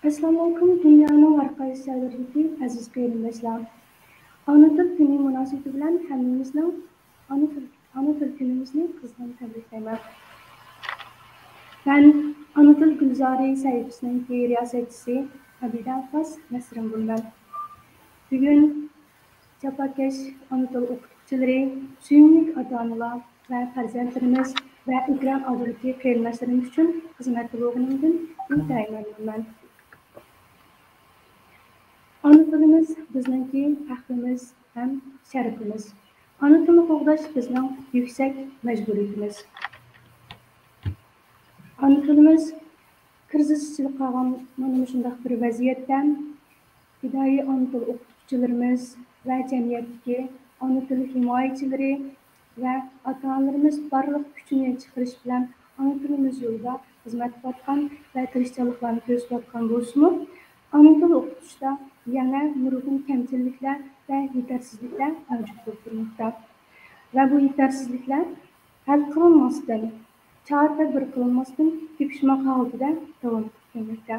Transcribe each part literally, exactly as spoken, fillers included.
ئەسسالامۇئەلەيكۇم، دۇنيانىڭ ھەر قايسى جايلىرىدىكى ئەزىز قېرىنداشلار. ئانا تىل كۈنى مۇناسىۋىتى بىلەن ھەممىمىزنىڭ ئانا تىل، ئانا تىل كۈنىمىزنى قىزغىن تەبرىكلەيمەن. مەن ئانا تىل گۈلزارى سەھىپىسىنىڭكى رىياسەتچىسى ئابىدە ئابباس نەسرىن بولىمەن. بۈگۈن جاپاكەش ئانا تىل ئوقۇتقۇچىلىرى، سۆيۈملۈك ئاتا-ئانىلار ۋە پەرزەنتلىرىمىز ۋە ئېكران ئالدىدىكى قېرىنداشلىرىم ئۈچۈن خىزمەتتە بولغىنىمدىن ئىنتايىن مەمنۇنمەن. ئانا تىلىمىز بىزنىڭكى پەخرىمىز ھەم شەرىپىمىز. ئانا تىلنى قوغداش بىزنىڭ يۈكسەك مەجبۇرىيىتىمىز. ئانا تىلىمىز كىرىزىس ئىچىدە قالغان مانا مۇشۇنداق بىر ۋەزىيەتتە پىدائىي ئانا تىل ئوقۇتقۇچىلىرىمىز ۋە جەمئىيەتتىكى ئانا تىل ھىمايىچىلىرى ۋە ئاتا-ئانىلىرىمىز بارلىق كۈچىنى چىقىرىش بىلەن ئانا تىلىمىز يولىدا خىزمەت قىلىۋاتقان ۋە تىرىشچانلىقلارنى كۆرسىتىۋاتقان بولسىمۇ، ئانا تىل ئوقۇتۇشتا يەنە نۇرغۇن كەمچىلىكلەر ۋە يېتەرسىزلىكلەر مەۋجۇت بولۇپ تۇرماقتا. ۋە بۇ يېتەرسىزلىكلەر ھەل قىلىنماستىن، چارە تەدبىر قىلىنماستىن تېپىشماق ھالىتىدە داۋام قىلىپ كەلمەكتە.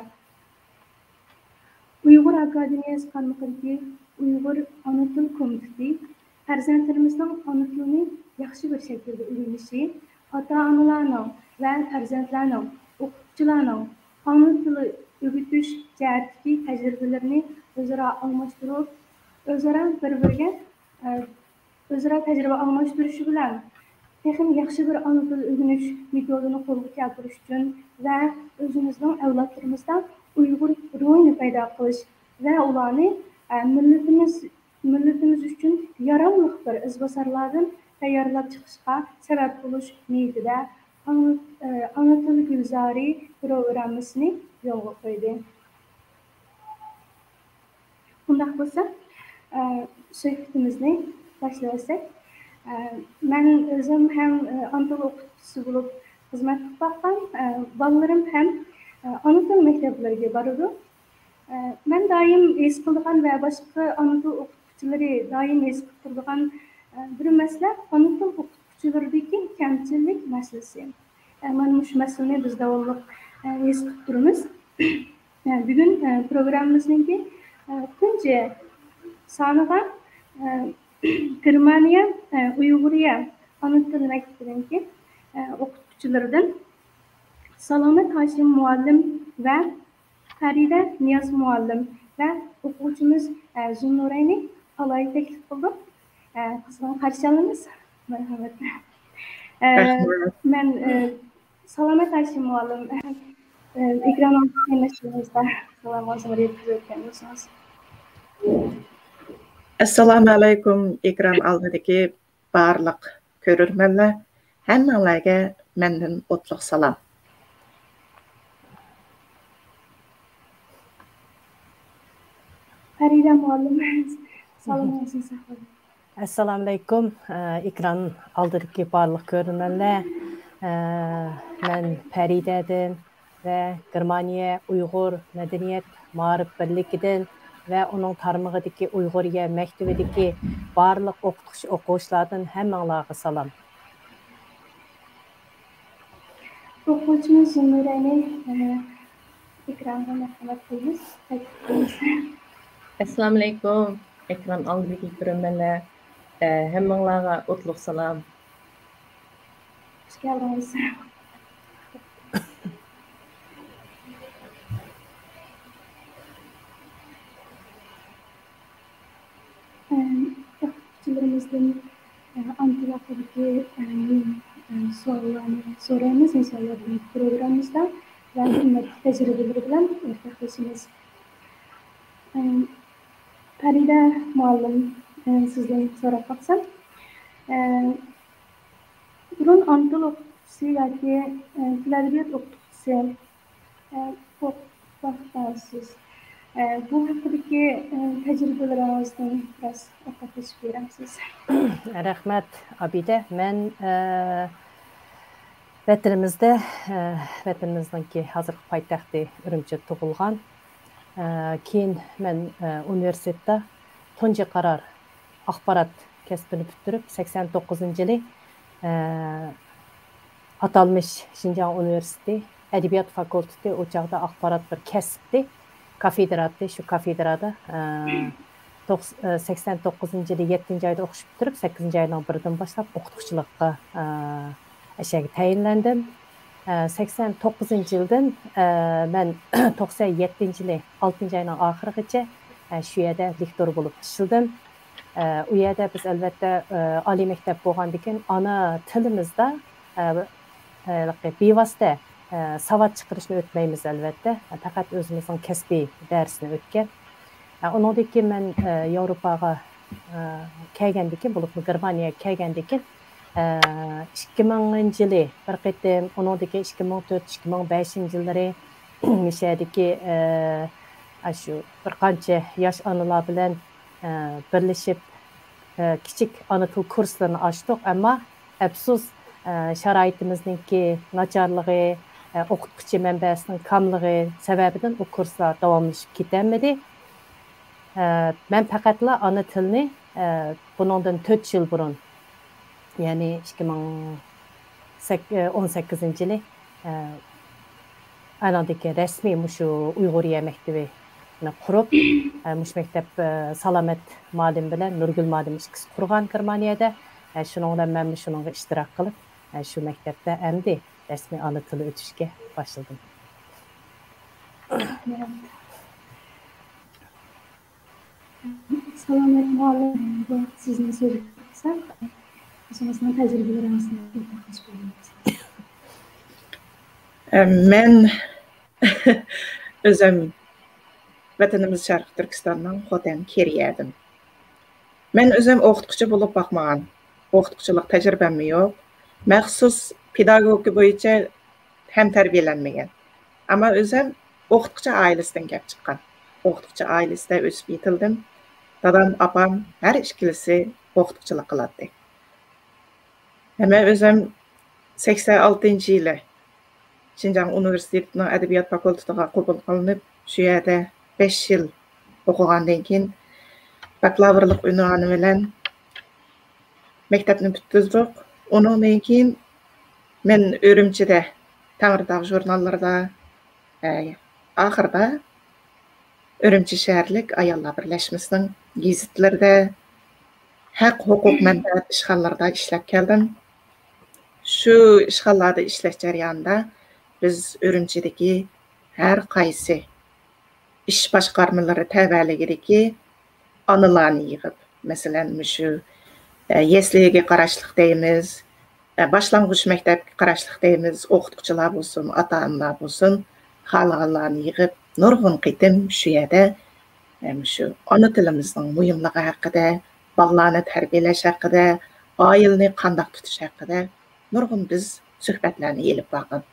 ئۇيغۇر ئاكادېمىيەسى قارمىقىدىكى ئۇيغۇر ئانا تىل كومىتېتى پەرزەنتلىرىمىزنىڭ ئانا تىلىنى ياخشى بىر شەكىلدە ئۆگىنىشى، ئاتا-ئانىلارنىڭ ۋە پەرزەنتلەرنىڭ، ئوقۇتقۇچىلارنىڭ ئانا تىلى ئۆگىتىش جەھەتتىكى تەجرىبىلىرىنى ئۆزئارا ئالماشتۇرۇپ، ئۆزئارا بىر-بىرىگە، ئە، ئۆزئارا تەجرىبە ئالماشتۇرۇشى بىلەن، تېخىمۇ ياخشى بىر ئانا تىل ئۆگىنىش مېتودىنى قولغا كەلتۈرۈش ئۈچۈن ۋە ئۆزىمىزنىڭ ئەۋلادلىرىمىزدا ئۇيغۇر روھىنى پەيدا قىلىش ۋە ئۇلارنى، ئە، مىللىتىمىز، مىللىتىمىز ئۈچۈن ياراملىق بىر ئىزباسارلاردىن تەييارلاپ چىقىشقا سەۋەب بولۇش نىيىتىدە ئانا، ئە، ئانا تىل گۈلزارى پروگراممىسىنى يولغا قويدى. ئۇنداق بولسا، ئە، سۆھبىتىمىزنى باشلىۋەتسەك. ئە، مەن ئۆزۈم ھەم، ئە، ئانا تىل ئوقۇتقۇچىسى بولۇپ خىزمەت قىلىپ باققان، ئە، بالىلىرىم ھەم، ئە، ئانا تىل مەكتەپلىرىگە بارىدۇ. ئە، مەن دائىم ھېس قىلىدىغان ۋە باشقا ئانا تىل ئوقۇتقۇچىلىرى دائىم ھېس قىلىپ تۇرىدىغان، ئە، بىر مەسىلە ئانا تىل ئوقۇتقۇچىلىرىدىكى كەمچىلىك مەسىلىسى. ئە، مانا مۇشۇ مەسىلىنى بىز داۋاملىق، ئە، ھېس قىلىپ تۇرىمىز. ئە، بۈگۈن، ئە، پروگراممىمىزنىڭكى، ئە، تۇنجى سانىغا، ئە، گېرمانىيە، ئە، ئۇيغۇرىيە ئانا تىل مەكتىپىدىكى، ئە، ئوقۇتقۇچىلىرىدىن سالامەت ھاشىم مۇئەللىم ۋە پەرىدە نىياز مۇئەللىم ۋە ئوقۇغۇچىمىز، ئە، زۇننۇرەينى ئالاھىدە تەكلىپ قىلدۇق. ئە، قىزغىن قارشى ئالىمىز. مەرھەمەت. ئە، رەھمەت. مەن، ئە، سالامەت ھاشىم مۇئەللىم، ئە، ئېكران ئالدىدىكى قېرىنداشلىرىمىزغا سالامىڭىزنى يەتكۈزۈپ ئۆتكەن بولسىڭىز. ئەسسالامۇئەلەيكۇم، ئېكران ئالدىدىكى بارلىق كۆرۈرمەنلەر، ھەممىڭلارگە مەندىن ئوتلۇق سالام. پەرىدە مۇئەللىم، سالامىڭىزنى ساقلاڭ. ئەسسالامۇئەلەيكۇم، ئە، ئېكران ئالدىدىكى بارلىق كۆرۈرمەنلەر. ئە، مەن پەرىدەدىن ۋە گېرمانىيە ئۇيغۇر مەدەنىيەت مائارىپ بىرلىكىدىن ۋە ئۇنىڭ تارمىقىدىكى ئۇيغۇرىيە مەكتىۋىدىكى بارلىق ئوقۇتقۇچى ئوقۇغۇچىلاردىن ھەممىڭلارغا سالام. ئوقۇغۇچىمىز زۇمرەنى، ئە، ئېكرانغا مەرھەمەت قىلىمىز، تەكلىپ قىلىمىز. ئەسسالامۇئەلەيكۇم، ئېكران ئالدىدىكى كۆرۈرمەنلەر، ئە، ھەممىڭلارغا ئوتلۇق سالام. خۇش كەلدىڭىز. ئە، ئوقۇتقۇچىلىرىمىزدىن، ئە، ئانا تىل ھەققىدىكى، ئە، ئە، سوئاللارنى سورايمىز. ئىنشاللا بۇ پروگراممىمىزدا ۋە خىزمەتتىكى تەجرىبىلىرى بىلەن ئورتاقلىشىمىز. ئە، پەرىدە مۇئەللىم، ئە، سىزدىن سوراپ باقسام، ئە، بۇرۇن ئانا تىل ئوقۇتقۇچىسى ياكى، ئە، تىل ئەدەبىيات ئوقۇتقۇچىسى، ئە، بولۇپ باققانسىز. ئە، بۇ ھەققىدىكى، ئە، تەجرىبىلىرىڭىزدىن بىراز ئورتاقلىشىپ بېرەمسىز؟ رەھمەت، ئابىدە. مەن، ئە، ۋەتىنىمىزدە، ئە، ۋەتىنىمىزنىڭكى ھازىرقى پايتەختى ئۈرۈمچىدە تۇغۇلغان. ئە، كېيىن مەن، ئە، ئۇنىۋېرسىتېتتا تۇنجى قارار ئاخبارات كەسپىنى پۈتتۈرۈپ، سەكسەن توققۇزىنچى يىلى، ئە، ئاتالمىش شىنجاڭ ئۇنىۋېرسىتېتى ئەدەبىيات فاكۇلتېتى، ئۇ چاغدا ئاخبارات بىر كەسىپتى. كافېدرا ئاتتى، شۇ كافېدرادا، ئە، توقس-، ئە، سەكسەن توققۇزىنچى يىلى يەتتىنچى ئايدا ئوقۇش پۈتتۈرۈپ، سەككىزىنچى ئاينىڭ بىرىدىن باشلاپ ئوقۇتقۇچىلىققا، ئە، ئەشەگە تەيىنلەندىم. ئە، سەكسەن توققۇزىنچى يىلدىن، ئە، مەن توقسەن يەتتىنچى يىلى ئالتىنچى ئاينىڭ ئاخىرىغىچە، ئە، شۇ يەردە لېكتور بولۇپ ئىشلىدىم. ئە، ئۇ يەردە بىز، ئەلۋەتتە، ئە، ئالىي مەكتەپ بولغاندىكىن ئانا تىلىمىزدا، ئە، ئە، بىۋاسىتە، ئە، ساۋات چىقىرىشنى ئۆتمەيمىز، ئەلۋەتتە. پەقەت ئۆزىمىزنىڭ كەسپىي دەرسىنى ئۆتكەن. ئە، ئۇنىڭدىن كېيىن مەن، ئە، ياۋروپاغا، ئە، كەلگەندىن كېيىن، بولۇپمۇ گېرمانىيەگە كەلگەندىن كېيىن، ئە، ئىككى مىڭىنچى يىلى بىر قېتىم، ئۇنىڭدىن كېيىن ئىككى مىڭ تۆت، ئىككى مىڭ بەشىنچى يىللىرى مۇشۇ يەردىكى، ئە، ئاشۇ بىر قانچە ياش ئانىلار بىلەن، ئە، بىرلىشىپ، ئە، كىچىك ئانا تىل كۇرسلىرىنى ئاچتۇق، ئەمما ئەپسۇس، ئە، شارائىتىمىزنىڭكى ناچارلىقى، ئە، ئوقۇتقۇچى مەنبەسىنىڭ كاملىقى سەۋەبىدىن ئۇ كۇرسلار داۋاملىشىپ كېتەلمىدى. ئە، مەن پەقەتلا ئانا تىلنى، ئە، بۇنىڭدىن تۆت يىل بۇرۇن، يەنى ئىككى مىڭ ئون سەككىزىنچى يىلى، ئە، ئانىڭدىكى رەسمىي مۇشۇ ئۇيغۇرىيە مەكتىۋىنى قۇرۇپ، ئە، مۇشۇ مەكتەپ، ئە، سالامەت مۇئەللىم بىلەن نۇرگۈل مۇئەللىم ئىككىسى قۇرغان گېرمانىيەدە. ئە، شۇنىڭ بىلەن مەنمۇ شۇنىڭغا ئىشتىراك قىلىپ، ئە، شۇ مەكتەپتە ئەمدى رەسمىي ئانا تىلى ئۆتۈشكە باشلىدىم. سالامەت مۇئەللىم، بۇ سىزنىڭ سۆزىگە قارىساق، ئۆزىڭىزنىڭ تەجرىبىلىرىڭىزنى ئورتاقلاشقان بولسىڭىز. مەن ئۆزۈم ۋەتىنىمىز شەرقىي تۈركىستاننىڭ خوتەن كېرىيەدىن. مەن ئۆزۈم ئوقۇتقۇچى بولۇپ باقمىغان، ئوقۇتقۇچىلىق تەجرىبەممۇ يوق. مەخسۇس پېداگوگىكا بويىچە ھەم تەربىيەلەنمىگەن. ئەمما ئۆزۈم ئوقۇتقۇچى ئائىلىسىدىن كەپ چىققان. ئوقۇتقۇچى ئائىلىسىدە ئۆسۈپ يېتىلدىم. دادام، ئاپام ھەر ئىككىلىسى ئوقۇتقۇچىلىق قىلاتتى. ھەم مەن ئۆزۈم سەكسەن ئالتىنچى يىلى شىنجاڭ ئۇنىۋېرسىتېتىنىڭ ئەدەبىيات فاكۇلتېتىغا قوبۇل قىلىنىپ، شۇ يەردە بەش يىل ئوقۇغاندىن كېيىن، باكلاۋرلىق ئۇنۋانى بىلەن مەكتەپنى پۈتتۈردۇق. ئۇنىڭدىن كېيىن مەن ئۈرۈمچىدە تەڭرىتاغ ژۇرناللىرىدا، ئە، ئاخىرىدا ئۈرۈمچى شەھەرلىك ئاياللار بىرلەشمىسىنىڭ گېزىتلىرىدە، ھەق ھوقۇق مەنپەئەت ئىشخانىلىرىدا ئىشلەپ كەلدىم. شۇ ئىشخانىلاردا ئىشلەش جەريانىدا بىز ئۈرۈمچىدىكى ھەر قايسى ئىش باشقارمىلىرى تەۋەلىكىدىكى ئانىلارنى يىغىپ، مەسىلەن، مۇشۇ، ئە، يەسلىگە قاراشلىق دەيمىز، ئە، باشلانغۇچ مەكتەپكە قاراشلىق دەيمىز، ئوقۇتقۇچىلار بولسۇن، ئاتا-ئانىلار بولسۇن، خالىغانلارنى يىغىپ، نۇرغۇن قېتىم شۇ يەردە، ئە، مۇشۇ ئانا تىلىمىزنىڭ مۇھىملىقى ھەققىدە، بالىلارنى تەربىيەلەش ھەققىدە، ئائىلىنى قانداق تۇتۇش ھەققىدە نۇرغۇن بىز سۆھبەتلەرنى ئېلىپ بارغان.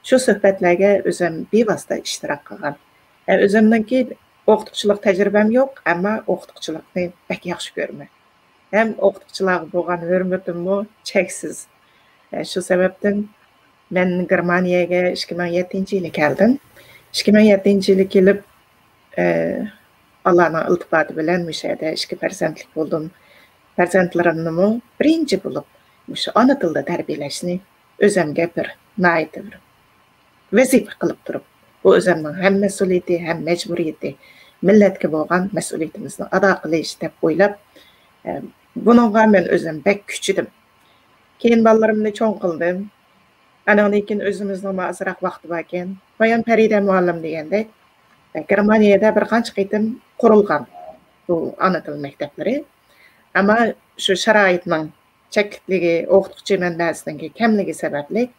شۇ سۆھبەتلەرگە ئۆزۈم بىۋاسىتە ئىشتىراك قىلغان. ئە، ئۆزۈمنىڭكى ئوقۇتقۇچىلىق تەجرىبەم يوق، ئەمما ئوقۇتقۇچىلىقنى بەك ياخشى كۆرىمەن. ھەم ئوقۇتقۇچىلارغا بولغان ھۆرمىتىممۇ چەكسىز. ئە، شۇ سەۋەبتىن مەن گېرمانىيەگە ئىككى مىڭ يەتتىنچى يىلى كەلدىم. ئىككى مىڭ يەتتىنچى يىلى كېلىپ، ئە، ئاللانىڭ ئىلتىپاتى بىلەن مۇشۇ يەردە ئىككى پەرزەنتلىك بولدۇم. پەرزەنتلىرىمنىمۇ بىرىنچى بولۇپ مۇشۇ ئانا تىلدا تەربىيەلەشنى ئۆزەمگە بىر ناھايىتى بىر ۋەزىپە قىلىپ تۇرۇپ، بۇ ئۆزەمنىڭ ھەم مەسئۇلىيىتى، ھەم مەجبۇرىيىتى، مىللەتكە بولغان مەسئۇلىيىتىمىزنى ئادا قىلىش دەپ ئويلاپ، ئە، بۇنىڭغا مەن ئۆزۈم بەك كۈچىدىم. كېيىن بالىلىرىمنى چوڭ قىلدىم. ئانىڭدىن كېيىن ئۆزىمىزنىڭمۇ ئازراق ۋاقتى باركەن، بايام پەرىدە مۇئەللىم دېگەندەك، ئە، گېرمانىيەدە بىر قانچە قېتىم قۇرۇلغان بۇ ئانا تىل مەكتەپلىرى. ئەمما شۇ شارائىتنىڭ چەكلىكلىكى، ئوقۇتقۇچى مەنبەسىنىڭكى كەملىكى سەۋەبلىك،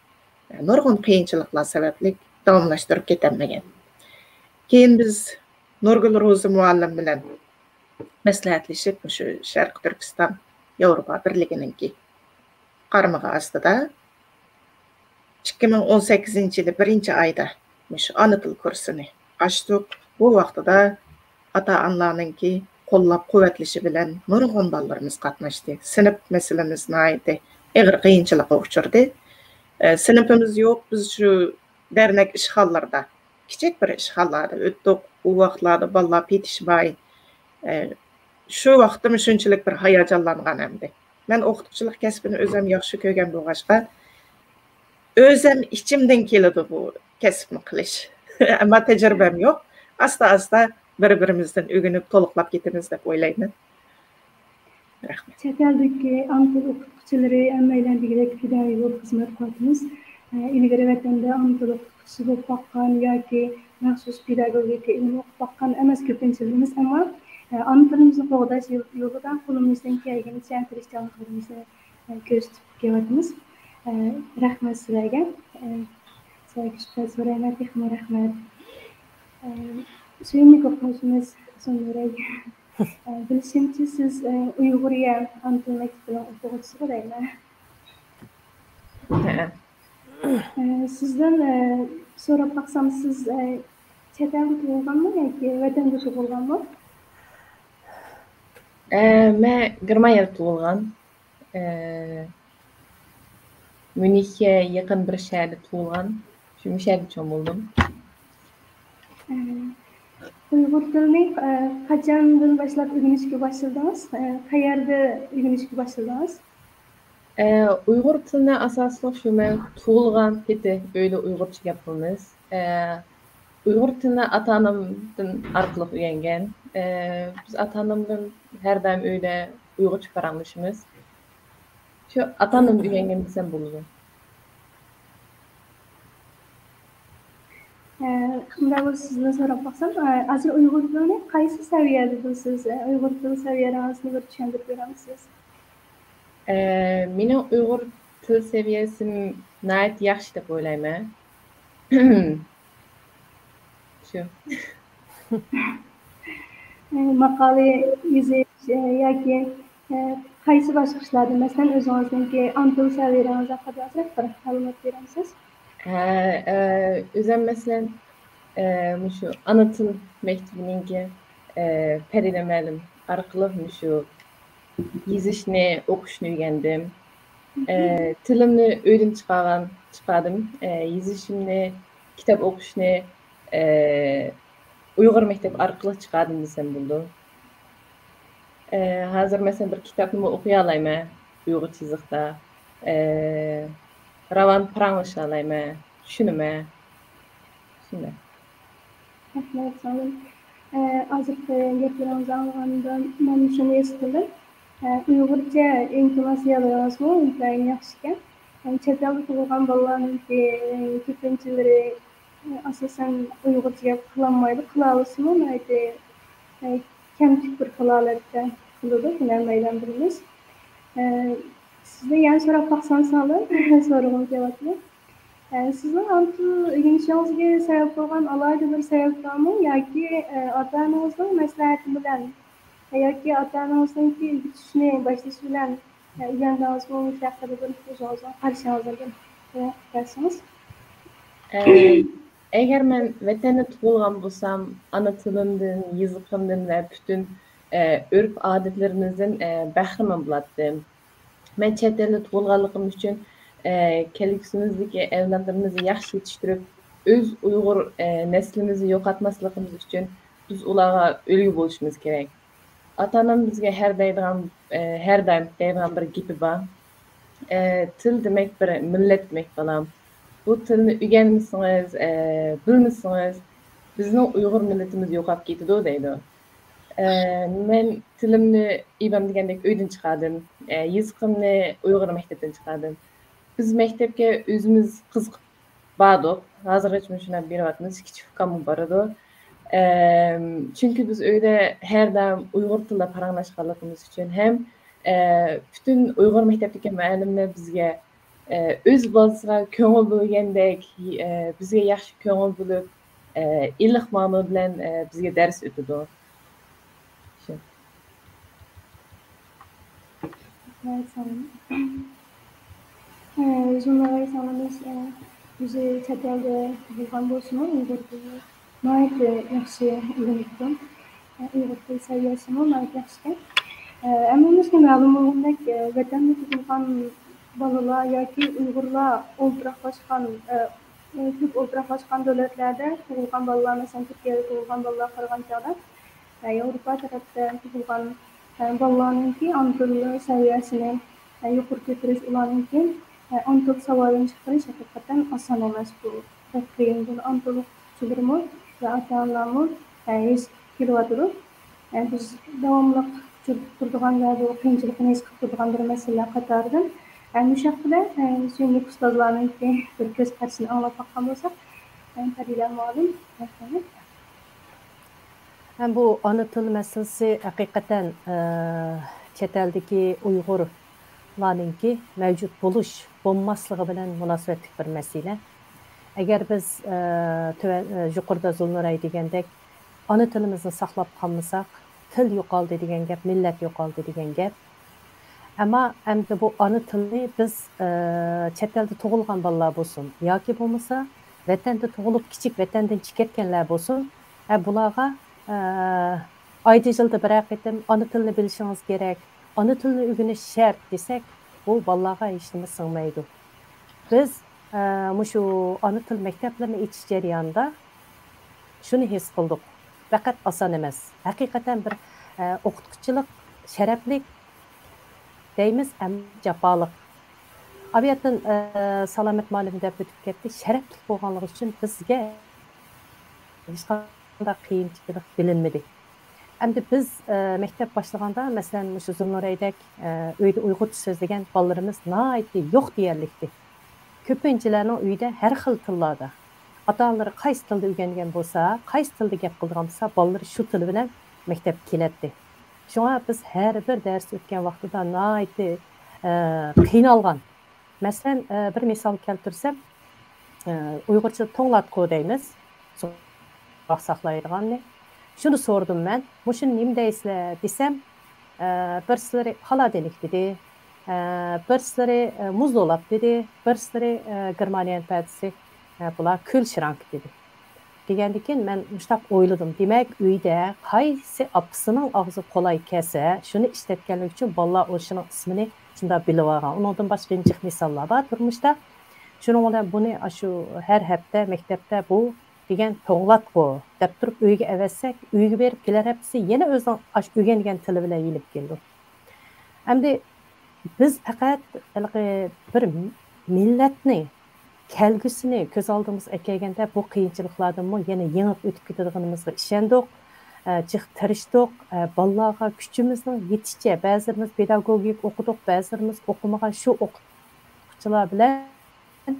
نۇرغۇن قىيىنچىلىقلار سەۋەبلىك داۋاملاشتۇرۇپ كېتەلمىگەن. كېيىن بىز نۇرگۈل روزى مۇئەللىم بىلەن مەسلىھەتلىشىپ، مۇشۇ شەرقىي تۈركىستان ياۋروپا بىرلىكىنىڭكى قارمىقى ئاستىدا ئىككى مىڭ ئون سەككىزىنچى يىلى بىرىنچى ئايدا مۇشۇ ئانا تىل كۇرسىنى ئاچتۇق. بۇ ۋاقتىدا ئاتا-ئانىلارنىڭكى قوللاپ-قۇۋۋەتلىشى بىلەن نۇرغۇن بالىلىرىمىز قاتناشتى. سىنىپ مەسىلىمىز ناھايىتى ئېغىر قىيىنچىلىققا ئۇچرىدى. ئە، سىنىپىمىز يوق، بىز شۇ دەرنەك ئىشخانىلىرىدا، كىچىك بىر ئىشخانىلاردا ئۆتتۇق. ئۇ ۋاقىتلاردا بالىلار پېتىشماي، ئە، شۇ ۋاقىتتىمۇ شۇنچىلىك بىر ھاياجانلانغان ئەمدى. مەن ئوقۇتقۇچىلىق كەسپىنى ئۆزۈم ياخشى كۆرگەن بولغاچقا، ئۆزۈم ئىچىمدىن كېلىدۇ بۇ كەسىپنى قىلىش. ئەمما تەجرىبەم يوق. ئاستا-ئاستا بىر-بىرىمىزدىن ئۆگىنىپ، تولۇقلاپ كېتىمىز دەپ ئويلايمەن. رەھمەت. چەت ئەلدىكى ئانا تىل ئوقۇتقۇچىلىرى ھەممەيلەن دېگۈدەك پىدائىي بولۇپ خىزمەت قىلىۋاتىمىز. ئىلگىرى ۋەتەندە ئانا تىل ئوقۇتقۇچىسى بولۇپ باققان ياكى مەخسۇس پېداگوگىكا ئىلمى ئوقۇپ باققان ئەمەس كۆپىنچىلىرىمىز، ئەمما ئانا تىلىمىزنى قوغداش يولىدا قولىمىزدىن كەلگىنىچە تىرىشچانلىقلىرىمىزنى كۆرسىتىپ كېلىۋاتىمىز. رەھمەت سىلەرگە. سىلەرگە شۇ سۆز بېرەيمەن، تېخىمۇ رەھمەت. سۆيۈملۈك ئوقۇغۇچىمىز سۇندۇرەي. بىلىشىمچە، سىز ئۇيغۇرىيە ئانا تىل مەكتىپىنىڭ ئوقۇغۇچىسىغۇ دەيمەن. سىزدىن سوراپ باقسام، سىز چەت ئەلدە تۇغۇلغانمۇ ياكى ۋەتەندە تۇغۇلغانمۇ؟ مەن گېرمانىيەدە تۇغۇلغان. ميۇنخكە يېقىن بىر شەھەردە تۇغۇلغان. شۇ شەھەردە چوڭ بولدۇم. ئۇيغۇر تىلىنى قاچاندىن باشلاپ ئۆگىنىشكە باشلىدىڭىز؟ قەيەردە ئۆگىنىشكە باشلىدىڭىز؟ ئۇيغۇر تىلىنى ئاساسلىق شۇ مەن تۇغۇلغان پېتى ئۆيدە ئۇيغۇرچە گەپ قىلىمىز. ئۇيغۇر تىلىنى ئاتا-ئانامدىن ئارقىلىق ئۆگەنگەن. بىز ئاتا-ئانام بىلەن ھەر دائىم ئۆيدە ئۇيغۇرچە پاراڭلىشىمىز. شۇ ئاتا-ئانامدىن ئۆگەنگەن دېسەم بولىدۇ. ئۇنداق بولسا سىزدىن سوراپ باقسام، ھازىر ئۇيغۇر تىلىنى قايسى سەۋىيەدە بىلىسىز؟ ئۇيغۇر تىلى سەۋىيەلىرىڭىزنى بىر چۈشەندۈرۈپ بېرەمسىز؟ مېنىڭ ئۇيغۇر تىل سەۋىيەسىم ناھايىتى ياخشى دەپ ئويلايمەن. شۇ. ماقالە يېزىش ياكى قايسى باشقا ئىشلاردا، مەسىلەن، ئۆزىڭىزنىڭكى ئانا تىل سەۋىيەڭىز ھەققىدە ئازراق بىر مەلۇمات بېرەمسىز؟ ھە، ئۆزۈم مەسىلەن، مۇشۇ ئانا تىل مەكتىۋىنىڭكى پەرىدە مەلىم ئارقىلىق مۇشۇ يېزىشنى، ئوقۇشنى ئۆگەندىم. تىلىمنى ئۆيدىن چىقارغان، چىقاردىم. يېزىشىمنى، كىتاب ئوقۇشنى ئۇيغۇر مەكتەپ ئارقىلىق چىقاردىم دېسەم بولىدۇ. ھازىر مەسىلەن بىر كىتابنىمۇ ئوقۇيالايمەن ئۇيغۇرچە يېزىقتا. راۋان پاراڭلىشالايمەن، چۈشىنىمەن. شۇنداق. رەھمەت، ساڭا. ھازىرقى گەپلىرىڭىزنى ئاڭلىغاندا مەن شۇنى ھېس قىلدىم. ئۇيغۇرچە ئىنتوناتسىيەلىرىڭىزمۇ ئىنتايىن ياخشىكەن. چەت ئەلدە تۇغۇلغان بالىلارنىڭكى كۆپىنچىلىرى ئاساسەن ئۇيغۇرچە گەپ قىلالمايدۇ، قىلالىسىمۇ ناھايىتى كەمتۈك بىر خىل ھالەتتە قىلىدۇ، ھەممەيلەن بىلىمىز. سىزدىن يەنە سوراپ باقسام ساڭلار، سورىغۇم كېلىۋاتىدۇ. سىزنىڭ ئانا تىل ئۆگىنىشىڭىزگە سەۋەب بولغان ئالاھىدە بىر سەۋەب بارمۇ ياكى ئاتا ئانىڭىزنىڭ مەسلىھەتى بىلەن ياكى ئاتا ئانىڭىزنىڭكى ئۆگىتىشىنى باشلىشى بىلەن ئۆگەندىڭىزمۇ؟ مۇشۇ ھەققىدە بىر ئۆزىڭىزنىڭ قارىشىڭىزنى بىر بەرسىڭىز. ئەگەر مەن ۋەتەندە تۇغۇلغان بولسام، ئانا تىلىمدىن، يېزىقىمدىن ۋە پۈتۈن ئۆرپ ئادەتلىرىمىزدىن بەھرىمەن بولاتتىم. مەن چەت ئەلدە تۇغۇلغانلىقىم ئۈچۈن كەلگۈسىمىزدىكى ئەۋلادلىرىمىزنى ياخشى يېتىشتۈرۈپ، ئۆز ئۇيغۇر نەسلىمىزنى يوقاتماسلىقىمىز ئۈچۈن بىز ئۇلارغا ئۈلگە بولۇشىمىز كېرەك. ئاتا-ئانام بىزگە ھەر دەيدىغان، ھەر دائىم دەيدىغان بىر گېپى بار. تىل دېمەك بىر مىللەت دېمەك، بالام. بۇ تىلنى ئۆگەنمىسىڭىز، بىلمىسىڭىز، بىزنىڭ ئۇيغۇر مىللىتىمىز يوقاپ كېتىدۇ دەيدۇ. مەن تىلىمنى ئىبام دېگەندەك ئۆيدىن چىقاردىم. يېزىقىمنى ئۇيغۇر مەكتەپتىن چىقاردىم. بىز مەكتەپكە ئۆزىمىز قىزىقىپ باردۇق. ھازىرغىچە مۇشۇنداق بېرىۋاتىمىز. كىچىك ئۇكاممۇ بارىدۇ. ئەم، چۈنكى بىز ئۆيدە ھەر دائىم ئۇيغۇر تىلىدا پاراڭلاشقانلىقىمىز ئۈچۈن ھەم، ئە، پۈتۈن ئۇيغۇر مەكتەپتىكى مۇئەللىملەر بىزگە، ئە، ئۆز بالىسىغا كۆڭۈل بۆلگەندەك، ئە، بىزگە ياخشى كۆڭۈل بۆلۈپ، ئە، ئىللىق مۇئامىلە بىلەن، ئە، بىزگە دەرس ئۆتىدۇ. شۇ. زۇننۇر ئايسالىمىز ئۆزى چەت ئەلدە تۇغۇلغان بولسىمۇ، ئۇيغۇر تىلى ناھايىتى ياخشى ئۆگىنىپتۇ. ئۇيغۇر تىل سەۋىيەسىمۇ ناھايىتى ياخشىكەن. ھەممىمىزگە مەلۇم بولغاندەك، ۋەتەندە تۇغۇلغان بالىلار ياكى ئۇيغۇرلار ئولتۇراقلاشقان، كۆپ ئولتۇراقلاشقان دۆلەتلەردە تۇغۇلغان بالىلار، مەسىلەن، تۈركىيەدە تۇغۇلغان بالىلارغا قارىغان چاغدا، ياۋروپا تەرەپتە تۇغۇلغان بالىلارنىڭكى ئانا تىل سەۋىيەسىنى يۇقىرى كۆتۈرۈش، ئۇلارنىڭكى ئانا تىل ساۋادىنى چىقىرىش ھەقىقەتەن ئاسان ئەمەس. بۇ بەك قىيىن. بۇنى ئانا تىل ئوقۇتقۇچىلىرىمۇ ۋە ئاتا-ئانىلارمۇ ھېس كېلىۋاتىدۇ. بىز داۋاملىق ئۇچرىتىپ تۇرىدىغان ۋە بۇ قىيىنچىلىقنى ھېس قىلىپ تۇرىدىغان بىر مەسىلىلەر قاتارىدىن. مۇشۇ ھەققىدە سۆيۈملۈك ئۇستازلارنىڭكى بىر كۆز قارىشىنى ئاڭلاپ باققان بولساق، پەرىدە مۇئەللىم، رەھمەت. ھەم بۇ ئانا تىل مەسىلىسى ھەقىقەتەن، ئە، چەت ئەلدىكى ئۇيغۇرلارنىڭكى مەۋجۇت بولۇش، بولماسلىقى بىلەن مۇناسىۋەتلىك بىر مەسىلە. ئەگەر بىز، ئە، تۆۋەن، ئە، يۇقىرىدا زۇلنۇراي دېگەندەك، ئانا تىلىمىزنى ساقلاپ قالمىساق، تىل يوقالدى دېگەن گەپ، مىللەت يوقالدى دېگەن گەپ. ئەمما ئەمدى بۇ ئانا تىلنى بىز، ئە، چەت ئەلدە تۇغۇلغان بالىلار بولسۇن ياكى بولمىسا ۋەتەندە تۇغۇلۇپ كىچىك ۋەتەندىن چىقىپ كەتكەنلەر بولسۇن، ئە، بۇلارغا، ئە، ئايدا يىلدا بىرەر قېتىم ئانا تىلنى بىلىشىڭىز كېرەك، ئانا تىلنى ئۆگىنىش شەرت دېسەك، بۇ بالىلارغا ھېچنېمە سىڭمەيدۇ. بىز، ئە، مۇشۇ ئانا تىل مەكتەپلىرىنى ئېچىش جەريانىدا شۇنى ھېس قىلدۇق. پەقەت ئاسان ئەمەس. ھەقىقەتەن بىر، ئە، ئوقۇتقۇچىلىق شەرەپلىك دەيمىز، ئەمما جاپالىق. ئاۋۇ يەردىن، ئە، سالامەت مۇئەللىم دەپ ئۆتۈپ كەتتى. شەرەپلىك بولغانلىقى ئۈچۈن بىزگە ھېچقانداق قىيىنچىلىق بىلىنمىدى. ئەمدى بىز، ئە، مەكتەپ باشلىغاندا، مەسىلەن، مۇشۇ زۇلنۇرايدەك، ئە، ئۆيدە ئۇيغۇرچە سۆزلىگەن بالىلىرىمىز ناھايىتى يوق دېيەرلىكتى. كۆپىنچىلەرنىڭ ئۆيىدە ھەر خىل تىللاردا. ئاتا-ئانىلىرى قايسى تىلدا ئۆگەنگەن بولسا، قايسى تىلدا گەپ قىلىدىغان بولسا، بالىلىرى شۇ تىل بىلەن مەكتەپكە كېلەتتى. شۇڭا بىز ھەر بىر دەرس ئۆتكەن ۋاقتىدا ناھايىتى، ئە، قىينالغان. مەسىلەن، ئە، بىر مىسال كەلتۈرسەم، ئە، ئۇيغۇرچىدا توڭلاتقۇ دەيمىز. سوراق ساقلايدىغاننى. شۇنى سورىدىم مەن، مۇشۇنى نېمە دەيسىلەر دېسەم، ئە، بىرسىلىرى خالادىلنىك دېدى، ئە، بىرسىلىرى، ئە، مۇز دولاب دېدى، بىرسىلىرى، ئە، گېرمانىيەنىڭ پەدىسى، ئە، بۇلار كۈلشرانك دېدى. دېگەندىكىن مەن مۇشۇنداق ئويلىدىم، دېمەك، ئۆيدە قايسى ئاپىسىنىڭ ئاغزىغا قولاي كەلسە، شۇنى ئىشلەتكەنلىكى ئۈچۈن بالىلار ئۇ ئىشنىڭ ئىسمىنى شۇنداق بىلىۋالغان. ئۇنىڭدىن باشقا نىجىق مىساللار بار تۇرمۇشتا. شۇنىڭ بىلەن بۇنى ئاشۇ ھەر ھەپتە مەكتەپتە بۇ دېگەن توڭلاتقۇ دەپ تۇرۇپ ئۆيگە ئەۋەتسەك، ئۆيگە بېرىپ كېلەر ھەپتىسى يەنە ئۆزىنىڭ ئاشۇ ئۆگەنگەن تىلى بىلەن يېنىپ كېلىدۇ. ئەمدى بىز پەقەت ھېلىقى بىر مىللەتنى، كەلگۈسىنى كۆز ئالدىمىزغا ئەكەلگەندە، بۇ قىيىنچىلىقلاردىنمۇ يەنە يېڭىپ ئۆتۈپ كېتىدىغىنىمىزغا ئىشەندۇق، ئە، جىق تىرىشتۇق، ئە، بالىلارغا كۈچىمىزنىڭ يېتىشىچە، بەزىلىرىمىز پېداگوگىك ئوقۇدۇق، بەزىلىرىمىز ئوقۇمىغان شۇ ئوقۇتقۇچىلار بىلەن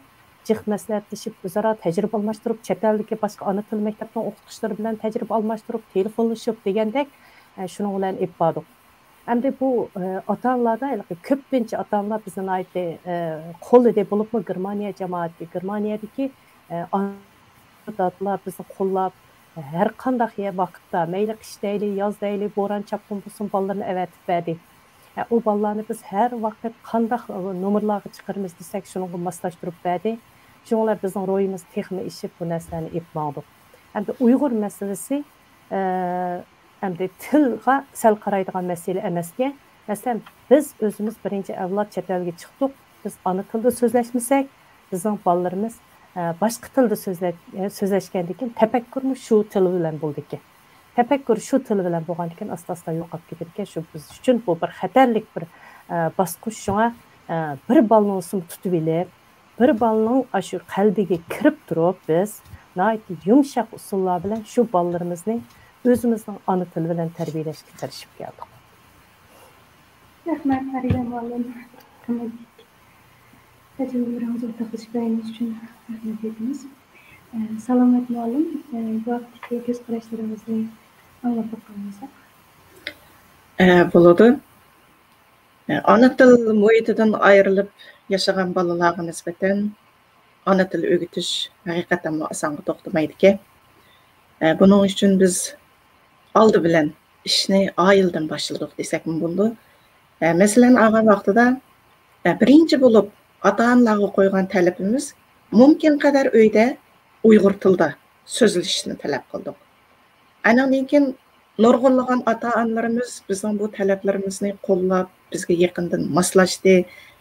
جىق مەسلىھەتلىشىپ، ئۆزئارا تەجرىبە ئالماشتۇرۇپ، چەت ئەلدىكى باشقا ئانا تىل مەكتەپنىڭ ئوقۇتقۇچىلىرى بىلەن تەجرىبە ئالماشتۇرۇپ، تېلېفونلىشىپ دېگەندەك، ئە، شۇنىڭ بىلەن ئېلىپ باردۇق. ئەمدى بۇ، ئە، ئاتا-ئانىلاردا ھېلىقى كۆپىنچە ئاتا-ئانىلار بىزنى ناھايىتى، ئە، قوللىدى، بولۇپمۇ گېرمانىيە جامائىتى، گېرمانىيەدىكى، ئە، ئانا دادىلار بىزنى قوللاپ، ھەر قانداق يە-، ۋاقىتتا، مەيلى قىش دەيلى، ياز دەيلى، بوران-چاپقۇن بولسۇن، بالىلىرىنى ئەۋەتىپ بەردى. ئە، ئۇ بالىلارنى بىز ھەر ۋاقىت قانداق، ئە، نومۇرلارغا چىقىرىمىز دېسەك، شۇنىڭغا ماسلاشتۇرۇپ بەردى. شۇنىڭ بىلەن بىزنىڭ روھىمىز تېخىمۇ ئېشىپ، بۇ نەرسىلەرنى ئېلىپ ماڭدۇق. ئەمدى ئۇيغۇر مەسىلىسى، ئە، ئەمدى تىلغا سەل قارايدىغان مەسىلە ئەمەسكەن. مەسىلەن، بىز ئۆزىمىز بىرىنچى ئەۋلاد چەت ئەلگە چىقتۇق. بىز ئانا تىلدا سۆزلەشمىسەك، بىزنىڭ بالىلىرىمىز، ئە، باشقا تىلدا سۆزلە-، ئە، سۆزلەشكەندىن كېيىن تەپەككۇرمۇ شۇ تىل بىلەن بولىدىكەن. تەپەككۇر شۇ تىل بىلەن بولغاندىكىن ئاستا-ئاستا يوقاپ كېتىدىكەن. شۇ بىز ئۈچۈن بۇ بىر خەتەرلىك بىر، ئە، باسقۇچ. شۇڭا، ئە، بىر بالىنى بولسىمۇ تۇتۇۋېلىپ، بىر بالىنىڭ ئاشۇ قەلبىگە كىرىپ تۇرۇپ، بىز ناھايىتى يۇمشاق ئۇسۇللار بىلەن شۇ بالىلىرىمىزنى ئۆزىمىزنىڭ ئانا تىلى بىلەن تەربىيەلەشكە تىرىشىپ كەلدۇق. رەھمەت، پەرىدە مۇئەللىم. قىممەتلىك تەجرىبىلىرىڭىزنى ئورتاقلىشىپ بەرگىنىڭىز ئۈچۈن رەھمەت ئېيتىمىز. ئە، سالامەت مۇئەللىم، ئە، بۇ ھەقتىكى كۆز قاراشلىرىڭىزنى ئاڭلاپ باققان بولساق. ئە، بولىدۇ. ئانا تىل مۇھىتىدىن ئايرىلىپ ياشىغان بالىلارغا نىسبەتەن ئانا تىل ئۆگىتىش ھەقىقەتەنمۇ ئاسانغا توختىمايدىكەن. ئە، بۇنىڭ ئۈچۈن بىز ئالدى بىلەن ئىشنى ئائىلىدىن باشلىدۇق دېسەكمۇ بولىدۇ. ئە، مەسىلەن، ئالغان ۋاقتىدا، ئە، بىرىنچى بولۇپ ئاتا-ئانىلارغا قويغان تەلىپىمىز مۇمكىن قەدەر ئۆيدە ئۇيغۇر تىلىدا سۆزلىشىشنى تەلەپ قىلدۇق. ئاندىن كېيىن نۇرغۇنلىغان ئاتا-ئانىلىرىمىز بىزنىڭ بۇ تەلەپلىرىمىزنى قوللاپ، بىزگە يېقىندىن ماسلاشتى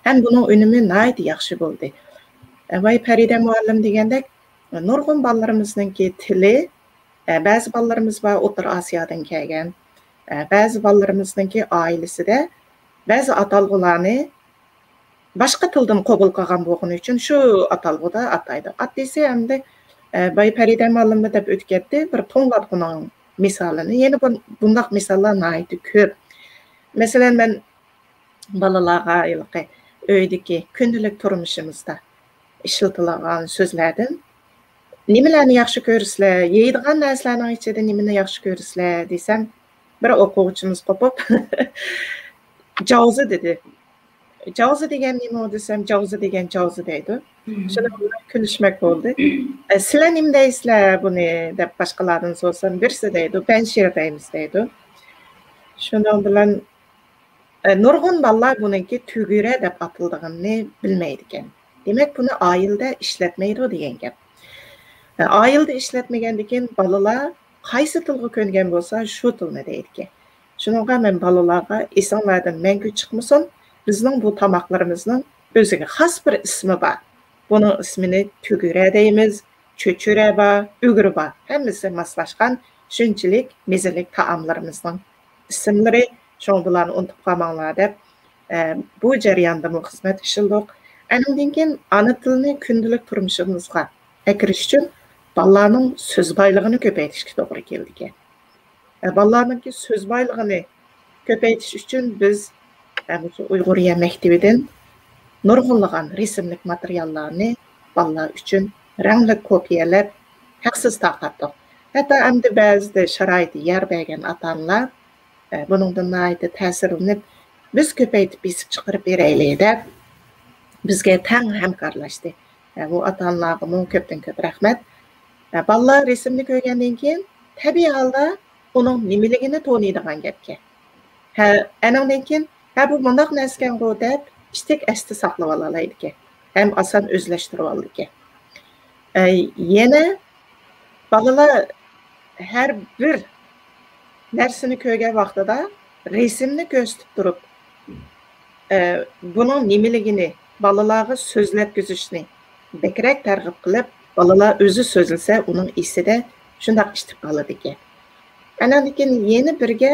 ھەم بۇنىڭ ئۈنۈمى ناھايىتى ياخشى بولدى. ۋاي پەرىدە مۇئەللىم دېگەندەك، نۇرغۇن بالىلىرىمىزنىڭكى تىلى، بەزى بالىلىرىمىز بار ئوتتۇرا ئاسىيادىن كەلگەن، بەزى بالىلىرىمىزنىڭكى ئائىلىسىدە بەزى ئاتالغۇلارنى باشقا تىلدىن قوبۇل قىلغان بولغىنى ئۈچۈن شۇ ئاتالغۇدا ئاتايدۇ. ئاددىيسى ئەمدى، ئە، باي پەرىدە مۇئەللىممۇ دەپ ئۆتۈپ كەتتى، بىر توڭلاتقۇنىڭ مىسالىنى. يەنە بۇ، بۇنداق مىساللار ناھايىتى كۆپ. مەسىلەن، مەن بالىلارغا ھېلىقى ئۆيدىكى كۈندىلىك تۇرمۇشىمىزدا ئىشلىتىلىدىغان سۆزلەردىن، «نېمىلەرنى ياخشى كۆرىسىلەر؟ يەيدىغان نەرسىلەرنىڭ ئىچىدە نېمىنى ياخشى كۆرىسىلەر؟» دېسەم، بىر ئوقۇغۇچىمىز قوپۇپ، «جاۋزا» دېدى. «جاۋزا دېگەن نېمە؟» دېسەم، «جاۋزا دېگەن جاۋزا» دەيدۇ. شۇنىڭ بىلەن كۈلۈشمەك بولدى. «ئە، سىلەر نېمە دەيسىلەر بۇنى؟» دەپ باشقىلاردىن سورىسام، بىرسى دەيدۇ، «پەنجشىر دەيمىز» دەيدۇ. شۇنىڭ بىلەن، ئە، نۇرغۇن بالىلار بۇنىڭكى تۈگۈرە دەپ ئاتىلىدىغىنىنى بىلمەيدىكەن. دېمەك، بۇنى ئائىلىدە ئىشلەتمەيدۇ دېگەن گەپ. ئە، ئائىلىدە ئىشلەتمىگەندىكىن بالىلار قايسى تىلغا كۆنگەن بولسا، شۇ تىلنى دەيدىكەن. شۇنىڭغا مەن بالىلارغا، «ئېسىڭلاردىن مەڭگۈ چىقمىسۇن، بىزنىڭ بۇ تاماقلىرىمىزنىڭ ئۆزىگە خاس بىر ئىسمى بار. بۇنىڭ ئىسمىنى تۈگۈرە دەيمىز، چۆچۈرە بار، ئۈگرە بار. ھەممىسى ماسلاشقان، شۇنچىلىك مېزىلىك تائاملىرىمىزنىڭ ئىسىملىرى. شۇڭا بۇلارنى ئۇنتۇپ قالماڭلار» دەپ، ئە، بۇ جەرياندىمۇ خىزمەت ئىشلىدۇق. ئانىڭدىن كېيىن ئانا تىلنى كۈندىلىك تۇرمۇشىمىزغا ئەكىرىش ئۈچۈن بالىلارنىڭ سۆز بايلىقىنى كۆپەيتىشكە توغرا كېلىدىكەن. ئە، بالىلارنىڭكى سۆز بايلىقىنى كۆپەيتىش ئۈچۈن بىز، ئە، مۇشۇ ئۇيغۇرىيە مەكتىۋىدىن نۇرغۇنلىغان رەسىملىك ماتېرىياللارنى بالىلار ئۈچۈن رەڭلىك كوپىيەلەپ، ھەقسىز تارقاتتۇق. ھەتتا ئەمدى بەزىدە شارائىتى يار بەرگەن ئاتا-ئانىلار، ئە، بۇنىڭدىن ناھايىتى تەسىرلىنىپ، «بىز كۆپەيتىپ بېسىپ چىقىرىپ بېرەيلى» دەپ، بىزگە تەڭ ھەمكارلاشتى. ئە، بۇ ئاتا-ئانىلارغىمۇ كۆپتىن كۆپ رەھمەت. ئە، بالىلار رەسىمنى كۆرگەندىن كېيىن، تەبىئىي ھالدا ئۇنىڭ نېمىلىكىنى تونۇيدىغان گەپكەن. ھە، ئەنىڭدىن كېيىن، «ھە، بۇ مۇنداق نەرسىكەنغۇ» دەپ، ئىتتىك ئەستە ساقلىۋالالايدىكەن ھەم ئاسان ئۆزلەشتۈرۈۋالىدىكەن. ئە، يەنە بالىلار ھەر بىر نەرسىنى كۆرگەن ۋاقتىدا رەسىمنى كۆرسىتىپ تۇرۇپ، ئە، بۇنىڭ نېمىلىكىنى بالىلارغا سۆزلەتكۈزۈشنى بەكرەك تەرغىب قىلىپ، بالىلار ئۆزى سۆزلىسە، ئۇنىڭ ئېسىدە شۇنداق ئىتتىك قالىدىكەن. ئاناندىن كېيىن يەنە بىرگە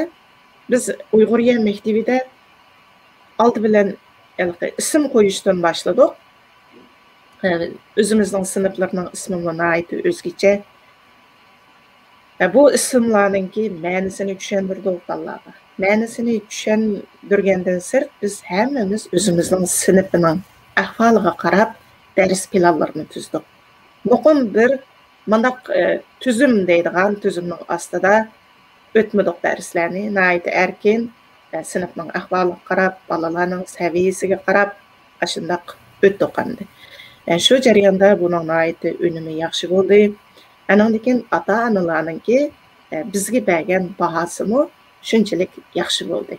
بىز ئۇيغۇرىيە مەكتىۋىدە ئالدى بىلەن ھېلىقى ئىسىم قويۇشتىن باشلىدۇق. ئۆزىمىزنىڭ سىنىپلىرىنىڭ ئىسمىمۇ ناھايىتى ئۆزگىچە. بۇ ئىسىملارنىڭكى مەنىسىنى چۈشەندۈردۇق بالىلارغا. مەنىسىنى چۈشەندۈرگەندىن سىرت، بىز ھەممىمىز ئۆزىمىزنىڭ سىنىپىنىڭ ئەھۋالىغا قاراپ دەرس پىلانلىرىنى تۈزدۇق. مۇقىم بىر مۇنداق، ئە، تۈزۈم دەيدىغان تۈزۈمنىڭ ئاستىدا ئۆتمىدۇق دەرسلەرنى. ناھايىتى ئەركىن، ئە، سىنىپنىڭ ئەھۋالىغا قاراپ، بالىلارنىڭ سەۋىيەسىگە قاراپ، ئاشۇنداق ئۆتتۇق ئەمدى. ئە، شۇ جەرياندا بۇنىڭ ناھايىتى ئۈنۈمى ياخشى بولدى. ئانىڭدىن كېيىن ئاتا-ئانىلارنىڭكى، ئە، بىزگە بەرگەن باھاسىمۇ شۇنچىلىك ياخشى بولدى.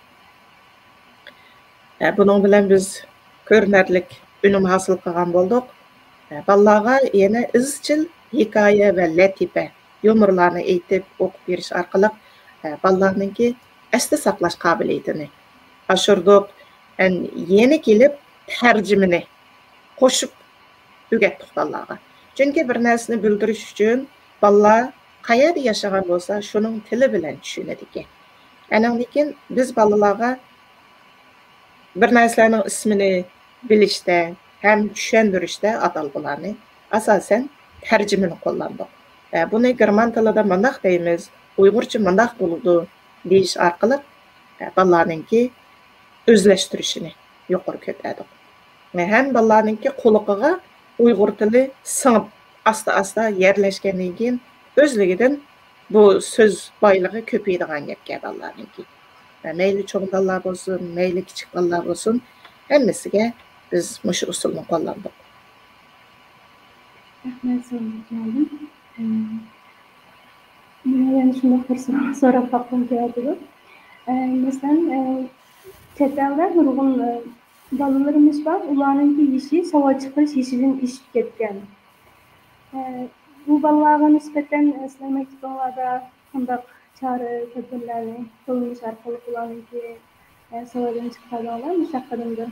ئە، بۇنىڭ بىلەن بىز كۆرۈنەرلىك ئۈنۈم ھاسىل قىلغان بولدۇق. ئە، بالىلارغا يەنە ئىزچىل ھېكايە ۋە لەتىپە، يۇمۇرلارنى ئېيتىپ، ئوقۇپ بېرىش ئارقىلىق، ئە، بالىلارنىڭكى ئەستە ساقلاش قابىلىيىتىنى ئاشۇردۇق. ئەن-، يەنە كېلىپ تەرجىمىنى قوشۇپ ئۆگەتتۇق بالىلارغا. چۈنكى بىر نەرسىنى بىلدۈرۈش ئۈچۈن بالىلار قەيەردە ياشىغان بولسا، شۇنىڭ تىلى بىلەن چۈشىنىدىكەن. ئەنىڭدىن كېيىن بىز بالىلارغا بىر نەرسىلەرنىڭ ئىسمىنى بىلىشتە ھەم چۈشەندۈرۈشتە ئاتالغۇلارنى ئاساسەن تەرجىمىنى قوللاندۇق. ئە، بۇنى گېرمان تىلىدا مۇنداق دەيمىز، ئۇيغۇرچە مۇنداق بولىدۇ دېيىش ئارقىلىق، ئە، بالىلارنىڭكى ئۆزلەشتۈرۈشىنى يۇقىرى كۆتەردۇق. ھەم بالىلارنىڭكى قۇلىقىغا ئۇيغۇر تىلى سىڭىپ، ئاستا-ئاستا يەرلەشكەندىن كېيىن، ئۆزلۈكىدىن بۇ سۆز بايلىقى كۆپىيىدىغان گەپكەن بالىلارنىڭكى. مەيلى چوڭ بالىلار بولسۇن، مەيلى كىچىك بالىلار بولسۇن، ھەممىسىگە بىز مۇشۇ ئۇسۇلنى قوللاندۇق. رەھمەت، سۆھبەت مۇئەللىم. ئە، مانا يەنە شۇنداق بىر سورا-، سوراق باققۇم كېلىۋاتىدۇ. ئە، مەسىلەن، ئە، چەت ئەلدە نۇرغۇن، ئە، بالىلىرىمىز بار، ئۇلارنىڭكى يېشى ساۋاققا چىقىرىش يېشىدىن ئېشىپ كەتكەن. ئە، بۇ بالىلارغا نىسبەتەن، ئە، سىلەر مەكتىپىڭلاردا قانداق چارە-تەدبىرلەرنى قوللىنىش ئارقىلىق ئۇلارنىڭكى، ئە، ساۋاقتىن چىقاردىڭلار؟ مۇشۇ ھەققىدە بىر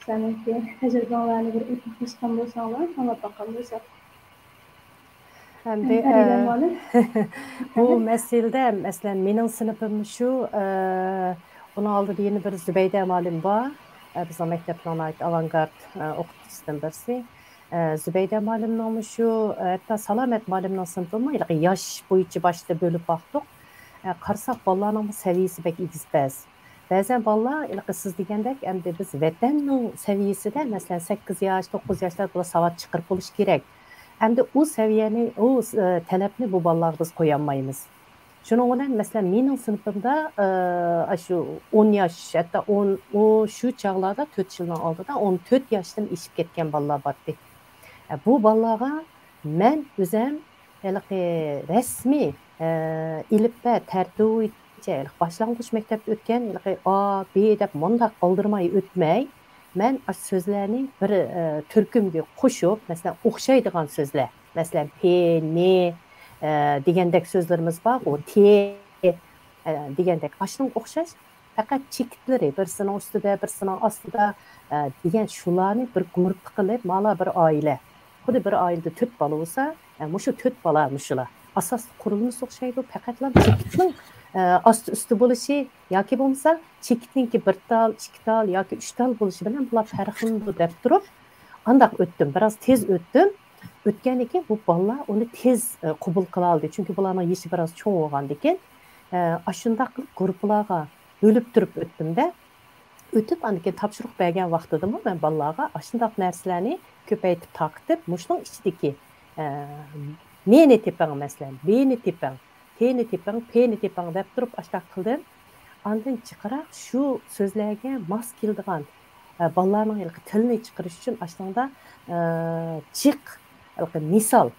سىلەرنىڭكى تەجرىبىڭلارنى بىر ئورتاقلاشقان بولساڭلار، ئاڭلاپ باققان بولساق. ئەمدى، ئە، پەرىدە ئە، مۇئەللىم. بۇ مەسىلىدە، مەسىلەن، مېنىڭ سىنىپىم شۇ، ئە، ئۇنىڭ ئالدىدا يەنە بىر زۇبەيدە مۇئەللىم بار. ئە، بىزنىڭ مەكتەپنىڭ ناھايىتى ئاۋانگارت، ئە، ئوقۇتقۇچىسىدىن بىرسى. ئە، زۇبەيدە مۇئەللىمنىڭمۇ شۇ، ھەتتا سالامەت مۇئەللىمنىڭ سىنىپىمۇ ھېلىقى ياش بويىچە باشتا بۆلۈپ باقتۇق. ئە، قارىساق، بالىلارنىڭمۇ سەۋىيەسى بەك ئېگىز پەس. بەزەن بالىلار ھېلىقى سىز دېگەندەك، ئەمدى بىز ۋەتەننىڭ سەۋىيەسىدە، مەسىلەن، سەككىز ياش، توققۇز ياشلار بۇلار ساۋات چىقىرىپ بولۇشى كېرەك. ئەمدى ئۇ سەۋىيەنى، ئۇ، ئە، تەلەپنى بۇ بالىلارغا بىز قويالمايمىز. شۇنىڭ بىلەن، مەسىلەن، مېنىڭ سىنىپىمدا، ئە، ئاشۇ ئون ياش، ھەتتا ئون، ئۇ شۇ چاغلاردا تۆت يىلنىڭ ئالدىدا ئون تۆت ياشتىن ئېشىپ كەتكەن بالىلار بارتى. ئە، بۇ بالىلارغا مەن ئۆزەم ھېلىقى رەسمىي، ئە، ئېلىپبە تەرتىپى بويىچە ھېلىقى باشلانغۇچ مەكتەپتە ئۆتكەن ھېلىقى ئا، بې دەپ مۇنداق ئالدىرىماي ئۆتمەي، مەن ئاشۇ سۆزلەرنى بىر، ئە، تۈركۈمگە قوشۇپ، مەسىلەن، ئوخشايدىغان سۆزلەر، مەسىلەن، پې، نې، ئە، دېگەندەك سۆزلىرىمىز بارغۇ، تې، ئە، دېگەندەك، ئاشۇنىڭغا ئوخشاش، پەقەت چېكىتلىرى بىرسىنىڭ ئۈستىدە، بىرسىنىڭ ئاستىدا، ئە، دېگەن شۇلارنى بىر گۇرۇپپا قىلىپ، مانا بىر ئائىلە. خۇددى بىر ئائىلىدە تۆت بالا بولسا، ئە، مۇشۇ تۆت بالا مۇشۇلار. ئاساسلىق قۇرۇلمىسى ئوخشايدۇ، پەقەتلا چېكىتنىڭ، ئە، ئاستى ئۈستى بولۇشى ياكى بولمىسا چېكىتنىڭكى بىر تال، ئىككى تال ياكى ئۈچ تال بولۇشى بىلەن بۇلار پەرقلىنىدۇ دەپ تۇرۇپ، ئانداق ئۆتتۈم، بىراز تېز ئۆتتۈم. ئۆتكەندىن كېيىن بۇ بالىلار ئۇنى تېز، ئە، قوبۇل قىلالىدى، چۈنكى بۇلارنىڭ يېشى بىراز چوڭ بولغاندىكىن، ئە، ئاشۇنداق قىلىپ گۇرۇپپىلارغا بۆلۈپ تۇرۇپ ئۆتتۈمدە، ئۆتۈپ، ئاندىن كېيىن تاپشۇرۇق بەرگەن ۋاقتىدىمۇ مەن بالىلارغا ئاشۇنداق نەرسىلەرنى كۆپەيتىپ تارقىتىپ، مۇشۇنىڭ ئىچىدىكى، ئە، نېنى تېپىڭ، مەسىلەن، بېنى تېپىڭ، تېنى تېپىڭ، پېنى تېپىڭ دەپ تۇرۇپ ئاشۇنداق قىلدىم. ئاندىن جىقراق شۇ سۆزلەرگە ماس كېلىدىغان، ئە، بالىلارنىڭ ھېلىقى تىلىنى چىقىرىش ئۈچۈن ئاشۇنىڭدا، ئە، جىق ھېلىقى مىسال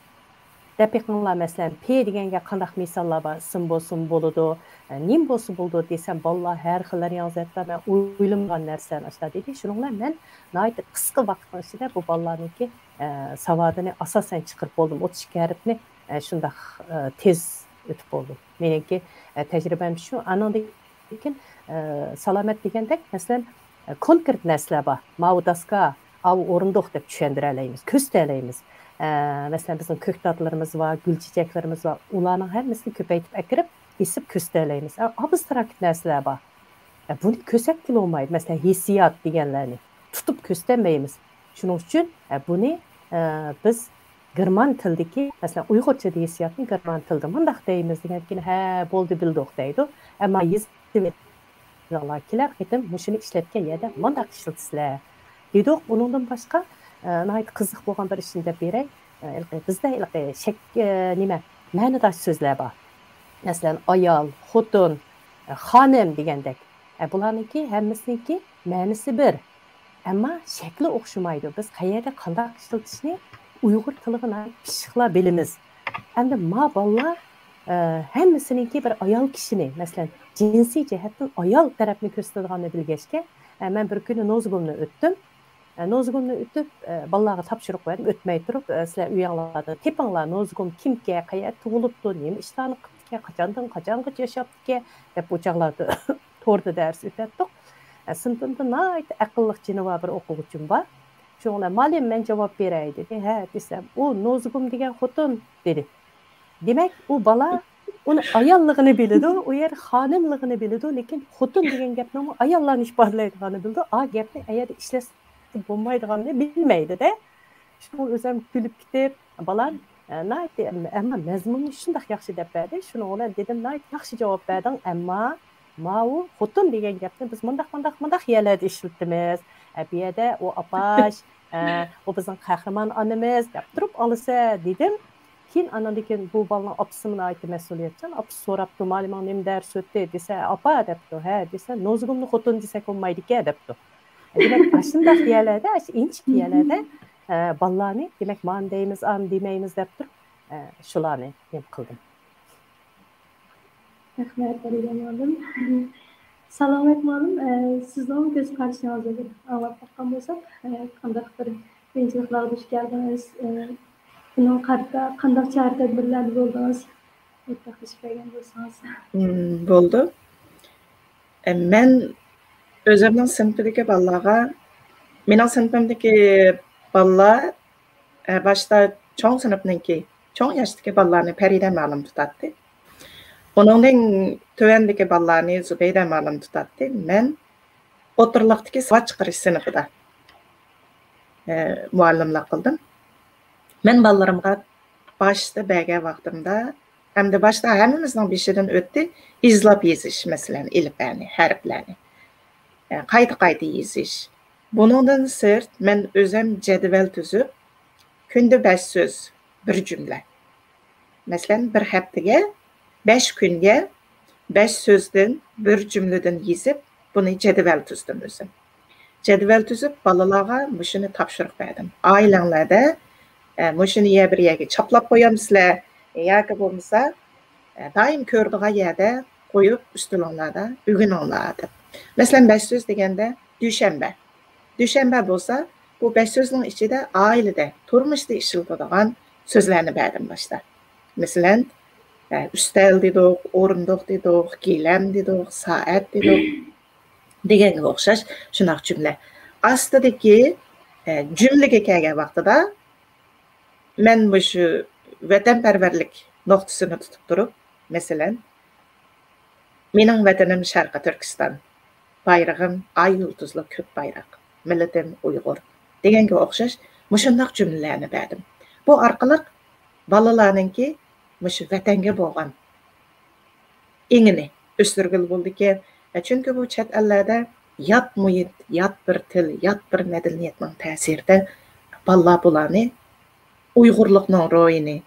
دەپ بېقىڭلار، مەسىلەن، پې دېگەنگە قانداق مىساللار بار؟ ئىسىم بولسىمۇ بولىدۇ، ئە، نېمە بولسا بولىدۇ دېسەم، بالىلار ھەر خىل ۋارىيانت، ھەتتا مەن ئويلىمىغان نەرسىلەرنى ئاشۇنداق دېدى. شۇنىڭ بىلەن مەن ناھايىتى قىسقا ۋاقىتنىڭ ئىچىدە بۇ بالىلارنىڭكى، ئە، ساۋادىنى ئاساسەن چىقىرىپ بولدۇم. ئوتتۇز ئىككى ھەرپنى، ئە، شۇنداق، ئە، تېز ئۆتۈپ بولدۇم. مېنىڭكى، ئە، تەجرىبەم شۇ. ئانىڭدىن كېيىن، ئە، سالامەت دېگەندەك، مەسىلەن، ئە، كونكرېت نەرسىلەر بار. ماۋۇ داسكا، ئاۋۇ ئورۇندۇق دەپ چۈشەندۈرەلەيمىز، كۆرسىتەلەيمىز. ئە، مەسىلەن، بىزنىڭ كۆكتاتلىرىمىز بار، گۈل چېچەكلىرىمىز بار. ئۇلارنىڭ ھەممىسىنى كۆپەيتىپ ئەكىرىپ، ئېسىپ كۆرسىتەلەيمىز. ئە، ئابستراكت نەرسىلەر بار. ئە، بۇنى كۆرسەتكىلى بولمايدۇ. مەسىلەن، ھېسسىيات دېگەنلەرنى تۇتۇپ كۆرسىتەلمەيمىز. شۇنىڭ ئۈچۈن، ئە، بۇنى، ئە، بىز گېرمان تىلدىكى، مەسىلەن، ئۇيغۇرچىدا ھېسسىياتنى گېرمان تىلدا مۇنداق دەيمىز دېگەندىكىن، ھە، بولدى، بىلدۇق دەيدۇ. ئەمما يېزىپ كېلەر قېتىم مۇشۇنى ئىشلەتكەن يەردە مۇنداق ئىشلىتىسىلەر دېدۇق. ئۇنىڭدىن باشقا، ئە، ناھايىتى قىزىق بولغان بىر ئىشنى دەپ بېرەي. ئە، ھېلىقى بىزدە ھېلىقى شەك-، ئە، نېمە، مەنىداش سۆزلەر بار. مەسىلەن، ئايال، خوتۇن، ئە، خانىم دېگەندەك. ئە، بۇلارنىڭكى ھەممىسىنىڭكى مەنىسى بىر. ئەمما شەكلى ئوخشىمايدۇ. بىز قەيەردە قانداق ئىشلىتىشنى ئۇيغۇر تىلىغا ناھايىتى پىششىقلا بىلىمىز. ئەمدى ما بالىلار، ئە، ھەممىسىنىڭكى بىر ئايال كىشىنى، مەسىلەن، جىنسىي جەھەتتىن ئايال تەرەپنى كۆرسىتىدىغاننى بىلگەچكە، ئە، مەن بىر كۈنى نوزۇگۇمنى ئۆتتۈم. ئە، نوزۇگۇمنى ئۆتۈپ، ئە، بالىلارغا تاپشۇرۇق بەردىم، ئۆتمەي تۇرۇپ، ئە، سىلەر ئۆيۈڭلاردا تېپىڭلار، نوزۇگۇم كىمكەن، قەيەردە تۇغۇلۇپتۇ، نېمە ئىشلارنى قىپتىكەن، قاچاندىن قاچانغىچە ياشاپتىكەن دەپ، ئۇ چاغلاردا توردا دەرس ئۆتەتتۇق. ئە، سىنىپىمدا ناھايىتى ئەقىللىق جېنى بار بىر ئوقۇغۇچىم بار. شۇنىڭ بىلەن، مۇئەللىم، مەن جاۋاب بېرەي، دېدى. ھە، دېسەم، ئۇ نوزۇگۇم دېگەن خوتۇن، دېدى. دېمەك، ئۇ بالا ئۇنى ئاياللىقىنى بىلىدۇ، ئۇ يەر خانىملىقىنى بىلىدۇ، لېكىن خوتۇن دېگەن گەپنىڭمۇ ئاياللارنى ئىپادىلەيدىغانىنى بىلىدۇ. ئا گەپنى ئەيەردە ئىشلەتسە بولمايدىغاننى بىلمەيدۇ-دە. شۇڭا ئۆزۈم كۈلۈپ كېتىپ، بالام، ئە، ناھايىتى، ئەمما مەزمۇننى شۇنداق ياخشى دەپ بەردى. شۇنىڭ بىلەن دېدىم، ناھايىتى ياخشى جاۋاب بەردىڭ، ئەمما ماۋۇ خوتۇن دېگەن گەپنى بىز مۇنداق، مۇنداق، مۇنداق يەرلەردە ئىشلىتىمىز. ئە، بۇ يەردە ئۇ ئاپاش، ئە، ئۇ بىزنىڭ قەھرىمان ئانىمىز دەپ تۇرۇپ ئالىسە دېدىم. كېيىن ئاناندىن كېيىن بۇ بالىنىڭ ئاپىسىمۇ ناھايىتى مەسئۇلىيەتچان. ئاپىسى سوراپتۇ، مۇئەللىمىڭ نېمە دەرس ئۆتتى دېسە، ئاپا دەپتۇ، ھە دېسە، نوزۇگۇمنى خوتۇن دېسەك بولمايدىكەن دەپتۇ. دېمەك، ئاشۇنداق يەرلەردە، ئاشۇ ئىنچىكە يەرلەردە، ئە، بالىلارنى، دېمەك، مانا دەيمىز، ئانا دېمەيمىز دەپ تۇرۇپ، ئە، شۇلارنى نېمە قىلدىم. رەھمەت، پەرىدە مۇئەللىم. سالامەت مۇئەللىم، ئە، سىزنىڭ كۆز قارىشىڭىزنى بىر ئاڭلاپ باققان بولساق، ئە، قانداق بىر قىيىنچىلىقلارغا دۇچ كەلدىڭىز؟ ئە، بۇنىڭغا قارىتا قانداق چارە-تەدبىرلەردە بولدىڭىز؟ ئورتاقلىشىپ بەرگەن بولسىڭىز. مم، بولدى. ئە، مەن ئۆزۈمنىڭ سىنىپىدىكى بالىلارغا، مېنىڭ سىنىپىمدىكى بالىلار، ئە، باشتا چوڭ سىنىپنىڭكى، چوڭ ياشتىكى بالىلارنى پەرىدە مۇئەللىم تۇتاتتى. ئۇنىڭدىن تۆۋەندىكى بالىلارنى زۇبەيدە مۇئەللىم تۇتاتتى. مەن ئوتتۇرىلىقتىكى ساۋات چىقىرىش سىنىپىدا، ئە، مۇئەللىملىق قىلدىم. مەن بالىلىرىمغا باشتا بەرگەن ۋاقتىمدا، ئەمدى باشتا ھەممىمىزنىڭ بېشىدىن ئۆتتى، ئىزلاپ يېزىش، مەسىلەن، ئېلىپبەنى، ھەرپلەرنى. ئە، قايتا-قايتا يېزىش. بۇنىڭدىن سىرت، مەن ئۆزۈم جەدۋەل تۈزۈپ، كۈندە بەش سۆز، بىر جۈملە. مەسىلەن، بىر ھەپتىگە بەش كۈنگە بەش سۆزدىن، بىر جۈملىدىن يېزىپ، بۇنى جەدۋەل تۈزدۈم ئۆزۈم. جەدۋەل تۈزۈپ، بالىلارغا مۇشۇنى تاپشۇرۇق بەردىم. ئائىلەڭلەردە، ئە، مۇشۇنى يە بىر يەرگە چاپلاپ قويامسىلەر ياكى بولمىسا، ئە، دائىم كۆرىدىغان يەردە قويۇپ، ئۈستىلىڭلاردا ئۆگىنىڭلار دەپ. مەسىلەن، بەش سۆز دېگەندە، دۈشەنبە. دۈشەنبە بولسا، بۇ بەش سۆزنىڭ ئىچىدە ئائىلىدە، تۇرمۇشتا ئىشلىتىدىغان سۆزلەرنى بەردىم باشتا. مەسىلەن، ئە، ئۈستەل دېدۇق، ئورۇندۇق دېدۇق، گىلەم دېدۇق، سائەت دېدۇق دېگەنگە ئوخشاش شۇنداق جۈملە. ئاستىدىكى، ئە، جۈملىگە كەلگەن ۋاقتىدا مەن مۇشۇ ۋەتەنپەرۋەرلىك نۇقتىسىنى تۇتۇپ تۇرۇپ، مەسىلەن، مېنىڭ ۋەتىنىم شەرقىي تۈركىستان، بايرىغىم ئاي يۇلتۇزلۇق كۆك بايراق، مىللىتىم ئۇيغۇر دېگەنگە ئوخشاش مۇشۇنداق جۈملىلەرنى بەردىم. بۇ ئارقىلىق بالىلارنىڭكى مۇشۇ ۋەتەنگە بولغان ئېڭىنى ئۆستۈرگىلى بولىدىكەن. چۈنكى بۇ چەت ئەللەردە يات مۇھىت، يات بىر تىل، يات بىر مەدەنىيەتنىڭ تەسىرىدە بالىلار بۇلارنى، ئۇيغۇرلۇقنىڭ روھىنى،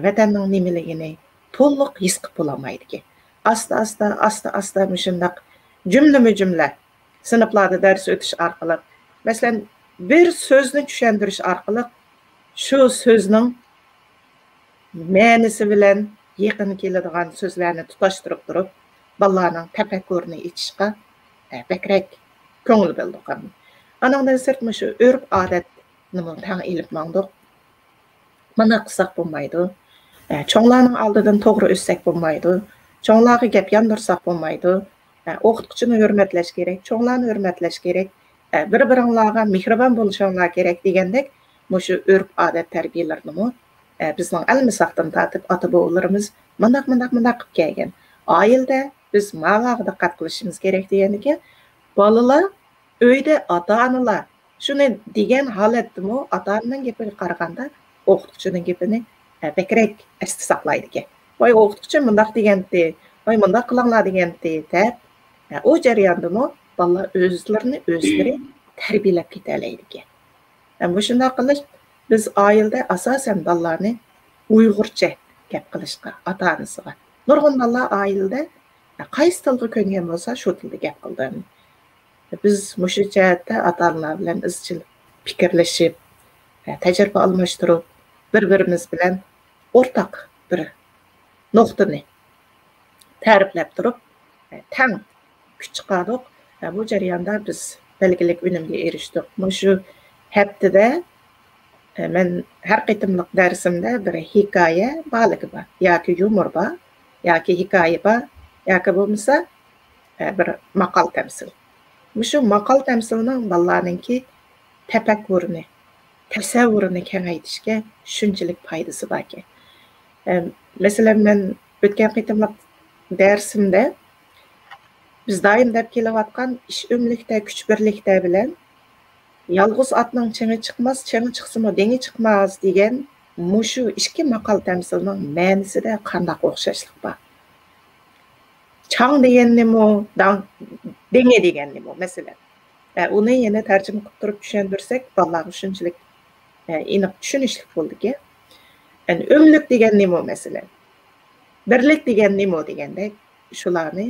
ۋەتەننىڭ نېمىلىكىنى تولۇق ھېس قىلىپ بولالمايدىكەن. ئاستا-ئاستا، ئاستا-ئاستا مۇشۇنداق جۈملىمۇ جۈملە سىنىپلاردا دەرس ئۆتۈش ئارقىلىق، مەسىلەن، بىر سۆزنى چۈشەندۈرۈش ئارقىلىق شۇ سۆزنىڭ مەنىسى بىلەن يېقىن كېلىدىغان سۆزلەرنى تۇتاشتۇرۇپ تۇرۇپ، بالىلارنىڭ تەپەككۇرىنى ئېچىشقا، ئە، بەكرەك كۆڭۈل بۆلدۇق. ئانىڭدىن سىرت، مۇشۇ ئۆرپ-ئادەتنىمۇ تەڭ ئېلىپ ماڭدۇق. مانداق قىلساق بولمايدۇ. ئە، چوڭلارنىڭ ئالدىدىن توغرا ئۆتسەك بولمايدۇ. چوڭلارغا گەپ ياندۇرساق بولمايدۇ. ئە، ئوقۇتقۇچىنى ھۆرمەتلەش كېرەك، چوڭلارنى ھۆرمەتلەش كېرەك. ئە، بىر-بىرىڭلارغا مېھرىبان بولۇشۇڭلار كېرەك دېگەندەك، مۇشۇ ئۆرپ-ئادەت تەربىيەلىرىنىمۇ، ئە، بىزنىڭ ئەلمىساقتىن تارتىپ ئاتا-بوۋىلىرىمىز مانداق، مانداق، مانداق قىلىپ كەلگەن. ئائىلىدە بىز ماۋاغا دىققەت قىلىشىمىز كېرەك دېگەندىكىن، بالىلار ئۆيدە ئاتا-ئانىلار شۇنى دېگەن ھالەتتىمۇ ئاتا-ئانىنىڭ گېپىگە قارىغاندا ئوقۇتقۇچىنىڭ گېپىنى، ئە، بەكرەك ئەستە ساقلايدىكەن. ۋاي، ئوقۇتقۇچى مۇنداق دېگەنتى، ۋاي، مۇنداق قىلىڭلار دېگەنتى دەپ، ئە، ئۇ جەرياندىمۇ بالىلار ئۆزلىرىنى ئۆزلىرى تەربىيەلەپ كېتەلەيدىكەن. ئە، مۇشۇنداق قىلىش بىز ئائىلىدە ئاساسەن بالىلارنى ئۇيغۇرچە گەپ قىلىشقا، ئاتا-ئانىسىغا. نۇرغۇن بالىلار ئائىلىدە، ئە، قايسى تىلغا كۆنگەن بولسا شۇ تىلدا گەپ قىلىدۇ. بىز مۇشۇ جەھەتتە ئاتا-ئانىلار بىلەن ئىزچىل پىكىرلىشىپ، تەجرىبە ئالماشتۇرۇپ، بىر-بىرىمىز بىلەن ئورتاق بىر نۇقتىنى تەرىپلەپ تۇرۇپ، تەڭ كۈچ چىقاردۇق. بۇ جەرياندا بىز بەلگىلىك ئۈنۈمگە ئېرىشتۇق. مۇشۇ ھەپتىدە، مەن ھەر قېتىملىق دەرسىمدە بىر ھېكايە بارلىقى بار، ياكى يۇمۇر بار، ياكى ھېكايە بار، ياكى بولمىسا، ئە، بىر ماقال تەمسىل. مۇشۇ ماقال تەمسىلنىڭ بالىلارنىڭكى تەپەككۇرىنى، تەسەۋۋۇرىنى كېڭەيتىشكە شۇنچىلىك پايدىسى باركەن. ئە، مەسىلەن، مەن ئۆتكەن قېتىملىق دەرسىمدە بىز دائىم دەپ كېلىۋاتقان ئىش ئۆملۈكتە، كۈچ بىرلىكتە بىلەن يالغۇز ئاتنىڭ چېڭى چىقماس، چېڭى چىقسىمۇ دېڭى چىقماس دېگەن مۇشۇ ئىككى ماقال تەمسىلنىڭ مەنىسىدە قانداق ئوخشاشلىق بار؟ چاڭ دېگەن نېمە؟ داڭ-، دېڭى دېگەن نېمە، مەسىلەن؟ ئە، ئۇنى يەنە تەرجىمە قىلىپ تۇرۇپ چۈشەندۈرسەك، بالىلارغا شۇنچىلىك، ئە، ئېنىق چۈشىنىشلىك بولىدىكەن. يەنى ئۆملۈك دېگەن نېمە، مەسىلەن؟ بىرلىك دېگەن نېمە دېگەندەك شۇلارنى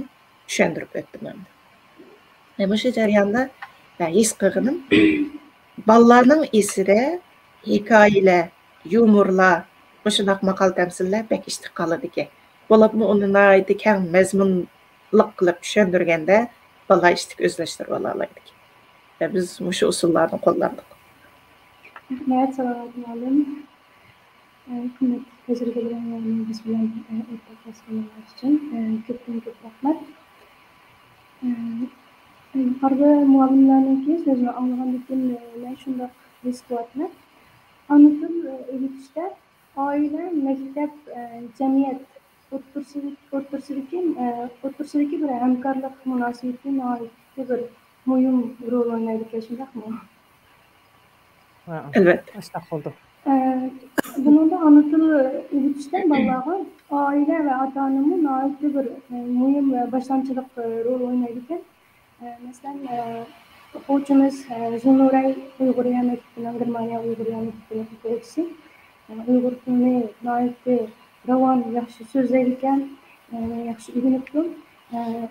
چۈشەندۈرۈپ ئۆتتۈم ئەمدى. ئە، مۇشۇ جەرياندا، ئە، ھېس قىلغىنىم، بالىلارنىڭ ئېسىدە ھېكايىلەر، يۇمۇرلار، مۇشۇنداق ماقال تەمسىللەر بەك ئىشتىك قالىدىكەن. بولۇپمۇ ئۇنى ناھايىتى كەڭ مەزمۇنلۇق قىلىپ چۈشەندۈرگەندە، بالىلار ئىشتىك ئۆزلەشتۈرۈۋالالايدىكەن. ۋە بىز مۇشۇ ئۇسۇللارنى قوللاندۇق. رەھمەت، سالاۋات مۇئەللىم. ئە، قىممەتلىك تەجرىبىلىرىڭلارنى بىز بىلەن، ئە، ئورتاقلاشقىنىڭلار ئۈچۈن، ئە، كۆپتىن كۆپ رەھمەت. ئە، يۇقىرىدا مۇئەللىملەرنىڭكى سۆزىنى ئاڭلىغاندىن كېيىن، ئە، مەن شۇنداق ھېس قىلىۋاتىمەن. ئانا تىل، ئە، ئۆگىتىشتە ئائىلە، مەكتەپ، ئە، جەمئىيەت ئوتتۇرىسىدىكى، ئوتتۇرىسىدىكى، ئە، ئوتتۇرىسىدىكى بىر ھەمكارلىق مۇناسىۋىتى ناھايىتى بىر مۇھىم رول ئوينايدىكەن، شۇنداقمۇ؟ ھە، ئەلۋەتتە. ئاشۇنداق بولدى. ئە، بۇنىڭدا ئانا تىل ئۆگىتىشتە بالىلارغا ئائىلە ۋە ئاتا ئانىمۇ ناھايىتى بىر، ئە، مۇھىم ۋە باشلامچىلىق، ئە، رول ئوينايدىكەن. ئە، مەسىلەن، ئە، ئوقۇغۇچىمىز، ئە، زۇنۇرەي ئۇيغۇرىيە مەكتىپىنىڭ، گېرمانىيە ئۇيغۇرىيە مەكتىپىنىڭ ئوقۇغۇچىسى، ئە، ئۇيغۇر تىلىنى ناھايىتى راۋان، ياخشى سۆزلەيدىكەن، ئە، ياخشى ئۆگىنىپتۇ. ئە،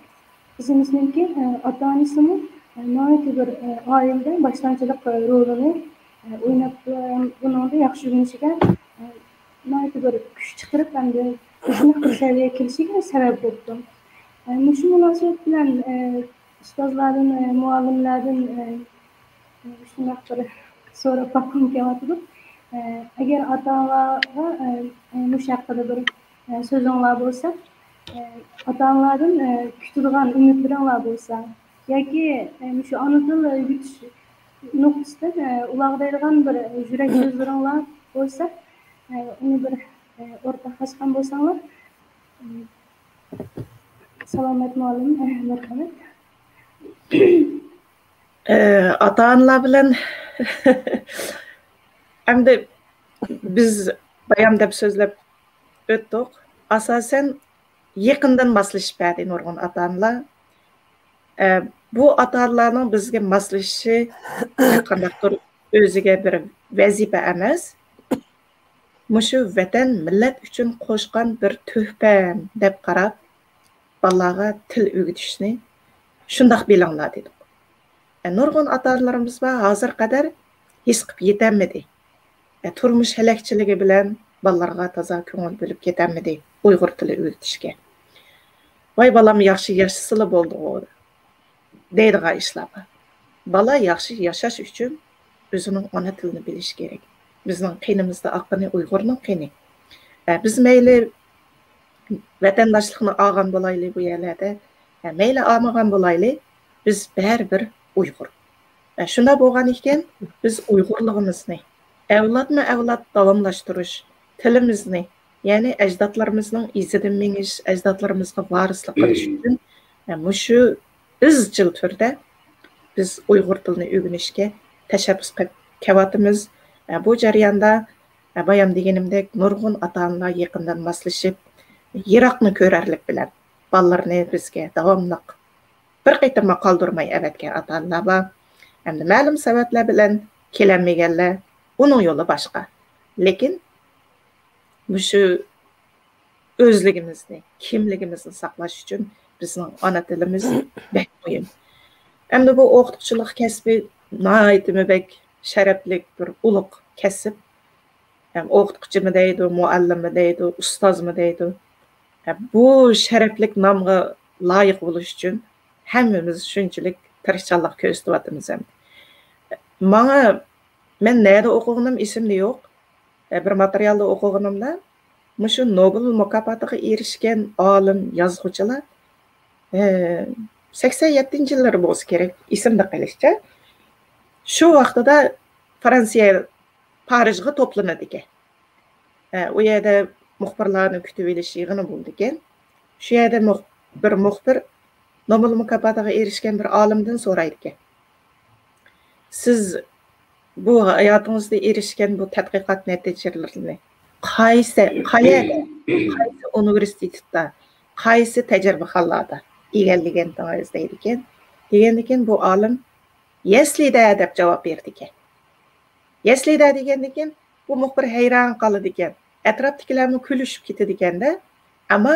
قىزىمىزنىڭكى، ئە، ئاتا ئانىسىمۇ، ئە، ناھايىتى بىر، ئە، ئائىلىدە باشلامچىلىق، ئە، رولىنى، ئە، ئويناپتۇ. بۇنىڭدا ياخشى ئۆگىنىشىگە، ئە، ناھايىتى بىر كۈچ چىقىرىپ، ئەمدى مۇشۇنداق بىر سەۋىيەگە كېلىشىگە سەۋەب بوپتۇ. ئە، مۇشۇ مۇناسىۋەت بىلەن، ئە، ئۇستازلاردىن، ئە، مۇئەللىملەردىن، ئە، شۇنداق بىر سوراپ باققۇم كېلىۋاتىدۇ. ئە، ئەگەر ئاتا-ئانىلارغا، ئە، ئە، مۇشۇ ھەققىدە بىر، ئە، سۆزۈڭلار بولسا، ئە، ئاتا-ئانىلاردىن، ئە، كۈتىدىغان ئۈمىدلىرىڭلار بولسا، ياكى، ئە، مۇشۇ ئانا تىل ئۆگىتىش نۇقتىسىدىن، ئە، ئۇلارغا دەيدىغان بىر يۈرەك سۆزلىرىڭلار بولسا، ئە، ئۇنى بىر، ئە، ئورتاقلاشقان بولساڭلار. ئە، سالامەت مۇئەللىم، ئە، مەرھەمەت. ئاتا-ئانىلار بىلەن ئەمدى بىز بايام دەپ سۆزلەپ ئۆتتۇق. ئاساسەن يېقىندىن ماسلىشىپ بەردى نۇرغۇن ئاتا-ئانىلار. ئە، بۇ ئاتا-ئانىلارنىڭ بىزگە ماسلىشىشى قانداقتۇر ئۆزىگە بىر ۋەزىپە ئەمەس. مۇشۇ ۋەتەن، مىللەت ئۈچۈن قوشقان بىر تۆھپەم دەپ قاراپ، بالىلارغا تىل ئۆگىتىشنى شۇنداق بىلىڭلار دېدۇق. ئە، نۇرغۇن ئاتا-ئانىلىرىمىز بار، ھازىرغا قەدەر ھېس قىلىپ يېتەلمىدى. ئە، تۇرمۇش ھەلەكچىلىكى بىلەن بالىلارغا تازا كۆڭۈل بۆلۈپ كېتەلمىدى ئۇيغۇر تىلى ئۆگىتىشكە. ۋاي بالام ياخشى ياشىسىلا بولدىغۇ دەيدىغان ئىشلار بار. بالا ياخشى ياشاش ئۈچۈن ئۆزىنىڭ ئانا تىلىنى بىلىشى كېرەك. بىزنىڭ قېنىمىزدا ئاققىنى ئۇيغۇرنىڭ قېنى. ئە، بىز مەيلى ۋەتەنداشلىقنى ئالغان بولايلى بۇ يەرلەردە، ئە، مەيلى ئالمىغان بولايلى، بىز بەرىبىر ئۇيغۇر. ئە، شۇنداق بولغان ئىكەن، بىز ئۇيغۇرلۇقىمىزنى ئەۋلادمۇ ئەۋلاد داۋاملاشتۇرۇش، تىلىمىزنى، يەنى ئەجدادلىرىمىزنىڭ ئىزىدىن مېڭىش، ئەجدادلىرىمىزغا ۋارىسلىق قىلىش ئۈچۈن، ئە، مۇشۇ ئىزچىل تۈردە بىز ئۇيغۇر تىلىنى ئۆگىنىشكە تەشەببۇس قىلىپ كېلىۋاتىمىز. ئە، بۇ جەرياندا، ئە، بايام دېگىنىمدەك، نۇرغۇن ئاتا-ئانىلار يېقىندىن ماسلىشىپ، يىراقنى كۆرەرلىك بىلەن بالىلىرىنى بىزگە داۋاملىق بىر قېتىممۇ قالدۇرماي ئەۋەتكەن ئاتا-ئانىلار بار. ئەمدى مەلۇم سەۋەبلەر بىلەن كېلەلمىگەنلەر، ئۇنىڭ يولى باشقا. لېكىن مۇشۇ ئۆزلۈكىمىزنى، كىملىكىمىزنى ساقلاش ئۈچۈن بىزنىڭ ئانا تىلىمىز بەك مۇھىم. ئەمدى بۇ ئوقۇتقۇچىلىق كەسپى ناھايىتىمۇ بەك شەرەپلىك بىر ئۇلۇغ كەسىپ. ھەم ئوقۇتقۇچىمۇ دەيدۇ، مۇئەللىممۇ دەيدۇ، ئۇستازمۇ دەيدۇ. ھە، بۇ شەرەپلىك نامغا لايىق بولۇش ئۈچۈن ھەممىمىز شۇنچىلىك تىرىشچانلىق كۆرسىتىۋاتىمىز ئەمدى. ماڭا، مەن نەدە ئوقۇغىنىم ئېسىمدە يوق. ھە، بىر ماتېرىيالدا ئوقۇغىنىمدا، مۇشۇ نوبېل مۇكاپاتىغا ئېرىشكەن ئالىم، يازغۇچىلار، ھە، سەكسەن يەتتىنچى يىللىرى بولسا كېرەك، ئېسىمدە قېلىشىچە. شۇ ۋاقتىدا فرانسىيە پارىژغا توپلىنىدىكەن. ھە، ئۇ يەردە مۇخبىرلارنى كۈتۈۋېلىش يىغىنى بولىدىكەن. شۇ يەردە مۇخ-، بىر مۇخبىر نوبېل مۇكاپاتىغا ئېرىشكەن بىر ئالىمدىن سورايدىكەن. سىز بۇ ھاياتىڭىزدا ئېرىشكەن بۇ تەتقىقات نەتىجىلىرىنى قايسى، قەيەردە، قايسى ئۇنىۋېرسىتېتتا، قايسى تەجرىبىخانىلاردا ئىگىلىگەنتىڭىز دەيدىكەن. دېگەندىكىن بۇ ئالىم يەسلىدە دەپ جاۋاب بېرىدىكەن. يەسلىدە دېگەندىكىن بۇ مۇخبىر ھەيران قالىدىكەن. ئەتراپتىكىلەرمۇ كۈلۈشۈپ كېتىدىكەندە. ئەمما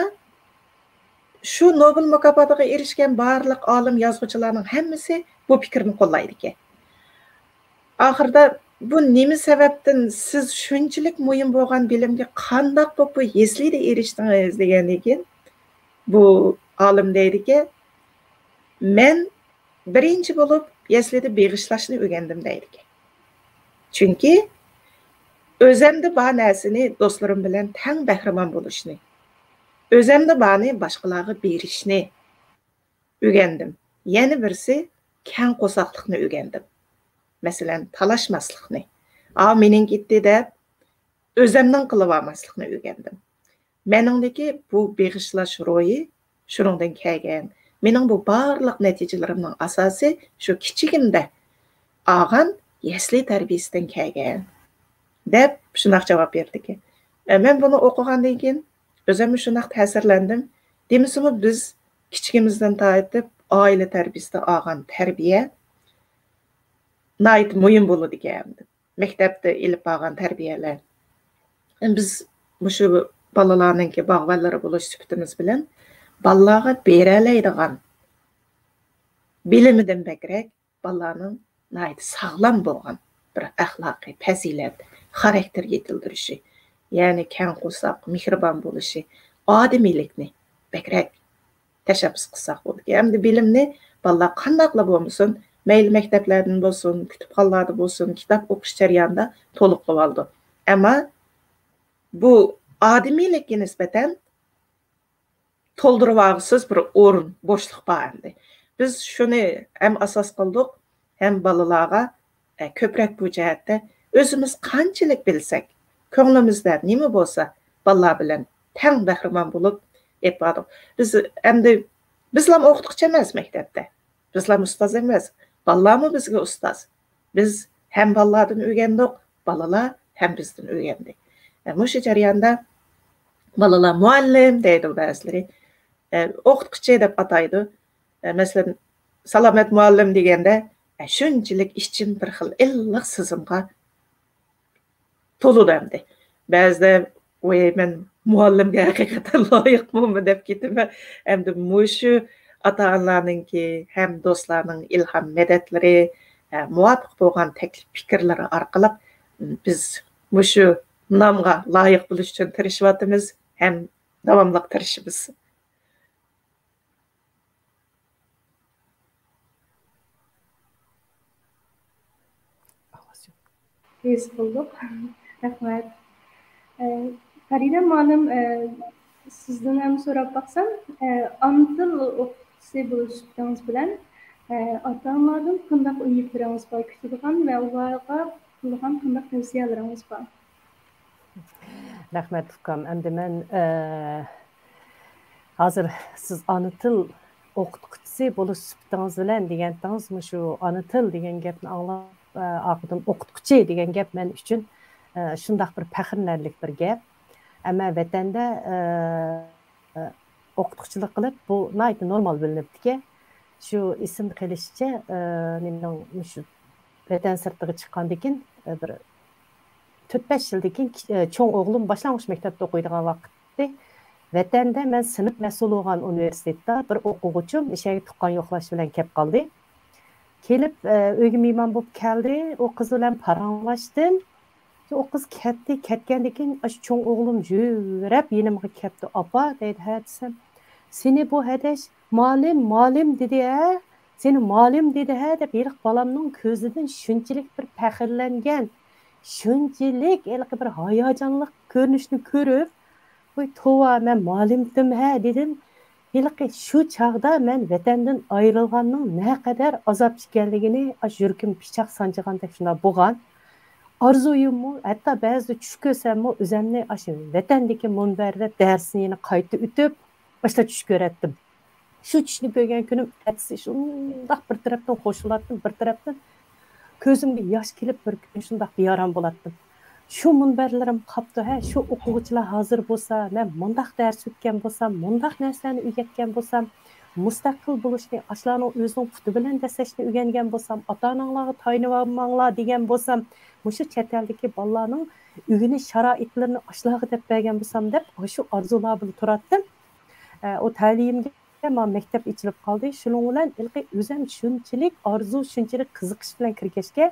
شۇ نوبېل مۇكاپاتىغا ئېرىشكەن بارلىق ئالىم يازغۇچىلارنىڭ ھەممىسى بۇ پىكىرنى قوللايدىكەن. ئاخىرىدا بۇ نېمە سەۋەبتىن سىز شۇنچىلىك مۇھىم بولغان بىلىمگە قانداق بولۇپ بۇ يەسلىدە ئېرىشتىڭىز دېگەندىن كېيىن بۇ ئالىم دەيدىكەن، مەن بىرىنچى بولۇپ يەسلىدە بېغىشلاشنى ئۆگەندىم دەيدىكەن. چۈنكى ئۆزەمدە بار نەرسىنى دوستلىرىم بىلەن تەڭ بەھرىمەن بولۇشنى، ئۆزەمدە بارنى باشقىلارغا بېرىشنى ئۆگەندىم. يەنە بىرسى كەڭ قورساقلىقنى ئۆگەندىم. مەسىلەن، تالاشماسلىقنى. ئا، مېنىڭكى ئىدى دەپ ئۆزەمنىڭ قىلىۋالماسلىقنى ئۆگەندىم. مېنىڭدىكى بۇ بېغىشلاش روھى شۇنىڭدىن كەلگەن. مېنىڭ بۇ بارلىق نەتىجىلىرىمنىڭ ئاساسى شۇ كىچىكىمدە ئالغان يەسلى تەربىيەسىدىن كەلگەن، دەپ شۇنداق جاۋاب بېرىدىكەن. ئە، مەن بۇنى ئوقۇغاندىن كېيىن ئۆزۈممۇ شۇنداق تەسىرلەندىم. دېمىسىمۇ بىز كىچىكىمىزدىن تارتىپ ئائىلە تەربىيىسىدە ئالغان تەربىيە ناھايىتى مۇھىم بولىدىكەن. مەكتەپتە ئېلىپ بارغان تەربىيەلەر. بىز مۇشۇ بالىلارنىڭكى باغۋەنلىرى بولۇش سۈپىتىمىز بىلەن بالىلارغا بېرەلەيدىغان بىلىمىدىن بەكرەك بالىلارنىڭ ناھايىتى ساغلام بولغان بىر ئەخلاقىي پەزىلەت، خاراكتېر يېتىلدۈرۈشى، يەنى كەڭ قورساق، مېھرىبان بولۇشى، ئادىمىيلىكنى بەكرەك تەشەببۇس قىلساق بولىدىكەن. ئەمدى بىلىمنى بالىلار قانداقلا بولمىسۇن، مەيلى مەكتەپلەردىن بولسۇن، كۇتۇپخانىلاردا بولسۇن، كىتاب ئوقۇش جەريانىدا تولۇقلىۋالىدۇ. ئەمما بۇ ئادىمىيلىككە نىسبەتەن تولدۇرۇۋالغۇسىز بىر ئورۇن، بوشلۇق بار ئەمدى. بىز شۇنى ھەم ئاساس قىلدۇق، ھەم بالىلارغا، ئە، كۆپرەك بۇ جەھەتتە ئۆزىمىز قانچىلىك بىلسەك، كۆڭلىمىزدە نېمە بولسا، بالىلار بىلەن تەڭ بەھرىمەن بولۇپ ئېلىپ باردۇق. بىز ئەمدى، بىزلام ئوقۇتقۇچى ئەمەس مەكتەپتە. بىزلام ئۇستاز ئەمەس. بالىلارمۇ بىزگە ئۇستاز. بىز ھەم بالىلاردىن ئۆگەندۇق، بالىلار ھەم بىزدىن ئۆگەندى. ئە، مۇشۇ جەرياندا بالىلار مۇئەللىم دەيدۇ بەزىلىرى. ئە، ئوقۇتقۇچى دەپ ئاتايدۇ. ئە، مەسىلەن، سالامەت مۇئەللىم دېگەندە، ئە، شۇنچىلىك ئىچىم بىر خىل ئىللىق سېزىمغا تولىدۇ ئەمدى. بەزىدە، ۋاي، مەن مۇئەللىمگە ھەقىقەتەن لايىقمۇمەن دەپ كېتىمەن. ئەمدى مۇشۇ ئاتا-ئانىلارنىڭكى ھەم دوستلارنىڭ ئىلھام مەدەتلىرى، ئە، مۇۋاپىق بولغان تەكلىپ پىكىرلىرى ئارقىلىق بىز مۇشۇ نامغا لايىق بولۇش ئۈچۈن تىرىشىۋاتىمىز ھەم داۋاملىق تىرىشىمىز. ھېس قىلدۇق. رەھمەت. ئە، پەرىدە مۇئەللىم، ئە، سىزدىن ھەم سوراپ باقسام، ئە، ئانا تىل ئوقۇتقۇچىسى بولۇش سۈپىتىڭىز بىلەن، ئە، ئاتا-ئانىلاردىن قانداق ئۈمىدلىرىڭىز بار، كۈتىدىغان ۋە ئۇلارغا قىلىدىغان قانداق تەۋسىيەلىرىڭىز بار؟ رەھمەت، ئۇكام. ئەمدى مەن، ئە، ھازىر سىز ئانا تىل ئوقۇتقۇچىسى بولۇش سۈپىتىڭىز بىلەن دېگەنتىڭىز، مۇشۇ ئانا تىل دېگەن گەپنى ئاڭلاپ، ئە، ئارقىدىن ئوقۇتقۇچى دېگەن گەپ مەن ئۈچۈن، ئە، شۇنداق بىر پەخىرلىنەرلىك بىر گەپ. ئەمما ۋەتەندە، ئە، ئوقۇتقۇچىلىق قىلىپ، بۇ ناھايىتى نورمال بىلىنىپتىكەن. شۇ ئېسىمدە قېلىشىچە، ئى، نېمىنىڭ، مۇشۇ ۋەتەن سىرتىغا چىققاندىن كېيىن، ئى، بىر تۆت-بەش يىلدىن كېيىن، كى-، ئى، چوڭ ئوغلۇم باشلانغۇچ مەكتەپتە ئوقۇيدىغان ۋاقىت ئىدى. ۋەتەندە مەن سىنىپ مەسئۇلى بولغان ئۇنىۋېرسىتېتتا بىر ئوقۇغۇچىم ئىشەگە تۇغقان يوقلاش بىلەن كەپ قالدى. كېلىپ، ئى، ئۆيگە مېھمان بولۇپ كەلدى. ئۇ قىز بىلەن پاراڭلاشتىم. ئۇ قىز كەتتى، كەتكەندىن كېيىن ئاشۇ چوڭ ئوغلۇم يۈگۈرۈپ يېنىمغا كەپتۇ. «ئاپا» دەيدۇ، «ھە» دېسەم، «سېنى بۇ ھەدەش مالىم، مالىم دېدى ھە، سېنى مالىم دېدى ھە» دەپ، ھېلىقى بالامنىڭ كۆزىدىن شۇنچىلىك بىر پەخىرلەنگەن، شۇنچىلىك ھېلىقى بىر ھاياجانلىق كۆرۈنۈشنى كۆرۈپ، «ۋاي توۋا، مەن مالىمتىم ھە» دېدىم. ھېلىقى شۇ چاغدا مەن ۋەتەندىن ئايرىلغاننىڭ نەقەدەر ئازاب ئىكەنلىكىنى ئاشۇ يۈرىكىم پىچاق سانجىغاندەك شۇنداق بولغان. ئارزۇيۇممۇ، ھەتتا بەزىدە چۈش كۆرسەممۇ، ئۆزەمنى ئاشۇ ۋەتەندىكى مۇنبەردە دەرسنى يەنە قايتا ئۆتۈپ، ئاشۇنداق چۈش كۆرەتتىم. شۇ چۈشنى كۆرگەن كۈنۈم ئەتىسى شۇنداق بىر تەرەپتىن خوش بولاتتىم، بىر تەرەپتىن كۆزۈمگە ياش كېلىپ، بىر كۈنى شۇنداق بىئارام بولاتتىم. شۇ مۇنبەرلىرىم قاپتۇ ھە، شۇ ئوقۇغۇچىلار ھازىر بولسا، مەن مۇنداق دەرس ئۆتكەن بولسام، مۇنداق نەرسىلەرنى ئۆگەتكەن بولسام، مۇستەقىل بولۇشنى، ئاشۇلارنىڭ ئۆزىنىڭ پۇتى بىلەن دەسسەشنى ئۆگەنگەن بولسام، ئاتا-ئاناڭلارغا تايىنىۋالماڭلار دېگەن بولسام، مۇشۇ چەت ئەلدىكى بالىلارنىڭ ئۆگىنىش شارائىتلىرىنى ئاشۇلارغا دەپ بەرگەن بولسام دەپ، ئاشۇ ئارزۇلار بىلەن تۇراتتىم. ئە، ئۇ تەلىيىمگە مانا مەكتەپ ئېچىلىپ قالدى. شۇنىڭ بىلەن ھېلىقى ئۆزەم شۇنچىلىك ئارزۇ، شۇنچىلىك قىزىقىش بىلەن كىرگەچكە،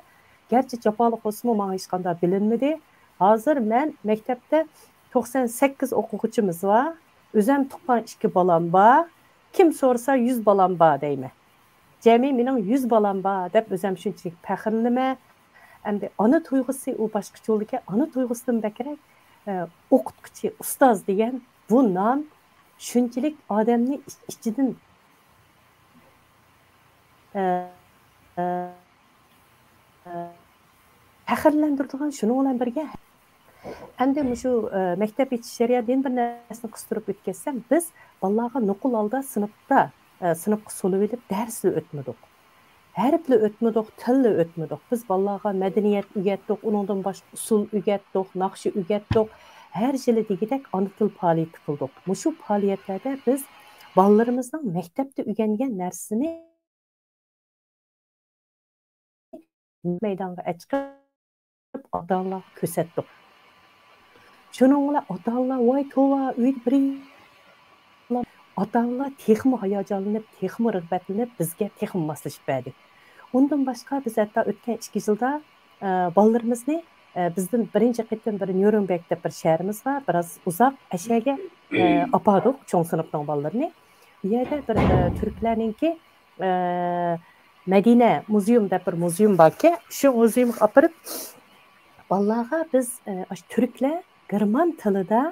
گەرچە جاپالىق بولسىمۇ، ماڭا ھېچقانداق بىلىنمىدى. ھازىر مەن مەكتەپتە توقسان سەككىز ئوقۇغۇچىمىز بار. ئۆزەم تۇغقان ئىككى بالام بار. كىم سورىسا، يۈز بالام بار دەيمەن. جەمئىي مېنىڭ يۈز بالام بار دەپ ئۆزەم شۇنچىلىك پەخىرلىنىمەن. ئەمدى ئانا تۇيغۇسى ئۇ باشقىچە بولىدىكەن. ئانا تۇيغۇسىدىن بەكرەك، ئە، ئوقۇتقۇچى، ئۇستاز دېگەن بۇ نام شۇنچىلىك ئادەمنى ئىچ-، ئىچىدىن، ئە، ئە، ئە، پەخىرلەندۈرىدىغان، شۇنىڭ بىلەن بىرگە، ئەمدى مۇشۇ، ئە، مەكتەپ ئېچىش جەريانىدا يەنە بىر نەرسىنى قىستۇرۇپ ئۆتكەزسەم، بىز بالىلارغا نوقۇل ھالدا سىنىپتا، ئە، سىنىپقا سولىۋېلىپ دەرسلا ئۆتمىدۇق. ھەرپلا ئۆتمىدۇق، تىللا ئۆتمىدۇق. بىز بالىلارغا مەدەنىيەت ئۆگەتتۇق، ئۇنىڭدىن باشقا ئۇسسۇل ئۆگەتتۇق، ناخشا ئۆگەتتۇق. ھەر يىلى دېگۈدەك ئانا تىل پائالىيىتى قىلدۇق. مۇشۇ پائالىيەتلەردە بىز بالىلىرىمىزنىڭ مەكتەپتە ئۆگەنگەن نەرسىسىنى مەيدانغا ئەچىقىپ، ئاتا-ئانىلارغا كۆرسەتتۇق. شۇنىڭ بىلەن ئاتا-ئانىلار، ۋاي توۋا، ئۆيدە بىر ئاتا-ئانىلار تېخىمۇ ھاياجانلىنىپ، تېخىمۇ رىغبەتلىنىپ، بىزگە تېخىمۇ ماسلىشىپ بەردى. ئۇندىن باشقا، بىز ھەتتا ئۆتكەن ئىككى يىلدا، ئە، بالىلىرىمىزنى، ئە، بىزدىن بىرىنچى قېتىم بىر نيۇرنبېرگ دەپ بىر شەھىرىمىز بار، بىراز ئۇزاق، ئەشەگە، ئە، ئاپاردۇق چوڭ سىنىپنىڭ بالىلىرىنى. ئۇ يەردە بىر، ئە، تۈركلەرنىڭكى، ئە، مەدىنە مۇزېيۇم دەپ بىر مۇزېيۇم باركەن، شۇ مۇزېيۇمغا ئاپىرىپ، بالىلارغا بىز، ئە، ئاشۇ تۈركلەر گېرمان تىلىدا،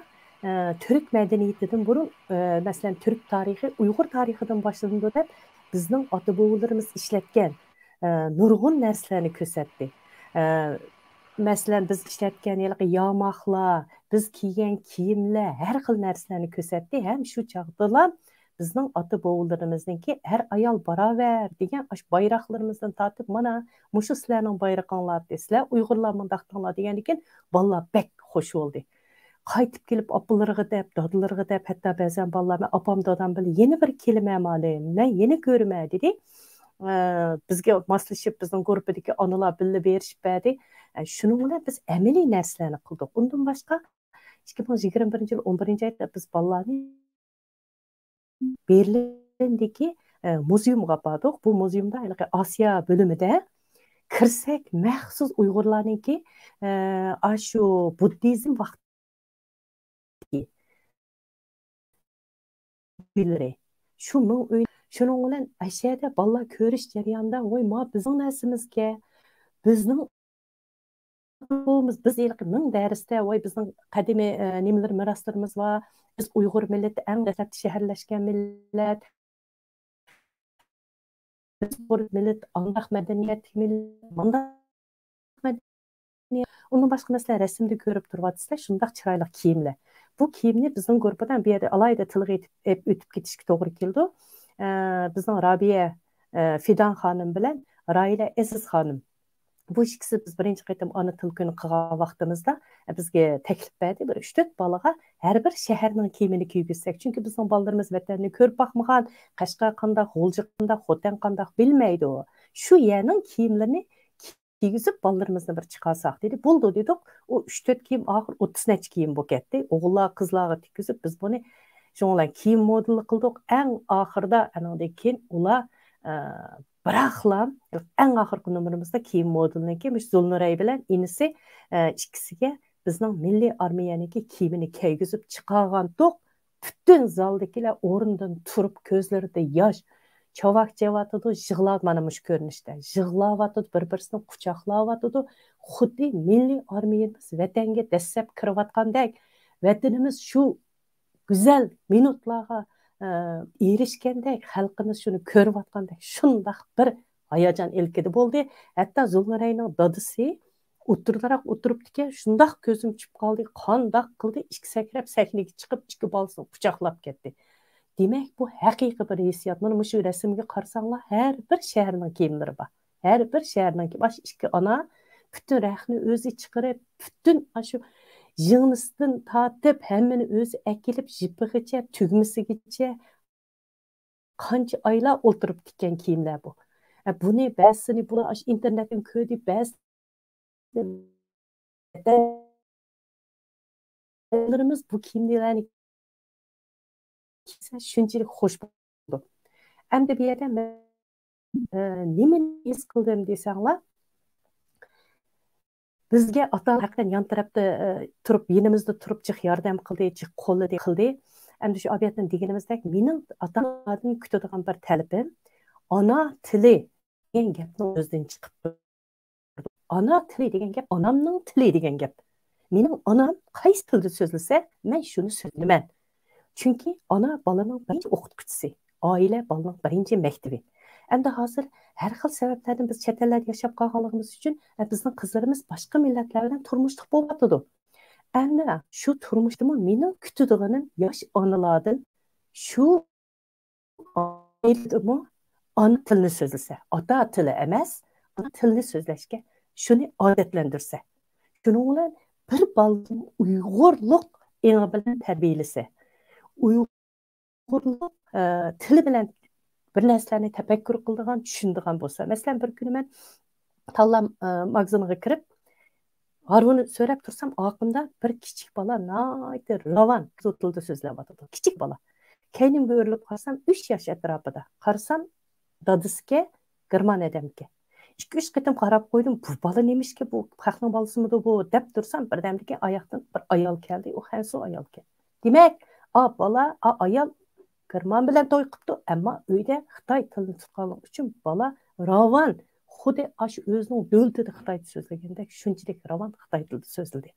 ئە، تۈرك مەدەنىيىتىدىن بۇرۇن، ئە، مەسىلەن، تۈرك تارىخى ئۇيغۇر تارىخىدىن باشلىنىدۇ دەپ، بىزنىڭ ئاتا-بوۋىلىرىمىز ئىشلەتكەن، ئە، نۇرغۇن نەرسىلەرنى كۆرسەتتى. ئە، مەسىلەن، بىز ئىشلەتكەن ھېلىقى ياماقلار، بىز كىيگەن كىيىملەر، ھەر خىل نەرسىلەرنى كۆرسەتتى ھەم شۇ چاغدىلا بىزنىڭ ئاتا-بوۋىلىرىمىزنىڭكى ئەر-ئايال باراۋەر دېگەن ئاشۇ بايراقلىرىمىزدىن تارتىپ، مانا، مۇشۇ سىلەرنىڭ بايرىقىڭلار، سىلەر ئۇيغۇرلار مۇنداق قىلىڭلار دېگەندىن كېيىن بالىلار بەك خۇش بولدى. قايتىپ كېلىپ ئاپىلىرىغا دەپ، دادىلىرىغا دەپ، ھەتتا بەزەن بالىلار، مەن ئاپام، دادام بىلەن يەنە بىر كېلىمەن مالىم، مەن يەنە كۆرىمەن دېدى. ئە، بىزگە ماسلىشىپ، بىزنىڭ گۇرۇپپىدىكى ئانىلار بىللە بېرىشىپ بەردى. ئە، شۇنىڭ بىلەن بىز ئەمەلىي نەرسىلەرنى قىلدۇق. ئۇندىن باشقا، ئىككى مىڭ يىگىرمە بىرىنچى يىل ئون بىرىنچى ئايدا بىز بالىلارنى بېرلىندىكى، ئە، مۇزېيۇمغا ئاپاردۇق. بۇ مۇزېيۇمدا ھېلىقى ئاسىيا بۆلۈمىدە كىرسەك، مەخسۇس ئۇيغۇرلارنىڭكى، ئە، ئاشۇ بۇددىزم ۋاقتى ئۆيلىرى. شۇ مىڭ ئۆي، شۇنىڭ بىلەن ئەشەدە بالىلار كۆرۈش جەريانىدا، ۋاي، ما بىزنىڭ نەرسىمىزكەن، بىزنىڭ بىز ھېلىقى مىڭ دەرستە، ۋاي، بىزنىڭ قەدىمىي، ئە، نېمىلىرى، مىراسلىرىمىز بار. بىز ئۇيغۇر مىللىتى ئەڭ دەسلەپتە شەھەرلەشكەن مىللەت. بىز ئۇيغۇر مىللىتى ئانداق مەدەنىيەتلىك مىللەت، مۇنداق مەدەنىيەت. ئۇندىن باشقا، مەسىلەن، رەسىمدە كۆرۈپ تۇرۇۋاتىسىلەر، شۇنداق چىرايلىق كىيىملەر. بۇ كىيىمنى بىزنىڭ گۇرۇپپىدىن بۇ يەردە ئالاھىدە تىلغا ئېتىپ، ئېپ-، ئۆتۈپ كېتىشكە توغرا كېلىدۇ. ئە، بىزنىڭ رابىيە، ئە، فىدان خانىم بىلەن راھىلە ئەزىز خانىم. بۇ ئىككىسى بىز بىرىنچى قېتىم ئانا تىل كۈنى قىلغان ۋاقتىمىزدا، بىزگە تەكلىپ بەردى، بىر ئۈچ تۆت بالىغا ھەر بىر شەھەرنىڭ كىيىمىنى كىيگۈزسەك. چۈنكى بىزنىڭ بالىلىرىمىز ۋەتەننى كۆرۈپ باقمىغان، قەشقەر قانداق، غۇلجا قانداق، خوتەن قانداق بىلمەيدۇ. شۇ يەرنىڭ كىيىملىرىنى كىيگۈزۈپ بالىلىرىمىزنى بىر چىقارساق دېدى. بولىدۇ دېدۇق. ئۇ ئۈچ تۆت كىيىم ئاخىر ئوتتۇز نەچچە كىيىم بولۇپ كەتتى. ئوغۇللار، قىزلارغا تىككۈزۈپ بىز بۇنى شۇنىڭ بىلەن كىيىم مودېلى قىلدۇق. ئەڭ ئاخىرىدا ئانىڭدىن كېيىن ئۇلار، ئە، بىراقلا ئەڭ ئاخىرقى نومۇرىمىزدا كىيىم مودېلىنىڭكى مۇشۇ زۇلنۇرەي بىلەن ئىنىسى، ئە، ئىككىسىگە بىزنىڭ مىللىي ئارمىيەنىڭكى كىيىمىنى كىيگۈزۈپ چىقارغانتۇق. پۈتۈن زالدىكىلەر ئورنىدىن تۇرۇپ، كۆزلىرىدە ياش، چاۋاك چېۋىۋاتىدۇ، يىغلاپ، مانا مۇشۇ كۆرۈنۈشتە يىغلاۋاتىدۇ، بىر-بىرسىنى قۇچاقلاۋاتىدۇ. خۇددى مىللىي ئارمىيەمىز ۋەتەنگە دەسسەپ كىرىۋاتقاندەك، ۋەتىنىمىز شۇ گۈزەل مىنۇتلارغا، ئە، ئېرىشكەندەك، خەلقىمىز شۇنى كۆرۈۋاتقاندەك، شۇنداق بىر ھاياجان ئىلكىدە بولدى. ھەتتا زۇلنۇرەينىڭ دادىسى ئوتتۇرىدىراق ئولتۇرۇپتىكەن، شۇنداق كۆزۈم چۈشۈپ قالدى، قانداق قىلدى، ئىككى سەكرەپ سەھنىگە چىقىپ، ئىككى بالىسىنى قۇچاقلاپ كەتتى. دېمەك، بۇ ھەقىقىي بىر ھېسسىيات. مانا مۇشۇ رەسىمگە قارىساڭلار، ھەر بىر شەھەرنىڭ كىيىملىرى بار. ھەر بىر شەھەرنىڭ كىيىمى. ئاشۇ ئىككى ئانا پۈتۈن رەختنى ئۆزى چىقىرىپ، پۈتۈن ئاشۇ يىڭنىسىدىن تارتىپ، ھەممىنى ئۆزى ئەكېلىپ، يىپىغىچە، تۈگمىسىگىچە، قانچە ئايلار ئولتۇرۇپ تىككەن كىيىملەر بۇ. ئە، بۇنى بەزىسىنى بۇلار ئاشۇ ئىنتېرنېتتىن كۆردى، بەزىسىنى بالىلىرىمىز بۇ كىيىملەرنى كىيسە شۇنچىلىك خۇش بولىدۇ. ئەمدى بۇ يەردە مەن، ئە، نېمىنى ھېس قىلدىم دېسەڭلار، بىزگە ئاتا ھەقىقەتەن يان تەرەپتە، ئە، تۇرۇپ، يېنىمىزدا تۇرۇپ جىق ياردەم قىلدى، جىق قوللىدى، قىلدى. ئەمدى شۇ ئابىيەتتىن دېگىنىمىزدەك، مېنىڭ ئاتا-ئانىلاردىن كۈتىدىغان بىر تەلىپىم، ئانا تىلى دېگەن گەپنىڭ ئۆزىدىن چىقىپ تۇرىدۇ. ئانا تىلى دېگەن گەپ، ئانامنىڭ تىلى دېگەن گەپ. مېنىڭ ئانام قايسى تىلدا سۆزلىسە، مەن شۇنى سۆزلىمەن. چۈنكى ئانا بالىنىڭ بىرىنچى ئوقۇتقۇچىسى، ئائىلە بالىنىڭ بىرىنچى مەكتىپى. ئەمدى ھازىر ھەر خىل سەۋەبلەردىن بىز چەت ئەللەردە ياشاپ قالغانلىقىمىز ئۈچۈن، ئە، بىزنىڭ قىزلىرىمىز باشقا مىللەتلەر بىلەن تۇرمۇشلۇق بولۇۋاتىدۇ. ئەمدى شۇ تۇرمۇشتىمۇ مېنىڭ كۈتىدىغىنىم ياش ئانىلاردىن شۇ ئائىلىدىمۇ ئانا تىلىنى سۆزلىسە، ئاتا تىلى ئەمەس، ئانا تىلىنى سۆزلەشكە شۇنى ئادەتلەندۈرسە، شۇنىڭ بىلەن بىر بالىنى ئۇيغۇرلۇق ئېڭى بىلەن تەربىيەلىسە، ئۇيغۇرلۇق، ئە، تىلى بىلەن بىر نەرسىلەرنى تەپەككۇر قىلىدىغان، چۈشىنىدىغان بولسا. مەسىلەن، بىر كۈنى مەن تاللا، ئە، ماگىزىنىغا كىرىپ، ھارۋىنى سۆرەپ تۇرسام، ئارقامدا بىر كىچىك بالا ناھايىتى راۋان قىزىل تىلدا سۆزلەۋاتىدۇ. كىچىك بالا. كەينىمگە ئۆرۈلۈپ قارىسام، ئۈچ ياش ئەتراپىدا. قارىسام، دادىسىكەن، گېرمان ئادەمكەن. ئىككى-ئۈچ قېتىم قاراپ قويدۇم، «بۇ بالا نېمىشكى، بۇ خەقنىڭ بالىسىمىدۇ بۇ؟» دەپ تۇرسام، بىردەمدىن كېيىن ئاياقتىن بىر ئايال كەلدى، ئۇ خەنزۇ ئايالكەن. دېمەك، ئا بالا، ئا ئايال گېرمان بىلەن توي قىپتۇ، ئەمما ئۆيدە خىتاي تىلىنى تۇتقانلىقى ئۈچۈن بالا راۋان، خۇددى ئاشۇ ئۆزىنىڭ دۆلىتىدە خىتايچە سۆزلىگەندەك، شۇنچىلىك راۋان خىتاي تىلىدا سۆزلىدى.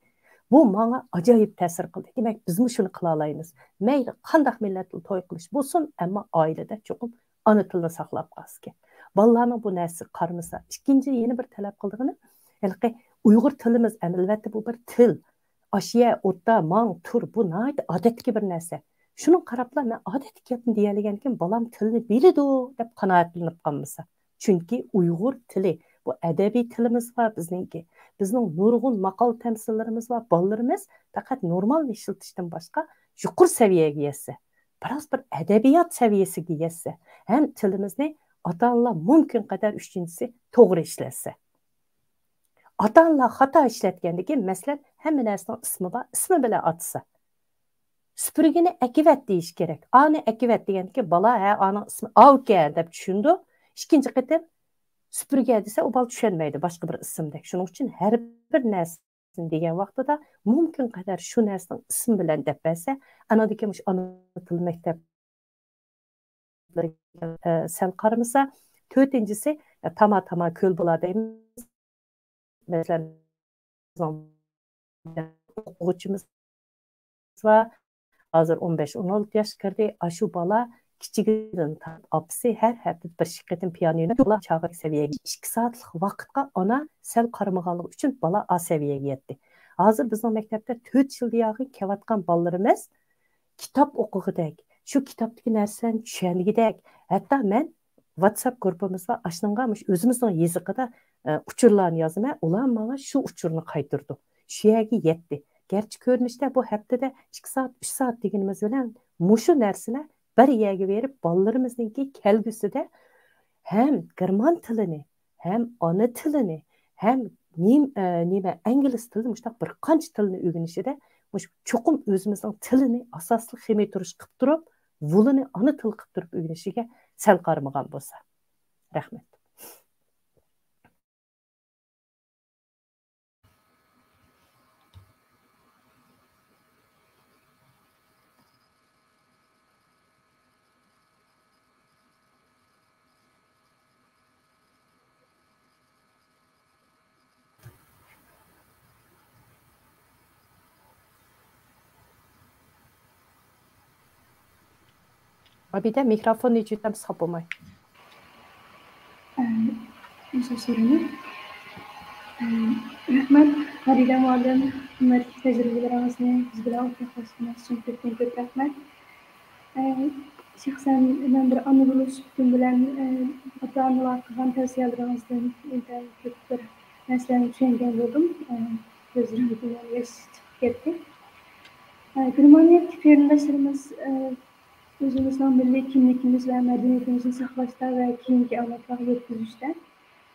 بۇ ماڭا ئاجايىپ تەسىر قىلدى. دېمەك، بىزمۇ شۇنى قىلالايمىز. مەيلى قانداق مىللەتتە توي قىلىش بولسۇن، ئەمما ئائىلىدە چوقۇم ئانا تىلنى ساقلاپ قالسىكەن. بالىلارنىڭ بۇ نەرسىگە قارىمىسا. ئىككىنچى، يەنە بىر تەلەپ قىلىدىغىنىم، ھېلىقى ئۇيغۇر تىلىمىز، ئەلۋەتتە، بۇ بىر تىل. ئاش يە، ئوت دا، ماڭ، تۇر، بۇ ناھايىتى ئادەتتىكى بىر نەرسە. شۇنىڭغا قاراپلا مەن ئادەتتىكى گەپنى دېيەلىگەنكىن، بالام تىلنى بىلىدۇ دەپ قانائەتلىنىپ قالمىسا. چۈنكى ئۇيغۇر تىلى، بۇ ئەدەبىي تىلىمىز بار بىزنىڭكى. بىزنىڭ نۇرغۇن ماقال تەمسىللىرىمىز بار. بالىلىرىمىز پەقەت نورمالنى ئىشلىتىشتىن باشقا يۇقىرى سەۋىيەگە يەتسە، بىراز بىر ئەدەبىيات سەۋىيەسىگە يەتسە، ھەم تىلىمىزنى ئاتا-ئانىلار مۇمكىن قەدەر، ئۈچىنچىسى، توغرا ئىشلەتسە. ئاتا-ئانىلار خاتا ئىشلەتكەندىكىن، مەسىلەن، ھەممە نەرسىنىڭ ئىسمى بار، ئىسمى بىلەن ئاتىسا. سۈپۈرگىنى ئەكىۋەت دېيىش كېرەك. ئانى ئەكىۋەت دېگەندىكىن بالا، ھە، ئانىڭ ئىسمى ئاۋۇكەن دەپ چۈشىنىدۇ. ئىككىنچى قېتىم سۈپۈرگە دېسە، ئۇ بالا چۈشەنمەيدۇ، باشقا بىر ئىسىمدەك. شۇنىڭ ئۈچۈن ھەر بىر نەرسىنى دېگەن ۋاقتىدا مۇمكىن قەدەر شۇ نەرسىنىڭ ئىسمى بىلەن دەپ بەرسە، ئانىڭدىن كېيىن مۇشۇ ئانا تىل مەكتەپ ئە، سەل قارىمىسا. تۆتىنچىسى، ئە، تاما-تاما كۆل بولا دەيمىز. مەسىلەن، بىزنىڭ ئوقۇغۇچىمىز بار. ھازىر ئون بەش، ئون ئالتە ياشقا كىردى. ئاشۇ بالا كىچىكىدىن تارتىپ ئاپىسى ھەر ھەپتىدە بىر ئىككى قېتىم پىيانىنو، بالا چاغىرىك سەۋىيەگە ئىككى سائەتلىك ۋاقىتقا ئانا سەل قارىمىغانلىقى ئۈچۈن بالا ئا سەۋىيەگە يەتتى. ھازىر بىزنىڭ مەكتەپتە تۆت يىل ياقىن كېلىۋاتقان بالىلىرىمىز كىتاب ئوقۇغۇدەك، شۇ كىتابتىكى نەرسىلەرنى چۈشەنگۈدەك، ھەتتا مەن ۋاتساپ گۇرۇپپىمىزغا ئاشۇنىڭغا مۇشۇ ئۆزىمىزنىڭ يېزىقىدا، ئە، ئۇچۇرلارنى يازىمەن، ئۇلار ماڭا شۇ ئۇچۇرنى قايتۇرىدۇ. شۇ يەرگە يەتتى. گەرچە كۆرۈنۈشتە بۇ ھەپتىدە ئىككى سائەت، ئۈچ سائەت دېگىنىمىز بىلەن مۇشۇ نەرسىلەر بىر يەرگە بېرىپ، بالىلىرىمىزنىڭكى كەلگۈسىدە ھەم گېرمان تىلىنى، ھەم ئانا تىلىنى، ھەم نېم-، ئە، نېمە، ئىنگلىز تىلىنى، مۇشۇنداق بىر قانچە تىلنى ئۆگىنىشىدە، مۇشۇ چوقۇم ئۆزىمىزنىڭ تىلىنى ئاساسلىق خېمىي تۇرۇش قىلىپ تۇرۇپ، ۋۇلىنى ئانا تىل قىلىپ تۇرۇپ ئۆگىنىشىگە سەل قارىمىغان بولسا. رەھمەت. ئابىدە، مىكروفوننى ئېچىۋېتەمسىز، خاپا بولماي. ئەم، ئۇزر سورايمەن. ئەم، رەھمەت، پەرىدە مۇئەللىم، قىممەتلىك تەجرىبىلىرىڭىزنى بىز بىلەن ئورتاقلاشقىنىڭىز ئۈچۈن كۆپتىن كۆپ رەھمەت. ئەم، شەخسەن مەن بىر ئانا بولۇش سۈپىتىم بىلەن، ئەم، ئاتا-ئانىلارغا قىلغان تەۋسىيەلىرىڭىزدىن ئىنتايىن كۆپ بىر نەرسىلەرنى چۈشەنگەن بولدۇم. ئەم، كۆزلىرىمدىن ياش چىقىپ كەتتى. ئە، گېرمانىيەدىكى قېرىنداشلىرىمىز، ئە، ئۆزىمىزنىڭ مىللىي كىملىكىمىز ۋە مەدەنىيىتىمىزنى ساقلاشتا ۋە كېيىنكى ئەۋلادلارغا يەتكۈزۈشتە،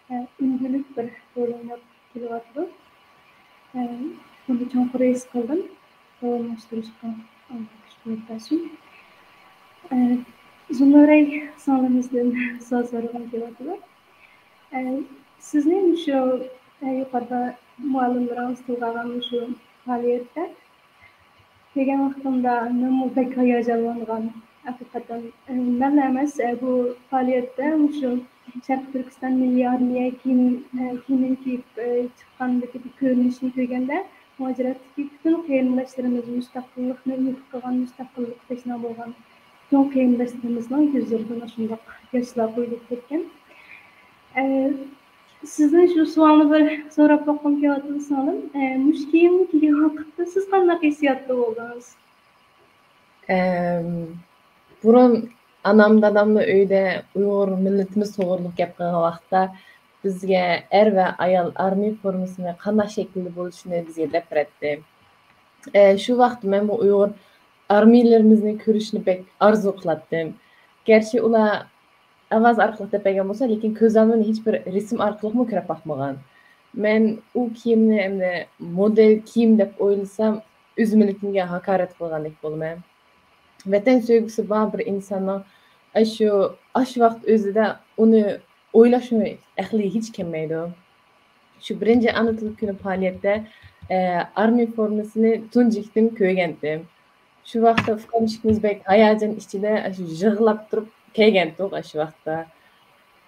ئە، ئۈلگىلىك بىر رول ئويناپ كېلىۋاتىدۇ. ئە، بۇنى چوڭقۇر ھېس قىلدىم. داۋاملاشتۇرۇشقا ئالدىراش تىلەكداشىم. ئە، زۇمرەي سىڭلىمىزدىن سوئال سورىغۇم كېلىۋاتىدۇ. ئە، سىزنى مۇشۇ، ئە، يۇقىرىدا مۇئەللىملىرىڭىز تىلغا ئالغان مۇشۇ پائالىيەتتە كۆرگەن ۋاقتىمدا مەنمۇ بەك ھاياجانلانغان. ھەقىقەتەن، ئە، مەنلا ئەمەس، ئە، بۇ پائالىيەتتە مۇشۇ شەرقىي تۈركىستان مىللىي ئارمىيە كىيىم، ئە، كىيىمىنى كىيىپ، ئە، چىققاندىكى بۇ كۆرۈنۈشنى كۆرگەندە، مۇھاجىرەتتىكى پۈتۈن قېرىنداشلىرىمىز، مۇستەقىللىقنى ئۈمىد قىلغان، مۇستەقىللىق تەشنا بولغان پۈتۈن قېرىنداشلىرىمىزنىڭ كۆزلىرىدىن ئاشۇنداق ياشلار قۇيۇلۇپ كەتكەن. ئە، سىزدىن شۇ سوئالنى بىر سوراپ باققۇم كېلىۋاتىدۇ، سىڭلىم. ئە، مۇشۇ كىيىمنى كىيگەن ۋاقىتتا سىز قانداق ھېسسىياتتا بولدىڭىز؟ ئەم، بۇرۇن ئانام، داداملا ئۆيدە ئۇيغۇر مىللىتىمىز توغرىلىق گەپ قىلغان ۋاقىتتا، بىزگە ئەر ۋە ئايال ئارمىي فورمىسىنى قانداق شەكىلدە بولۇشىنى بىزگە دەپ بېرەتتى. ئە، شۇ ۋاقىتتا مەنمۇ ئۇيغۇر ئارمىيلىرىمىزنى كۆرۈشنى بەك ئارزۇ قىلاتتىم. گەرچە ئۇلار ئاۋاز ئارقىلىق دەپ بەرگەن بولسا، لېكىن كۆز ئالدىمدا ھېچ بىر رەسىم ئارقىلىقمۇ كۆرۈپ باقمىغان. مەن ئۇ كىيىمنى ئەمدى مودېل كىيىم دەپ ئويلىسام، ئۆز مىللىتىمگە ھاقارەت قىلغاندەك بولىمەن. ۋەتەن سۆيگۈسى بار بىر ئىنساننىڭ ئاشۇ، ئاشۇ ۋاقىت ئۆزىدە ئۇنى ئويلاشمۇ ئەقلىگە ھېچ كەلمەيدۇ. شۇ بىرىنچى ئانا تىل كۈنى پائالىيەتتە، ئە، ئارمىي فورمىسىنى تۇنجى قېتىم كۆرگەنتىم. شۇ ۋاقىتتا ئۇكام ئىككىمىز بەك ھاياجان ئىچىدە ئاشۇ يىغلاپ تۇرۇپ كەلگەنتۇق ئاشۇ ۋاقىتتا.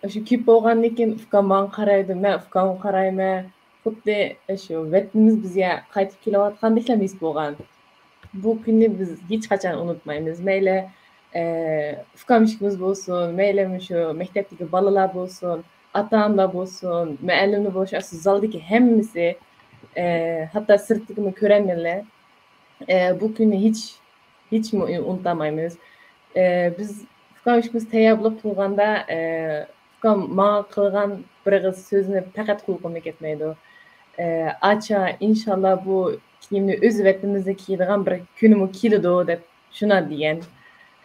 ئاشۇ كىيىپ بولغاندىن كېيىن ئۇكام ماڭا قارايدۇ، مەن ئۇكامغا قارايمەن. خۇددى ئاشۇ ۋەتىنىمىز بىزگە قايتىپ كېلىۋاتقاندەكلا ھېس بولغان. بۇ كۈننى بىز ھېچقاچان ئۇنتۇمايمىز. مەيلى، ئە، ئۇكام ئىككىمىز بولسۇن، مەيلى مۇشۇ مەكتەپتىكى بالىلار بولسۇن، ئاتا-ئانىلار بولسۇن، مۇئەللىملەر بولسۇن، ئاشۇ زالدىكى ھەممىسى، ئە، ھەتتا سىرتتىكىمۇ كۆرەرمەنلەر. ئە، بۇ كۈننى ھېچ، ھېچمۇ ئۇنتۇمايمىز. ئە، بىز ئۇكام ئىككىمىز تەييار بولۇپ تۇرغاندا، ئە، ئۇكام ماڭا قىلغان بىر ئېغىز سۆزنى پەقەت قۇلىقىمدىن كەتمەيدۇ. ئە، «ئاچا، ئىنشاللا بۇ كىيىمنى ئۆز ۋەتىنىمىزدە كىيىدىغان بىر كۈنىمۇ كېلىدۇ» دەپ شۇنداق دېگەن.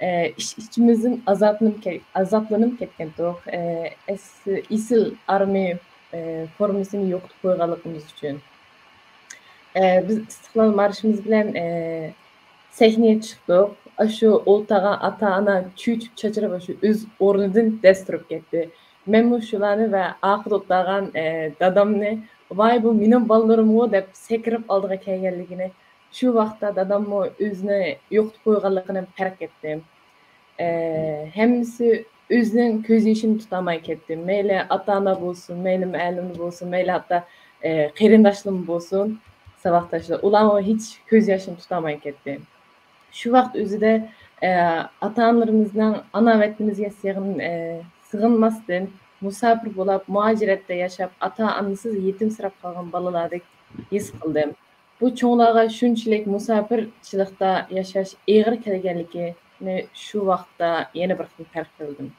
ئە، ئىچ ئىچىمىزدىن ئازابلىنىپ كەت-، ئازابلىنىپ كەتكەنتۇق. ئە، ئەس-، ئېسىل ئارمىي، ئە، فورمىسىنى يوقىتىپ قويغانلىقىمىز ئۈچۈن. ئە، بىز ئىستىقلال مارشىمىز بىلەن، ئە، سەھنىگە چىقتۇق. ئاشۇ ئولتۇرغان ئاتا-ئانا چۆچۈپ چاچراپ، ئاشۇ ئۆز ئورنىدىن دەس تۇرۇپ كەتتى. مەنمۇ شۇلارنى ۋە ئارقىدا ئولتۇرغان، ئە، دادامنى، «ۋاي، بۇ مېنىڭ بالىلىرىمغۇ» دەپ سەكرەپ ئالدىغا كەلگەنلىكىنى، شۇ ۋاقىتتا داداممۇ ئۆزىنى يوقىتىپ قويغانلىقىنى پەرق ئەتتىم. ئە، ھەممىسى ئۆزىنىڭ كۆز يېشىنى تۇتالماي كەتتى. مەيلى ئاتا-ئانا بولسۇن، مەيلى مۇئەللىم بولسۇن، مەيلى ھەتتا، ئە، قېرىنداشلىرىمۇ بولسۇن، ساۋاقداشلار، ئۇلارمۇ ھېچ كۆز يېشىنى تۇتالماي كەتتى. شۇ ۋاقىت ئۆزىدە، ئە، ئاتا-ئانىلىرىمىزنىڭ ئانا ۋەتىنىمىزگە سېغىن-، ئە، سېغىنماستىن، مۇساپىر بولاپ، مۇھاجىرەتتە ياشاپ، ئاتا-ئانىسىز يېتىمسىراپ قالغان بالىلاردەك ھېس قىلدىم. بۇ چوڭلارغا شۇنچىلىك مۇساپىرچىلىقتا ياشاش ئېغىر كەلگەنلىكىنى شۇ ۋاقىتتا يەنە بىر قېتىم پەرق بىلدىم.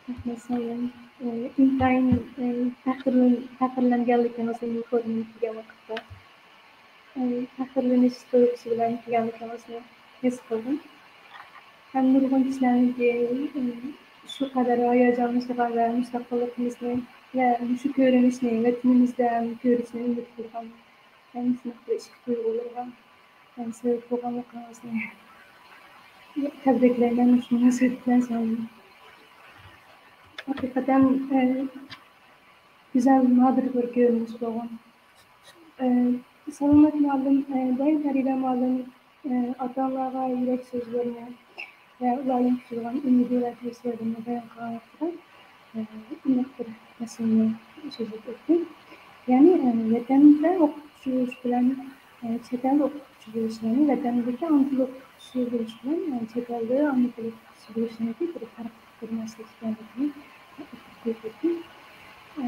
رەھمەت سايىم. ئىنتايىن، ئە، پەخىرلەن-، پەخىرلەنگەنلىكىڭىزنى يۇقىرىنى كىيگەن ۋاقىتتا، ئە، پەخىرلىنىش تۇيغۇسى بىلەن كىيگەنلىكىڭىزنى ھېس قىلدىم. ھەم نۇرغۇن كىشىلەرنىڭكى، ئە، شۇ قەدەر ھاياجانلىنىشىغا ۋە مۇستەقىللىقىمىزنى ۋە مۇشۇ كۆرۈنۈشنى ۋەتىنىمىزدە ھەم كۆرۈشنى ئۈمىد قىلغان، ھەم شۇنداق بىر ئىچكى تۇيغۇلىرىغا ھەم سەۋەب بولغانلىقىڭىزنى تەبرىكلەيمەن، مۇشۇ مۇناسىۋەت بىلەن سىلەرنى. ھەقىقەتەن، ئە، گۈزەل، نادىر بىر كۆرۈنۈش بولغان. ئە، سالامەت مۇئەللىم، ئە، بايا پەرىدە مۇئەللىم، ئە، ئاتا-ئانىلارغا يۈرەك سۆزلىرىنى ۋە ئۇلاردىن كۈتىدىغان ئۈمىدى ۋە تەۋسىيەلىرىنى بايان قىلغان ۋاقتىدا، ئە، ئىناق بىر مەسىلىنى سۆزلەپ ئۆتتى. يەنى، ئە، ۋەتەندە ئوقۇتقۇچى بولۇش بىلەن، ئە، چەت ئەلدە ئوقۇتقۇچى بولۇش، يەنى ۋەتەندىكى ئانا تىل ئوقۇتقۇچىسى بولۇش بىلەن، ئە، چەت ئەلدە ئانا تىل ئوقۇتقۇچىسى بولۇشنىڭكى بىر پەرق بىر مەسىلە ئىكەنلىكىنى ئوتتۇرىغا قويۇپ ئۆتتى. ئە،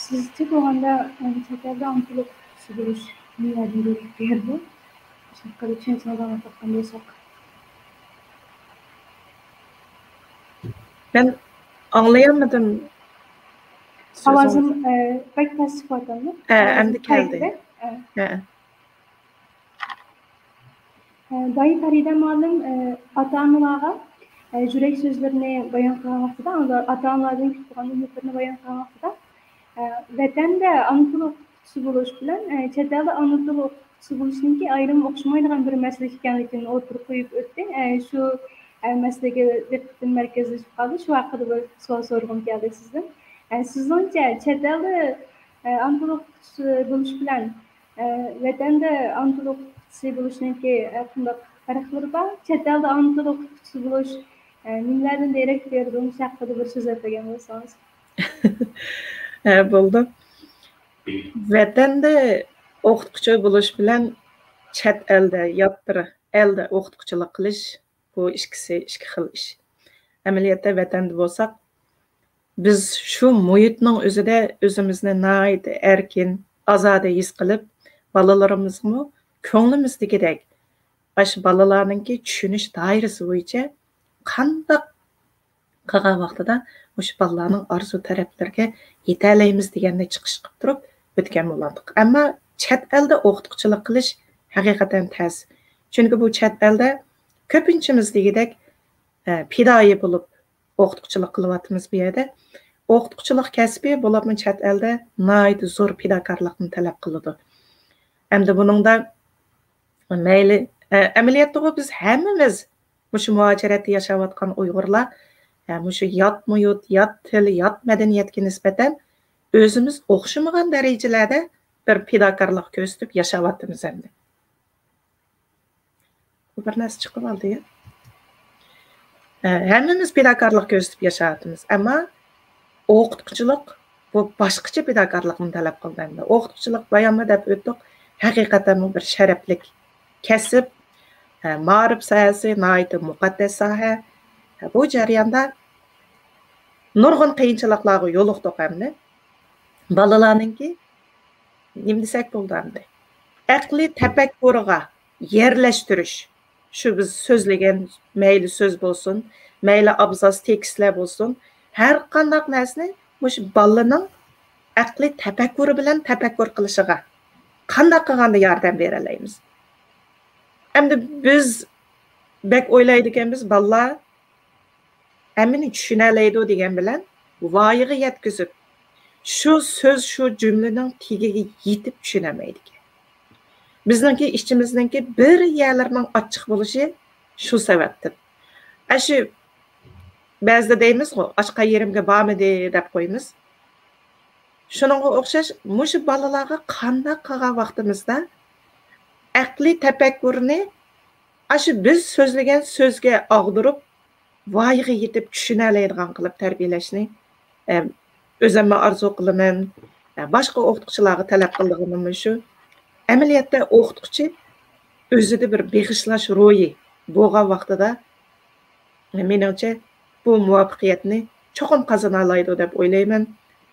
سىزچە بولغاندا، ئە، چەت ئەلدە ئانا تىل ئوقۇتقۇچىسى بولۇش نېمىدىن دېرەك بېرىدۇ؟ شۇنى چۈشەنچىڭىزنى ئاڭلاپ باققان بولساق. مەن ئاڭلىيالمىدىم. ئاۋازىم، ئە، بەك پەس چىقىۋاتامدۇ؟ ھە، ئاۋازىم ئەمدى كەلدى. قايتتى. ھە. ھە. ئە، بايا پەرىدە مۇئەللىم، ئە، ئاتا-ئانىلارغا، ئە، يۈرەك سۆزلىرىنى بايان قىلغان ۋاقتىدا، ئاتا-ئانىلاردىن كۈتىدىغان ئۈمىدلىرىنى بايان قىلغان ۋاقتىدا، ئە، ۋەتەندە ئانا تىل ئوقۇتقۇچىسى بولۇش بىلەن، ئە، چەت ئەلدە ئانا تىل ئوقۇتقۇچىسى بولۇشنىڭكى ئايرىم ئوخشىمايدىغان بىر مەسىلە ئىكەنلىكىنى ئوتتۇرىغا قويۇپ ئۆتتى. ئە، شۇ، ئە، مەسىلىگە دىققىتىم مەركەزلىشىپ قالدى. شۇ ھەققىدە بىر سوئال سورىغۇم كەلدى سىزدىن. ئە، سىزنىڭچە چەت ئەلدە، ئە، ئانا تىل ئوقۇتقۇچىسى بولۇش بىلەن، ئە، ۋەتەندە ئانا تىل ئوقۇتقۇچىسى بولۇشنىڭكى، ئە، قانداق پەرقلىرى بار؟ چەت ئەلدە ئانا تىل ئوقۇتقۇچىسى بولۇش، ئە، نېمىلەردىن دېرەك بېرىدۇ؟ مۇشۇ ھەققىدە بىر سۆزلەپ بەرگەن بولسىڭىز. ھە، بولدى. ۋەتەندە ئوقۇتقۇچى بولۇش بىلەن چەت ئەلدە، يات بىر ئەلدە ئوقۇتقۇچىلىق قىلىش، بۇ ئىككىسى ئىككى خىل ئىش. ئەمەلىيەتتە ۋەتەندە بولساق، بىز شۇ مۇھىتنىڭ ئۆزىدە ئۆزىمىزنى ناھايىتى ئەركىن، ئازادە ھېس قىلىپ، بالىلىرىمىزغىمۇ كۆڭلىمىزدىكىدەك ئاشۇ بالىلارنىڭكى چۈشىنىش دائىرىسى بويىچە قانداق قىلغان ۋاقتىدا مۇشۇ بالىلارنىڭ ئارزۇ تەرەپلىرىگە يېتەلەيمىز دېگەننى چىقىش قىلىپ تۇرۇپ ئۆتكەن بولاتتۇق. ئەمما چەت ئەلدە ئوقۇتقۇچىلىق قىلىش ھەقىقەتەن تەس. چۈنكى بۇ چەت ئەلدە كۆپىنچىمىز دېگۈدەك، ئە، پىدائىي بولۇپ ئوقۇتقۇچىلىق قىلىۋاتىمىز بۇ يەردە. ئوقۇتقۇچىلىق كەسپى بولۇپمۇ چەت ئەلدە ناھايىتى زور پىداكارلىقنى تەلەپ قىلىدۇ. ئەمدى بۇنىڭدا مەيلى، ئە، ئەمەلىيەتتىغۇ بىز ھەممىمىز مۇشۇ مۇھاجىرەتتە ياشاۋاتقان ئۇيغۇرلار، ئە، مۇشۇ يات مۇھىت، يات تىل، يات مەدەنىيەتكە نىسبەتەن ئۆزىمىز ئوخشىمىغان دەرىجىلەردە بىر پىداكارلىق كۆرسىتىپ ياشاۋاتىمىز ئەمدى. بۇ بىر نەرسە چىقىپ قالدى. ئە، ھەممىمىز پىداكارلىق كۆرسىتىپ ياشاۋاتىمىز. ئەمما ئوقۇتقۇچىلىق بۇ باشقىچە پىداكارلىقنى تەلەپ قىلىدۇ ئەمدى. ئوقۇتقۇچىلىق بايانمۇ دەپ ئۆتتۇق. ھەقىقەتەنمۇ بىر شەرەپلىك كەسىپ. ئە، مائارىپ ساھەسى ناھايىتى مۇقەددەس ساھە. ئە، بۇ جەرياندا نۇرغۇن قىيىنچىلىقلارغا يولۇقتۇق ئەمدى. بالىلارنىڭكى نېمە دېسەك بولىدۇ ئەمدى؟ ئەقلىي تەپەككۇرىغا يەرلەشتۈرۈش. شۇ بىز سۆزلىگەن مەيلى سۆز بولسۇن، مەيلى ئابزاس تېكىستلەر بولسۇن، ھەر قانداق نەرسىنى مۇشۇ بالىنىڭ ئەقلىي تەپەككۇرى بىلەن تەپەككۇر قىلىشىغا قانداق قىلغاندا ياردەم بېرەلەيمىز؟ ئەمدى بىز بەك ئويلايدىكەنمىز، بالىلار ھەممىنى چۈشىنەلەيدۇ دېگەن بىلەن ۋايىغا يەتكۈزۈپ، شۇ سۆز، شۇ جۈملىنىڭ تېگىگە يېتىپ چۈشىنەلمەيدىكەن. بىزنىڭكى ئىچىمىزنىڭكى بىر يەرلىرىنىڭ ئاچچىق بولۇشى شۇ سەۋەبتىن. ئاشۇ بەزىدە دەيمىزغۇ، «ئاچقان يېرىمگە بارمىدى» دەپ قويىمىز. شۇنىڭغا ئوخشاش، مۇشۇ بالىلارغا قانداق قىلغان ۋاقتىمىزدا ئەقلىي تەپەككۇرنى ئاشۇ بىز سۆزلىگەن سۆزگە ئاغدۇرۇپ، ۋايىغا يېتىپ چۈشىنەلەيدىغان قىلىپ تەربىيەلەشنى، ئە، ئۆزۈممۇ ئارزۇ قىلىمەن. ئە، باشقا ئوقۇتقۇچىلارغا تەلەپ قىلىدىغىنىممۇ شۇ. ئەمەلىيەتتە ئوقۇتقۇچى ئۆزىدە بىر بېغىشلاش روھى بولغان ۋاقتىدا، مېنىڭچە، بۇ مۇۋەپپەقىيەتنى چوقۇم قازىنالايدۇ دەپ ئويلايمەن.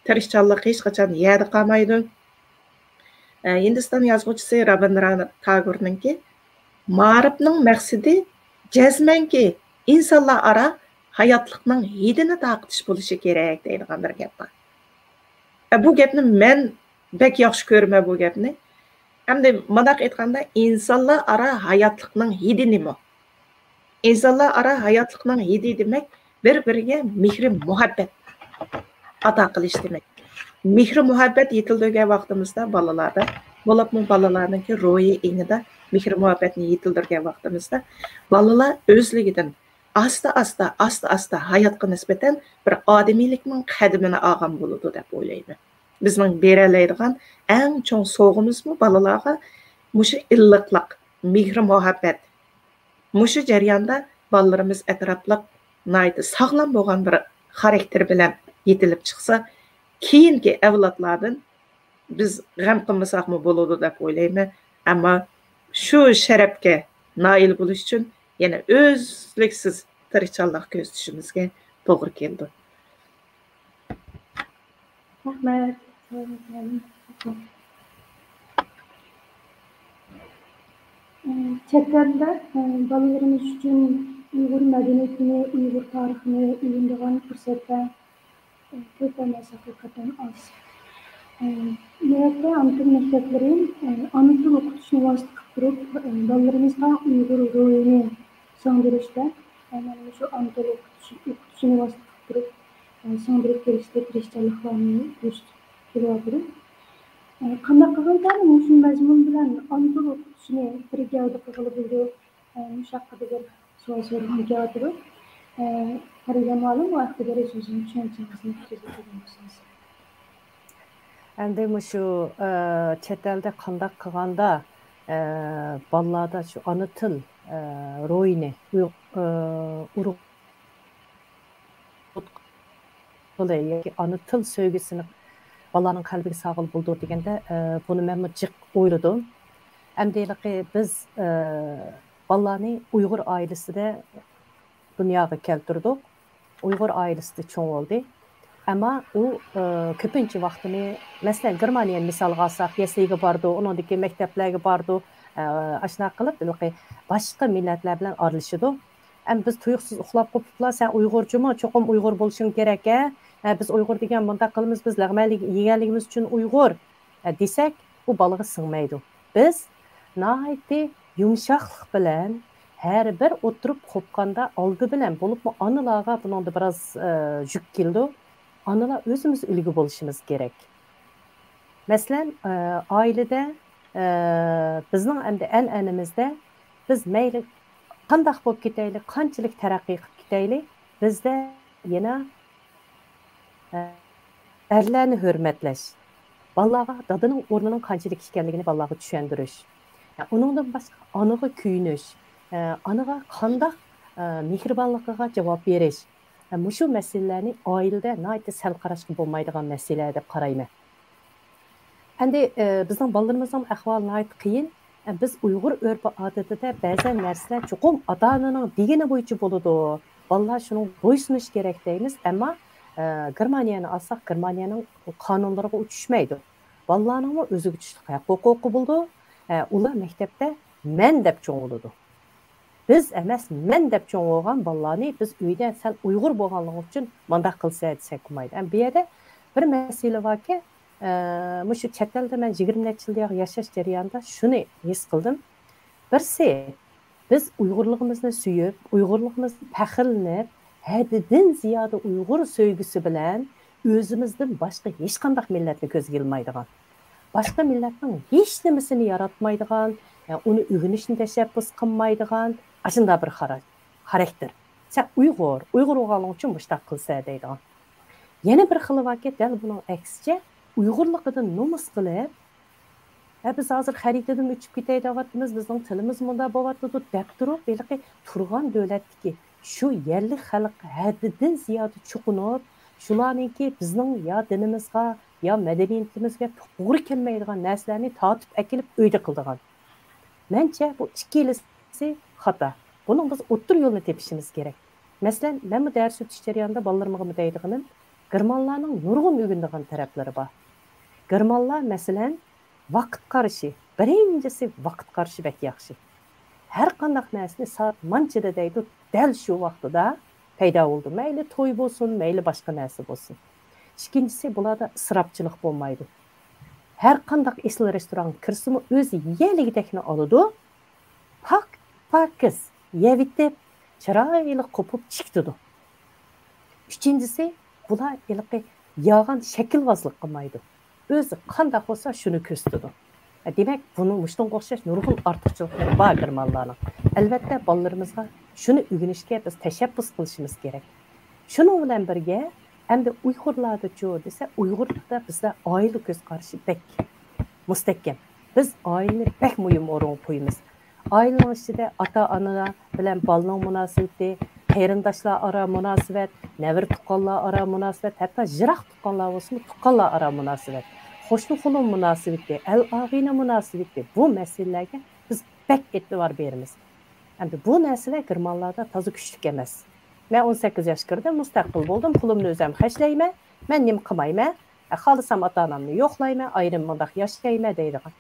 تىرىشچانلىق ھېچقاچان يەردە قالمايدۇ. ئە، ھىندىستان يازغۇچىسى رابىندرانات تاگورنىڭكى، «مائارىپنىڭ مەقسىتى جەزمەنكى ئىنسانلار ئارا ھاياتلىقنىڭ ھىدىنى تارقىتىش بولۇشى كېرەك» دەيدىغان بىر گەپ بار. ئە، بۇ گەپنى مەن بەك ياخشى كۆرىمەن بۇ گەپنى. ئەمدى مۇنداق ئېيتقاندا، ئىنسانلار ئارا ھاياتلىقنىڭ ھىدى نېمە؟ ئىنسانلار ئارا ھاياتلىقنىڭ ھىدى دېمەك، بىر-بىرىگە مېھرى مۇھەببەت ئاتا قىلىش دېمەك. مېھرى مۇھەببەت يېتىلدۈرگەن ۋاقتىمىزدا بالىلاردا، بولۇپمۇ بالىلارنىڭكى روھىي ئېڭىدا مېھرى مۇھەببەتنى يېتىلدۈرگەن ۋاقتىمىزدا، بالىلار ئۆزلۈكىدىن ئاستا-ئاستا، ئاستا-ئاستا ھاياتقا نىسبەتەن بىر ئادىمىيلىكنىڭ قەدىمىنى ئالغان بولىدۇ دەپ ئويلايمەن. بىزنىڭ بېرەلەيدىغان ئەڭ چوڭ سوۋغىمىزمۇ بالىلارغا مۇشۇ ئىللىقلىق، مېھرى مۇھەببەت. مۇشۇ جەرياندا بالىلىرىمىز ئەتراپلىق ناھايىتى ساغلام بولغان بىر خاراكتېر بىلەن يېتىلىپ چىقسا، كېيىنكى ئەۋلادلاردىن بىز غەم قىلمىساقمۇ بولىدۇ دەپ ئويلايمەن. ئەمما شۇ شەرەپكە نائىل بولۇش ئۈچۈن يەنە ئۈزلۈكسىز تىرىشچانلىق كۆرسىتىشىمىزگە توغرا كېلىدۇ. رەھمەت. چەت ئەلدە، ئە، بالىلىرىمىز ئۈچۈن ئۇيغۇر مەدەنىيىتىنى، ئۇيغۇر تارىخىنى ئۆگىنىدىغان پۇرسەتلەر، ئە، كۆپ ئەمەس، ھەقىقەتەن ئاز. ئە، نۆۋەتتە ئانا تىل مەكتەپلىرى، ئە، ئانا تىل ئوقۇتۇشنى ۋاسىتە قىلىپ تۇرۇپ، ئە، بالىلىرىمىزغا ئۇيغۇر روھىنى سىڭدۈرۈشتە، ئە، مانا مۇشۇ ئانا تىل ئوقۇتۇش، ئوقۇتۇشنى ۋاسىتە قىلىپ تۇرۇپ، ئە، سىڭدۈرۈپ كېلىشتە تىرىشچانلىقلارنى كۆرسىتىپ كېلىۋاتىدۇ. ئە، قانداق قىلغاندا مۇشۇ مەزمۇن بىلەن ئانا تىل ئوقۇتۇشنى بىر گەۋدە قىلغىلى بولىدۇ؟ ئە، مۇشۇ ھەققىدە بىر سوئال سورىغۇم كېلىۋاتىدۇ. ئە، پەرىگەم مۇئەللىم، بۇ ھەقتە بىر سۆزىڭىز، چۈشەنچىڭىزنى كۆرسىتىپ بەرگەن بولسىڭىز. ئەمدى مۇشۇ، ئە، چەت ئەلدە قانداق قىلغاندا، ئە، بالىلاردا شۇ ئانا تىل، ئە، روھىنى ئۇيغ-، ئە، ئۇرغۇت قىلغىلى ياكى ئانا تىل سۆيگۈسىنى بالىلارنىڭ قەلبىگە سالغىلى بولىدۇ دېگەندە، ئە، بۇنى مەنمۇ جىق ئويلىدىم. ئەمدى ھېلىقى بىز، ئە، بالىلارنى ئۇيغۇر ئائىلىسىدە دۇنياغا كەلتۈردۇق. ئۇيغۇر ئائىلىسىدە چوڭ بولدى. ئەمما ئۇ، ئە، كۆپىنچە ۋاقتىنى، مەسىلەن، گېرمانىيەنى مىسالغا ئالساق، يەسلىگە بارىدۇ، ئۇنىڭدىن كېيىن مەكتەپلەرگە بارىدۇ. ئاشۇنداق قىلىپ ھېلىقى باشقا مىللەتلەر بىلەن ئارىلىشىدۇ. ئەمما بىز تۇيۇقسىز ئۇخلاپ قوپۇپلا، سەن ئۇيغۇرچىمۇ؟ چوقۇم ئۇيغۇر بولۇشۇڭ كېرەك ھە. ھە، بىز ئۇيغۇر دېگەن مۇنداق قىلىمىز، بىز لەغمەن يېگەنلىكىمىز ئۈچۈن ئۇيغۇر، ھە، دېسەك، ئۇ بالىغا سىڭمەيدۇ. بىز ناھايىتى يۇمشاقلىق بىلەن ھەر بىر ئولتۇرۇپ قوپقاندا ئالدى بىلەن، بولۇپمۇ ئانىلارغا بۇنىڭدا بىراز، ئە، يۈك كېلىدۇ. ئانىلار ئۆزىمىز ئۈلگە بولۇشىمىز كېرەك. مەسىلەن، ئە، ئائىلىدە، ئە، بىزنىڭ ئەمدى ئەنئەنىمىزدە بىز مەيلى قانداق بولۇپ كېتەيلى، قانچىلىك تەرەققىي قىلىپ كېتەيلى، بىزدە يەنە، ئە، ئەرلەرنى ھۆرمەتلەش، بالىلارغا دادىنىڭ ئورنىنىڭ قانچىلىك ئىكەنلىكىنى بالىلارغا چۈشەندۈرۈش، ئە، ئۇنىڭدىن باشقا ئانىغا كۆيۈنۈش، ئە، ئانىغا قانداق، ئە، مېھرىبانلىقىغا جاۋاب بېرىش، ئە، مۇشۇ مەسىلىلەرنى ئائىلىدە ناھايىتى سەل قاراشقا بولمايدىغان مەسىلە دەپ قارايمەن. ئەمدى، ئە، بىزنىڭ بالىلىرىمىزنىڭ ئەھۋالى ناھايىتى قىيىن. ئە، بىز ئۇيغۇر ئۆرپ-ئادىتىدە بەزەن نەرسىلەر چوقۇم ئاتا-ئانىنىڭ دېگىنى بويىچە بولىدۇ. بالىلار شۇنىڭغا بويسۇنۇشى كېرەك دەيمىز. ئەمما، ئە، گېرمانىيەنى ئالساق، گېرمانىيەنىڭ قانۇنلىرىغا ئۇ چۈشمەيدۇ. بالىلارنىڭمۇ ئۆزىگە تۇتۇشلۇق ھەق-ھوقۇقى بولىدۇ. ئە، ئۇلار مەكتەپتە مەن دەپ چوڭ بولىدۇ. بىز ئەمەس، مەن دەپ چوڭ بولغان بالىلارنى بىز ئۆيدە سەن ئۇيغۇر بولغانلىقىڭ ئۈچۈن مانداق قىلىسەن دېسەك بولمايدۇ. ئەمما بۇ يەردە بىر مەسىلە باركى، ئە، مۇشۇ چەت ئەلدە مەن يىگىرمە نەچچە يىل ياشاش جەريانىدا شۇنى ھېس قىلدىم. بىرسى، بىز ئۇيغۇرلۇقىمىزنى سۆيۈپ، ئۇيغۇرلۇقىمىزنى پەخىرلىنىپ، ھەددىدىن زىيادە ئۇيغۇر سۆيگۈسى بىلەن ئۆزىمىزدىن باشقا ھېچقانداق مىللەتنى كۆزگە ئىلمايدىغان، باشقا مىللەتنىڭ ھېچ نېمىسىنى ياراتمايدىغان، ئە، ئۇنى ئۆگىنىشنى تەشەببۇس قىلمايدىغان، ئاشۇنداق بىر خارا-، خاراكتېر. سەن ئۇيغۇر، ئۇيغۇر بولغانلىقىڭ ئۈچۈن مۇشۇنداق قىلىسەن دەيدىغان. يەنە بىر خىلى باركى، دەل بۇنىڭ ئەكسىچە، ئۇيغۇرلۇقىدىن نومۇس قىلىپ، ھە، بىز ھازىر خەرىتىدىن ئۆچۈپ كېتەي دەۋاتىمىز، بىزنىڭ تىلىمىز مۇنداق بولۇۋاتىدۇ دەپ تۇرۇپ، ھېلىقى تۇرغان دۆلەتتىكى شۇ يەرلىك خەلق ھەددىدىن زىيادە چوقۇنۇپ، شۇلارنىڭكى بىزنىڭ يا دىنىمىزغا، يا مەدەنىيىتىمىزگە توغرا كەلمەيدىغان نەرسىلەرنى تارتىپ ئەكېلىپ ئۆيدە قىلىدىغان. مەنچە بۇ ئىككىلىسى خاتا. بۇنىڭ بىز ئوتتۇرا يولنى تېپىشىمىز كېرەك. مەسىلەن، مەنمۇ دەرس ئۆتۈش جەريانىدا بالىلىرىمغىمۇ دەيدىغىنىم، گېرمانلارنىڭ نۇرغۇن ئۆگىنىدىغان تەرەپلىرى بار. گېرمانلار، مەسىلەن، ۋاقىت قارىشى، بىرىنچىسى ۋاقىت قارىشى بەك ياخشى. ھەر قانداق نەرسىنى سائەت مانچىدا دەيدۇ، دەل شۇ ۋاقتىدا پەيدا بولىدۇ. مەيلى توي بولسۇن، مەيلى باشقا نەرسە بولسۇن. ئىككىنچىسى، بۇلاردا ئىسراپچىلىق بولمايدۇ. ھەر قانداق ئېسىل رېستورانغا كىرسىمۇ، ئۆزى يەيلىگۈدەكنى ئالىدۇ، پاك-پاكىز يەۋېتىپ، چىرايلىق قوپۇپ چىقىتىدۇ. ئۈچىنچىسى، بۇلار ھېلىقى يالغان شەكىلۋازلىق قىلمايدۇ. ئۆزى قانداق بولسا، شۇنى كۆرسىتىدۇ. دېمەك، بۇنىڭ مۇشۇنىڭغا ئوخشاش نۇرغۇن ئارتۇقچىلىقلىرى بار گېرمانلارنىڭ. ئەلۋەتتە، بالىلىرىمىزغا شۇنى ئۆگىنىشكە بىز تەشەببۇس قىلىشىمىز كېرەك. شۇنىڭ بىلەن بىرگە، ئەمدى ئۇيغۇرلاردىچۇ دېسە، ئۇيغۇرلاردا بىزدە ئائىلە كۆز قارىشى بەك مۇستەھكەم. بىز ئائىلىنى بەك مۇھىم ئورۇنغا قويىمىز. ئائىلىنىڭ ئىچىدە ئاتا-ئانا بىلەن بالىنىڭ مۇناسىۋىتى، قېرىنداشلار ئارا مۇناسىۋەت، نەۋرە تۇغقانلار ئارا مۇناسىۋەت، ھەتتا يىراق تۇغقانلار بولسىمۇ، تۇغقانلار ئارا مۇناسىۋەت، قوشنا-قولۇم مۇناسىۋىتى، ئەل-ئاغىنە مۇناسىۋىتى، بۇ مەسىلىلەرگە بىز بەك ئېتىبار بېرىمىز. ئەمدى بۇ نەرسىلەر گېرمانلاردا تازا كۈچلۈك ئەمەس. مەن ئون سەككىز ياش كىردىم، مۇستەقىل بولدۇم، پۇلۇمنى ئۆزۈم خەجلەيمەن، مەن نېمە قىلمايمەن، ئە، خالىسام ئاتا-ئانامنى يوقلايمەن، ئايرىم مۇنداق ياشايمەن دەيدىغان.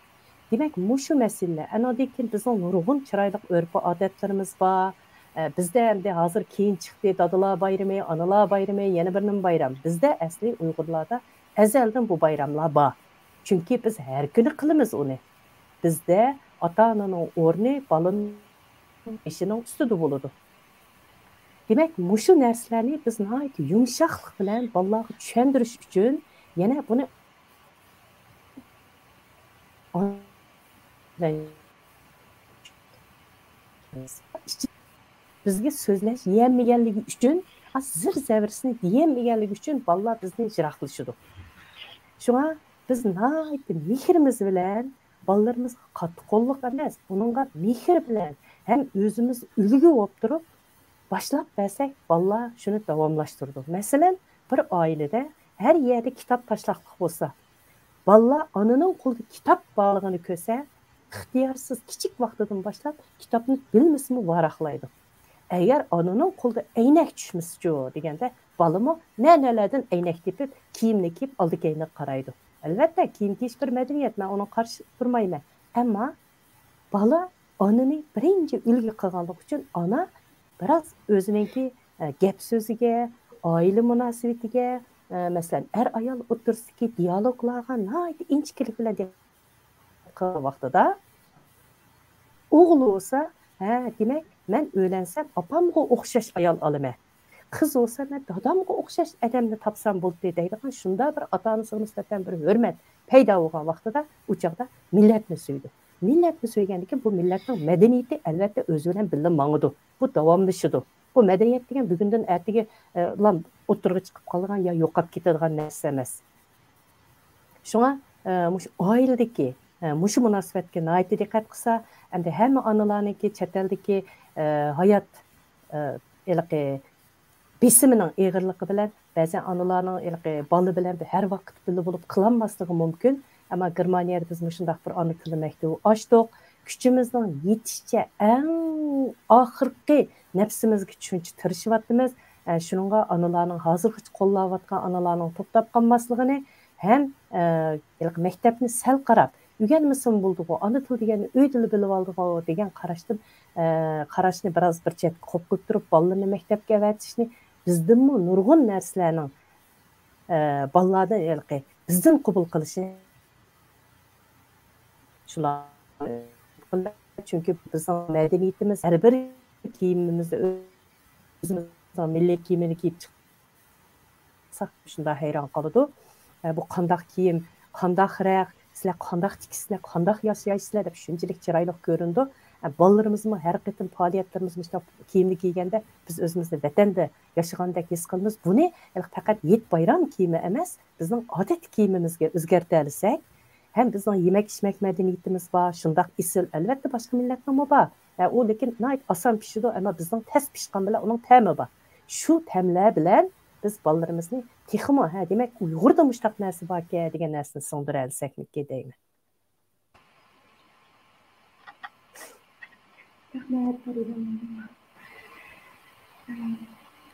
دېمەك، مۇشۇ مەسىلىلەر. ئانىڭدىن كېيىن بىزنىڭ نۇرغۇن چىرايلىق ئۆرپ-ئادەتلىرىمىز بار. ئە، بىزدە ئەمدى ھازىر كېيىن چىقتى، دادىلار بايرىمى، ئانىلار بايرىمى، يەنە بىر نېمە بايرام. بىزدە ئەسلى ئۇيغۇرلاردا ئەزەلدىن بۇ بايراملار بار. چۈنكى بىز ھەر كۈنى قىلىمىز ئۇنى. بىزدە ئاتا-ئانىنىڭ ئورنى بالىنىڭ بېشىنىڭ ئۈستىدە بولىدۇ. دېمەك، مۇشۇ نەرسىلەرنى بىز ناھايىتى يۇمشاقلىق بىلەن بالىلارغا چۈشەندۈرۈش ئۈچۈن يەنە بۇنى بىزگە سۆزلەش يېيەلمىگەنلىكى ئۈچۈن، زىر-زەۋرىسىنى دېيەلمىگەنلىكى ئۈچۈن بالىلار بىزدىن يىراقلىشىدۇ. شۇڭا بىز ناھايىتى مېھرىمىز بىلەن بالىلىرىمىزغا قاتتىقوللۇق ئەمەس، ئۇنىڭغا مېھىر بىلەن ھەم ئۆزىمىز ئۈلگە بولۇپ تۇرۇپ باشلاپ بەرسەك، بالىلار شۇنى داۋاملاشتۇرىدۇ. مەسىلەن، بىر ئائىلىدە ھەر يەردە كىتاب تاشلاقلىق بولسا، بالىلار ئانىنىڭ قولىدا كىتاب بارلىقىنى كۆرسە، ئىختىيارسىز كىچىك ۋاقتىدىن باشلاپ كىتابنى بىلمىسىمۇ ۋاراقلايدۇ. ئەگەر ئانىنىڭ قولىدا ئەينەك چۈشمىسىچۇ دېگەندە، بالىمۇ نە-نەلەردىن ئەينەك تېپىپ، كىيىمنى كىيىپ، ئالدى-كەينىگە قارايدۇ. ئەلۋەتتە، كىيىم كىيىش بىر مەدەنىيەت، مەن ئۇنىڭغا قارشى تۇرمايمەن. ئەمما بالا ئانىنى بىرىنچى ئۈلگە قىلغانلىقى ئۈچۈن ئانا بىراز ئۆزىنىڭكى، ئە، گەپ سۆزىگە، ئائىلە مۇناسىۋىتىگە، ئە، مەسىلەن، ئەر ئايال ئوتتۇرىسىدىكى دىيالوگلارغا ناھايىتى ئىنچىكىلىك بىلەن دىققەت قىلغان ۋاقتىدا، ئوغۇل بولسا، ھە، دېمەك، مەن ئۆيلەنسەم، ئاپامغا ئوخشاش ئايال ئالىمەن. قىز بولسا، مەن دادامغا ئوخشاش ئادەمنى تاپسام بولدى دەيدىغان شۇنداق بىر ئاتا-ئانىسىغا نىسبەتەن بىر ھۆرمەت پەيدا بولغان ۋاقتىدا، ئۇ چاغدا مىللەتنى سۆيىدۇ. مىللەتنى سۆيگەندىكىن بۇ مىللەتنىڭ مەدەنىيىتى ئەلۋەتتە ئۆزى بىلەن بىللە ماڭىدۇ. بۇ داۋاملىشىدۇ. بۇ مەدەنىيەت دېگەن بۈگۈندىن ئەتىگە، ئە، لا ئوتتۇرىغا چىقىپ قالىدىغان يا يوقاپ كېتىدىغان نەرسە ئەمەس. شۇڭا، ئە، مۇشۇ ئائىلىدىكى، ئە، مۇشۇ مۇناسىۋەتكە ناھايىتى دىققەت قىلسا، ئەمدى ھەممە ئانىلارنىڭكى چەت ئەلدىكى، ئە، ھايات، ئە، ھېلىقى بېسىمىنىڭ ئېغىرلىقى بىلەن بەزەن ئانىلارنىڭ ھېلىقى بالا بىلەن ھەر ۋاقىت بىللە بولۇپ قىلالماسلىقى مۇمكىن. ئەمما گېرمانىيەدە بىز مۇشۇنداق بىر ئانا تىلى مەكتىۋى ئاچتۇق. كۈچىمىزنىڭ يېتىشىچە ئەڭ ئاخىرقى نەپسىمىزگىچە شۇنچە تىرىشىۋاتىمىز. ئە، شۇنىڭغا ئانىلارنىڭ ھازىرغىچە قوللاۋاتقان ئانىلارنىڭ توختاپ قالماسلىقىنى ھەم، ئە، ھېلىقى مەكتەپنى سەل قاراپ، ئۆگەنمىسىمۇ بولىدىغۇ، ئانا تىل دېگەننى ئۆيدىلا بىلىۋالىدىغۇ دېگەن قاراشتىن، ئە، قاراشنى بىراز بىر چەتكە قويۇپ قويۇپ تۇرۇپ، بالىلىرىنى مەكتەپكە ئەۋەتىشنى بىزدىنمۇ نۇرغۇن نەرسىلەرنىڭ، ئە، بالىلاردىن ھېلىقى بىزدىن قوبۇل قىلىشى شۇلار. چۈنكى بىزنىڭ مەدەنىيىتىمىز ھەر بىر كىيىمىمىزدە ئۆزىمىزنىڭ مىللىي كىيىمىنى كىيىپ چىقساق، شۇنداق ھەيران قالىدۇ. ئە، بۇ قانداق كىيىم، قانداق رەڭ، سىلەر قانداق تىكىسىلەر، قانداق ياسايسىلەر دەپ شۇنچىلىك چىرايلىق كۆرۈنىدۇ. ئە، بالىلىرىمىزمۇ ھەر قېتىم پائالىيەتلىرىمىز مۇشۇنداق كىيىمنى كىيگەندە بىز ئۆزىمىزنى ۋەتەندە ياشىغاندەك ھېس قىلىمىز. بۇنى ھېلىقى پەقەت ھېيت بايرام كىيىمى ئەمەس، بىزنىڭ ئادەتتىكى كىيىمىمىزگە ئۆزگەرتەلىسەك، ھەم بىزنىڭ يېمەك-ئىچمەك مەدەنىيىتىمىز بار، شۇنداق ئېسىل، ئەلۋەتتە، باشقا مىللەتنىڭمۇ بار. ھە، ئۇ لېكىن ناھايىتى ئاسان پىشىدۇ، ئەمما بىزنىڭ تەس پىشقان بىلەن ئۇنىڭ تەمى بار. شۇ تەملەر بىلەن بىز بالىلىرىمىزنى تېخىمۇ، ھە، دېمەك، ئۇيغۇردا مۇشۇنداق نەرسە باركەن دېگەن نەرسىنى سىڭدۈرەلىسەكمىكىن دەيمەن. رەھمەت، پەرىدە مۇئەللىم.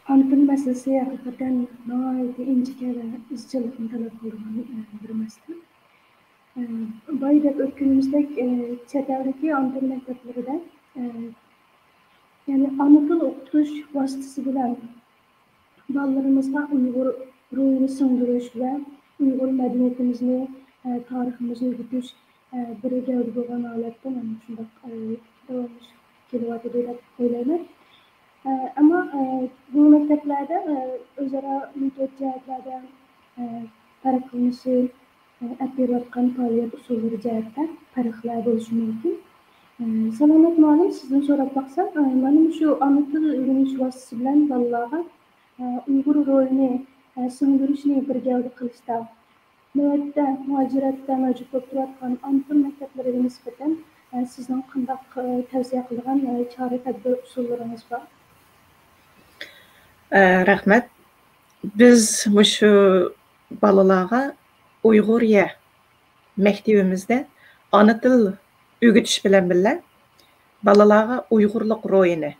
ئانا تىل مەسىلىسى ھەقىقەتەن ناھايىتى ئىنچىكە ۋە ئىزچىللىقنى تەلەپ قىلىدىغان، ئە، بىر مەسىلە. ئە، بايا دەپ ئۆتكىنىمىزدەك، ئە، چەت ئەلدىكى ئانا تىل مەكتەپلىرىدە، ئە، يەنى ئانا تىل ئوقۇتۇش ۋاسىتىسى بىلەن بالىلىرىمىزغا ئۇيغۇر روھىنى سىڭدۈرۈش ۋە ئۇيغۇر مەدەنىيىتىمىزنى، ئە، تارىخىمىزنى ئۆگىتىش، ئە، بىر گەۋدە بولغان ھالەتتە مانا شۇنداق، ئە، داۋاملىشىپ كېلىۋاتىدۇ دەپ ئويلايمەن. ئە، ئەمما، ئە، بۇ مەكتەپلەردە، ئە، ئۆزئارا مېتود جەھەتلەردە، ئە، پەرقلىنىشى، ئە، ئەپ بېرىۋاتقان پائالىيەت ئۇسۇللىرى جەھەتتە پەرقلەر بولۇشى مۇمكىن. ئە، سالامەت مۇئەللىم، سىزدىن سوراپ باقسام، ئە، مانا مۇشۇ ئانا تىل ئۆگىنىش ۋاسىتىسى بىلەن بالىلارغا، ئە، ئۇيغۇر روھىنى، ئە، سىڭدۈرۈشنى بىر گەۋدە قىلىشتا نۆۋەتتە مۇھاجىرەتتە مەۋجۇت بولۇپ تۇرۇۋاتقان ئانا تىل مەكتەپلىرىگە نىسبەتەن، ئە، سىزنىڭ قانداق، ئە، تەۋسىيە قىلىدىغان، ئە، چارە-تەدبىر ئۇسۇللىرىڭىز بار؟ ئە، رەھمەت. بىز مۇشۇ بالىلارغا ئۇيغۇرىيە مەكتىۋىمىزدە ئانا تىل ئۆگىتىش بىلەن بىللە، بالىلارغا ئۇيغۇرلۇق روھىنى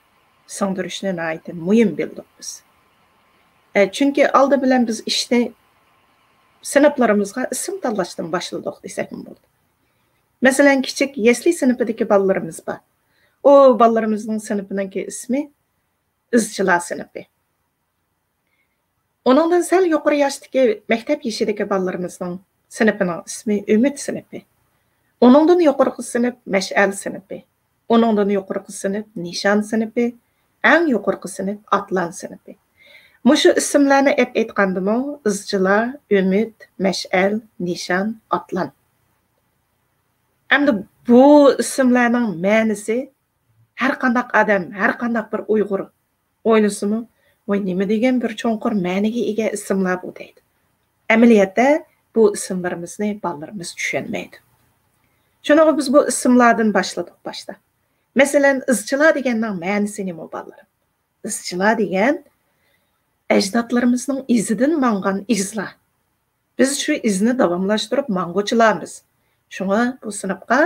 سىڭدۈرۈشنى ناھايىتى مۇھىم بىلدۇق بىز. ئە، چۈنكى ئالدى بىلەن بىز ئىشنى سىنىپلىرىمىزغا ئىسىم تاللاشتىن باشلىدۇق دېسەكمۇ بولىدۇ. مەسىلەن، كىچىك يەسلى سىنىپىدىكى بالىلىرىمىز بار. ئۇ بالىلىرىمىزنىڭ سىنىپىنىڭكى ئىسمى ئىزچىلار سىنىپى. ئۇنىڭدىن سەل يۇقىرى ياشتىكى مەكتەپ يېشىدىكى بالىلىرىمىزنىڭ سىنىپىنىڭ ئىسمى ئۈمىد سىنىپى. ئۇنىڭدىن يۇقىرىقى سىنىپ مەشئەل سىنىپى. ئۇنىڭدىن يۇقىرىقى سىنىپ نىشان سىنىپى. ئەڭ يۇقىرىقى سىنىپ ئاتلان سىنىپى. مۇشۇ ئىسىملارنى ئەپ ئېيتقاندىمۇ، ئىزچىلار، ئۈمىد، مەشئەل، نىشان، ئاتلان. ئەمدى بۇ ئىسىملارنىڭ مەنىسى ھەر قانداق ئادەم، ھەر قانداق بىر ئۇيغۇر ئويلىسىمۇ، ۋاي، نېمە دېگەن بىر چوڭقۇر مەنىگە ئىگە ئىسىملار بۇ دەيدۇ. ئەمەلىيەتتە بۇ ئىسىملىرىمىزنى بالىلىرىمىز چۈشەنمەيدۇ. شۇنىڭغا بىز بۇ ئىسىملاردىن باشلىدۇق باشتا. مەسىلەن، ئىزچىلار دېگەننىڭ مەنىسى نېمە، بالىلىرىم؟ ئىزچىلار دېگەن ئەجدادلىرىمىزنىڭ ئىزىدىن ماڭغان ئىزلار. بىز شۇ ئىزنى داۋاملاشتۇرۇپ ماڭغۇچىلارمىز. شۇڭا بۇ سىنىپقا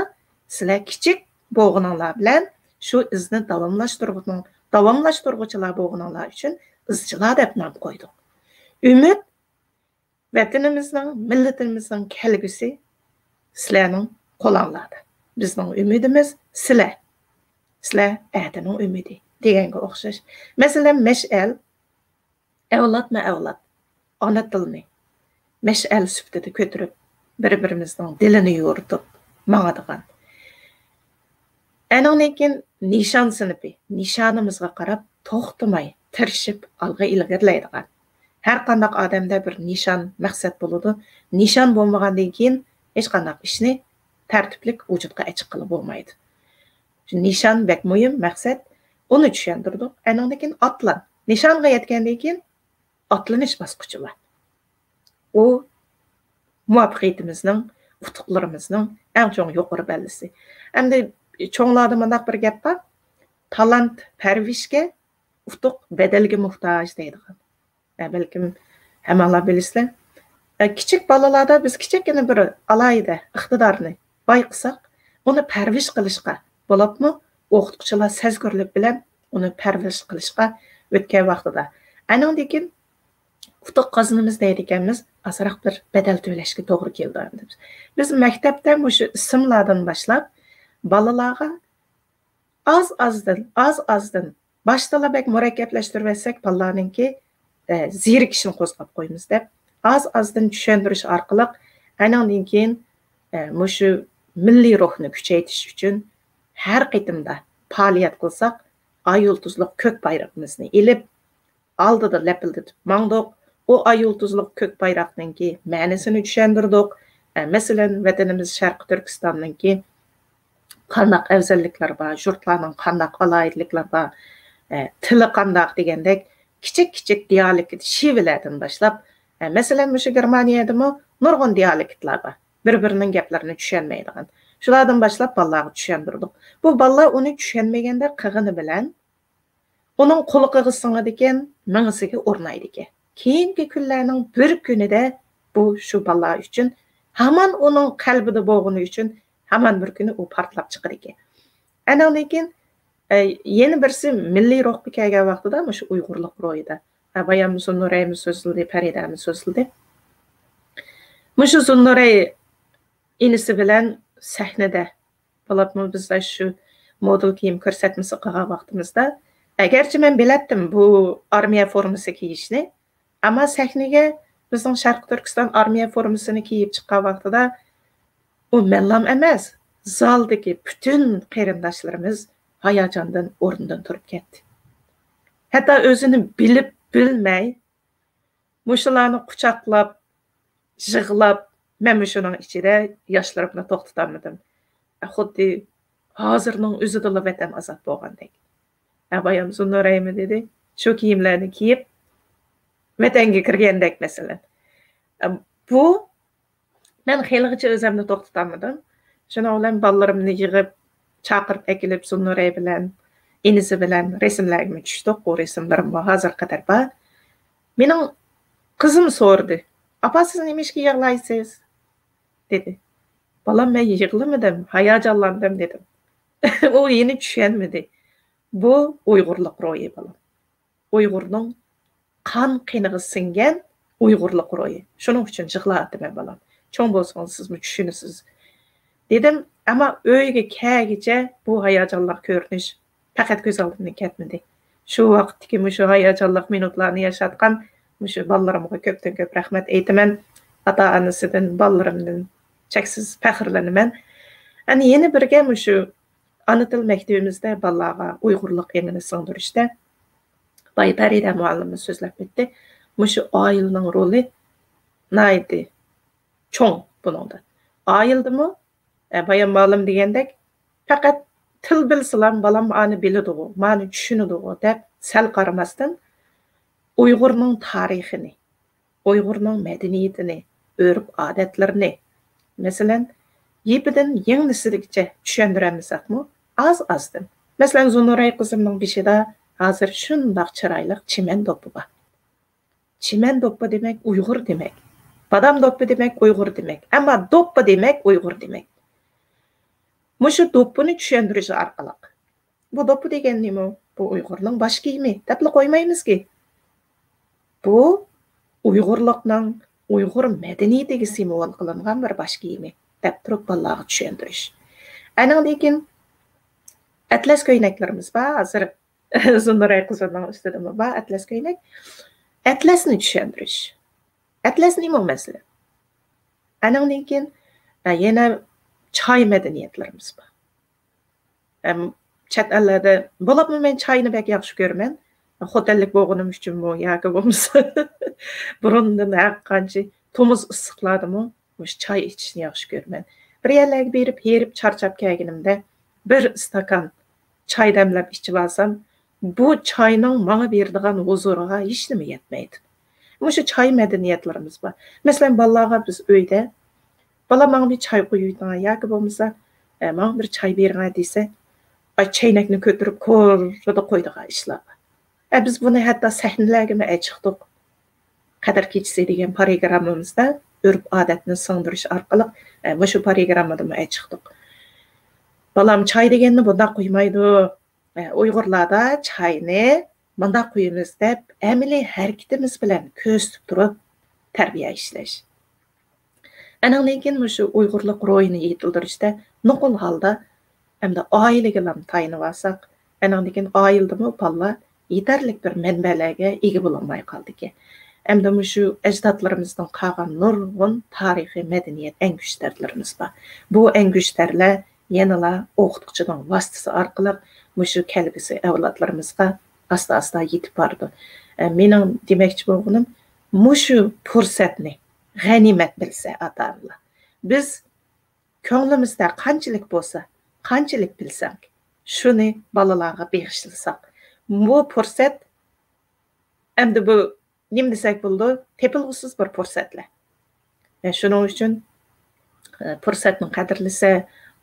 سىلەر كىچىك بولغىنىڭلار بىلەن شۇ ئىزنى داۋاملاشتۇرغۇچىلار بولغىنىڭلار ئۈچۈن ئىزچىلار دەپ نام قويدۇق. ئۈمىد، ۋەتىنىمىزنىڭ، مىللىتىمىزنىڭ كەلگۈسى سىلەرنىڭ قولۇڭلاردا. بىزنىڭ ئۈمىدىمىز سىلە. سىلە ئەتىنىڭ ئۈمىدى دېگەنگە ئوخشاش. مەسىلەن، مەشئەل ئەۋلادمۇ ئەۋلاد ئانا تىلنى مەشئەل سۈپىتىدە كۆتۈرۈپ، بىر-بىرىمىزنىڭ دىلىنى يورۇتۇپ ماڭىدىغان. ئەنىڭدىن كېيىن نىشان سىنىپى، نىشانىمىزغا قاراپ توختىماي تىرىشىپ ئالغا ئىلگىرىلەيدىغان. ھەر قانداق ئادەمدە بىر نىشان، مەقسەت بولىدۇ. نىشان بولمىغاندىن كېيىن ھېچقانداق ئىشنى تەرتىپلىك ۋۇجۇدقا ئەچىققىلى بولمايدۇ. نىشان بەك مۇھىم، مەقسەت. ئۇنى چۈشەندۈردۇق. ئەنىڭدىن كېيىن ئاتلان. نىشانغا يەتكەندىن كېيىن ئاتلىنىش باسقۇچى بار. ئۇ مۇۋەپپەقىيىتىمىزنىڭ، ئۇتۇقلىرىمىزنىڭ ئەڭ چوڭ يۇقىرى بەلگىسى. ئەمدى چوڭلاردا مۇنداق بىر گەپ بار، تالانت پەرۋىشكە، ئۇتۇق بەدەلگە موھتاج دەيدىغان. ئە، بەلكىم ھەممەڭلار بىلىسىلەر. ئە، كىچىك بالىلاردا بىز كىچىككىنە بىر ئالاھىدە ئىقتىدارنى بايقىساق، ئۇنى پەرۋىش قىلىشقا، بولۇپمۇ ئوقۇتقۇچىلار سەزگۈرلۈك بىلەن ئۇنى پەرۋىش قىلىشقا ئۆتكەن ۋاقتىدا. ئەنىڭدىن كېيىن ئۇتۇق قازىنىمىز دەيدىكەنمىز، ئازراق بىر بەدەل تۆلەشكە توغرا كېلىدۇ ئەمدى. بىز مەكتەپتە مۇشۇ ئىسىملاردىن باشلاپ، بالىلاغا ئاز-ئازدىن، ئاز-ئازدىن، باشتىلا بەك مۇرەككەپلەشتۈرۈۋەتسەك، بالىلارنىڭكى، ئە، زېرىكىشىنى قوزغاپ قويىمىز دەپ، ئاز-ئازدىن چۈشەندۈرۈش ئارقىلىق، ئەنىڭدىن كېيىن، ئە، مۇشۇ مىللىي روھنى كۈچەيتىش ئۈچۈن ھەر قېتىمدا پائالىيەت قىلساق، ئاي يۇلتۇزلۇق كۆك بايرىقىمىزنى ئېلىپ، ئالدىدا لەپىلدىتىپ ماڭدۇق. ئۇ ئاي يۇلتۇزلۇق كۆك بايراقنىڭكى مەنىسىنى چۈشەندۈردۇق. ئە، مەسىلەن، ۋەتىنىمىز شەرقىي تۈركىستاننىڭكى قانداق ئەۋزەللىكلىرى بار، يۇرتلارنىڭ قانداق ئالاھىدىلىكلىرى بار، ئە، تىلى قانداق دېگەندەك كىچىك-كىچىك دىئالېكت شېۋىلەردىن باشلاپ، ئە، مەسىلەن، مۇشۇ گېرمانىيەدىمۇ نۇرغۇن دىئالېكتلار بار. بىر-بىرىنىڭ گەپلىرىنى چۈشەنمەيدىغان. شۇلاردىن باشلاپ بالىلارغا چۈشەندۈردۇق. بۇ بالىلار ئۇنى چۈشەنمىگەندەك قىلغىنى بىلەن، ئۇنىڭ قۇلىقىغا سىڭىدىكەن، مېڭىسىگە ئورنايدىكەن. كېيىنكى كۈنلەرنىڭ بىر كۈنىدە بۇ شۇ بالىلار ئۈچۈن، ھامان ئۇنىڭ قەلبىدە بولغىنى ئۈچۈن، ھامان بىر كۈنى ئۇ پارتلاپ چىقىدىكەن. ئەنىڭدىن كېيىن، ئە، يەنە بىرسى مىللىي روھقا كەلگەن ۋاقتىدا مۇشۇ ئۇيغۇرلۇق روھىدا. ئە، بايام زۇننۇرەيمۇ سۆزلىدى، پەرىدەمۇ سۆزلىدى. مۇشۇ زۇننۇرەي ئىنىسى بىلەن سەھنىدە بولۇپمۇ بىز شۇ مودېل كىيىم كۆرسەتمىسى قىلغان ۋاقتىمىزدا، ئەگەرچە مەن بىلەتتىم بۇ ئارمىيە فورمىسى كىيىشنى، ئەمما سەھنىگە بىزنىڭ شەرقىي تۈركىستان ئارمىيە فورمىسىنى كىيىپ چىققان ۋاقتىدا، ئۇ مەنلام ئەمەس، زالدىكى پۈتۈن قېرىنداشلىرىمىز ھاياجاندىن ئورنىدىن تۇرۇپ كەتتى. ھەتتا ئۆزىنى بىلىپ بىلمەي، مۇشۇلارنى قۇچاقلاپ، يىغلاپ، مەن مۇشۇنىڭ ئىچىدە ياشلىرىمنى توختىتالمىدىم. خۇددى ھازىرنىڭ ئۆزىدىلا ۋەتەن ئازاد بولغاندەك. ئە، بايام زۇننۇرەيمۇ دېدى، شۇ كىيىملەرنى كىيىپ، ۋەتەنگە كىرگەندەك، مەسىلەن. ئە، بۇ مەن خېلىغىچە ئۆزۈمنى توختىتالمىدىم. شۇنىڭ بىلەن بالىلىرىمنى يىغىپ، چاقىرىپ ئەكېلىپ، زۇننۇرەي بىلەن، ئىنىسى بىلەن رەسىملەرگىمۇ چۈشتۇق. ئۇ رەسىملىرىممۇ ھازىرغا قەدەر بار. مېنىڭ قىزىم سورىدى، «ئاپا، سىز نېمىشقا يىغلايسىز؟» دېدى. «بالام، مەن يىغلىمىدىم، ھاياجانلاندىم» دېدىم. ئۇ يەنە چۈشەنمىدى. بۇ ئۇيغۇرلۇق روھى، بالام. ئۇيغۇرنىڭ قان قېنىغا سىڭگەن ئۇيغۇرلۇق روھى. شۇنىڭ ئۈچۈن يىغلاۋاتىمەن، بالام. چوڭ بولسىڭىز سىزمۇ چۈشىنىسىز، دېدىم. ئەمما ئۆيگە كەلگىچە بۇ ھاياجانلىق كۆرۈنۈش پەقەت كۆز ئالدىمدىن كەتمىدى. شۇ ۋاقىتتىكى مۇشۇ ھاياجانلىق مىنۇتلارنى ياشاتقان مۇشۇ بالىلىرىمغا كۆپتىن كۆپ رەھمەت ئېيتىمەن. ئاتا-ئانىسىدىن، بالىلىرىمدىن چەكسىز پەخىرلىنىمەن. ئەنە يەنە بىرگە مۇشۇ ئانا تىل مەكتىۋىمىزدە بالىلارغا ئۇيغۇرلۇق ئېڭىنى سىڭدۈرۈشتە بايا پەرىدە مۇئەللىمىمىز سۆزلەپ ئۆتتى. مۇشۇ ئائىلىنىڭ رولى ناھايىتى چوڭ بۇنىڭدا. ئائىلىدىمۇ، ئە، بايام مۇئەللىم دېگەندەك، پەقەت تىل بىلسىلا، بالام مانى بىلىدىغۇ، مانى چۈشىنىدىغۇ دەپ سەل قارىماستىن، ئۇيغۇرنىڭ تارىخىنى، ئۇيغۇرنىڭ مەدەنىيىتىنى، ئۆرپ-ئادەتلىرىنى، مەسىلەن، يىپىدىن يىڭنىسىگىچە چۈشەندۈرەلمىسەكمۇ، ئاز-ئازدىن. مەسىلەن، زۇنۇرەي قىزىمنىڭ بېشىدا ھازىر شۇنداق چىرايلىق چىمەن دوپپا بار. چىمەن دوپپا دېمەك ئۇيغۇر دېمەك. بادام دوپپا دېمەك ئۇيغۇر دېمەك. ئەمما دوپپا دېمەك ئۇيغۇر دېمەك. مۇشۇ دوپپىنى چۈشەندۈرۈش ئارقىلىق، بۇ دوپپا دېگەن نېمە؟ بۇ ئۇيغۇرنىڭ باش كىيىمى دەپلا قويمايمىزكى. بۇ ئۇيغۇرلۇقنىڭ، ئۇيغۇر مەدەنىيىتىگە سىمۋول قىلىنغان بىر باش كىيىمى دەپ تۇرۇپ بالىلارغا چۈشەندۈرۈش. ئەنىڭدىن كېيىن ئەتلەس كۆينەكلىرىمىز بار. ھازىر زۇننۇراي قىزىمنىڭ ئۈستىدىمۇ بار ئەتلەس كۆينەك. ئەتلەسنى چۈشەندۈرۈش. ئەتلەس نېمە مەسىلە؟ ئەنىڭدىن كېيىن، ئە، يەنە چاي مەدەنىيەتلىرىمىز بار. ئەم، چەت ئەللەردە، بولۇپمۇ مەن چاينى بەك ياخشى كۆرىمەن. خوتەنلىك بولغىنىم ئۈچۈنمۇ ياكى بولمىسا بۇرۇندىن ھەر قانچە تومۇز ئىسسىقلاردىمۇ مۇشۇ چاي ئىچىشنى ياخشى كۆرىمەن. بىر يەرلەرگە بېرىپ، ھېرىپ، چارچاپ كەلگىنىمدە بىر ئىستاكان چاي دەملەپ ئىچىۋالسام، بۇ چاينىڭ ماڭا بېرىدىغان ھۇزۇرىغا ھېچنېمە يەتمەيدۇ. مۇشۇ چاي مەدەنىيەتلىرىمىز بار. مەسىلەن، بالىلارغا بىز ئۆيدە، «بالام، ماڭا بىر چاي قۇيۇۋېتىڭە» ياكى بولمىسا، «ئە، ماڭا بىر چاي بېرىڭە» دېسە، ئاي، چەينەكنى كۆتۈرۈپ كورىدا قويىدىغان ئىشلار بار. ئە، بىز بۇنى ھەتتا سەھنىلەرگىمۇ ئەچىقتۇق. قەدىر كېچىسى دېگەن پروگراممىمىزدا ئۆرپ-ئادەتنى سىڭدۈرۈش ئارقىلىق، ئە، مۇشۇ پروگراممىدىمۇ ئەچىقتۇق. «بالام، چاي دېگەننى بۇنداق قۇيمايدۇ. ئە، ئۇيغۇرلاردا چاينى مۇنداق قۇيىمىز» دەپ ئەمەلىي ھەرىكىتىمىز بىلەن كۆرسىتىپ تۇرۇپ تەربىيە ئىشلەش. ئەنىڭدىن كېيىن مۇشۇ ئۇيغۇرلۇق روھىنى يېتىلدۈرۈشتە نوقۇل ھالدا ئەمدى ئائىلىگىلا تايىنىۋالساق، ئەنىڭدىن كېيىن ئائىلىدىمۇ بالىلار يېتەرلىك بىر مەنبەلەرگە ئىگە بولالماي قالدىكەن. ئەمدى مۇشۇ ئەجدادلىرىمىزدىن قالغان نۇرغۇن تارىخىي مەدەنىيەت ئەنگۈشتەرلىرىمىز بار. بۇ ئەنگۈشتەرلەر يەنىلا ئوقۇتقۇچىنىڭ ۋاسىتىسى ئارقىلىق مۇشۇ كەلگۈسى ئەۋلادلىرىمىزغا ئاستا-ئاستا يېتىپ بارىدۇ. ئە، مېنىڭ دېمەكچى بولغىنىم، مۇشۇ پۇرسەتنى غەنىيمەت بىلسە ئاتا-ئانىلار، بىز كۆڭلىمىزدە قانچىلىك بولسا، قانچىلىك بىلسەك، شۇنى بالىلارغا بېغىشلىساق، بۇ پۇرسەت، ئەمدى بۇ نېمە دېسەك بولىدۇ؟ تېپىلغۇسىز بىر پۇرسەتلەر. ۋە شۇنىڭ ئۈچۈن، ئە، پۇرسەتنى قەدىرلىسە،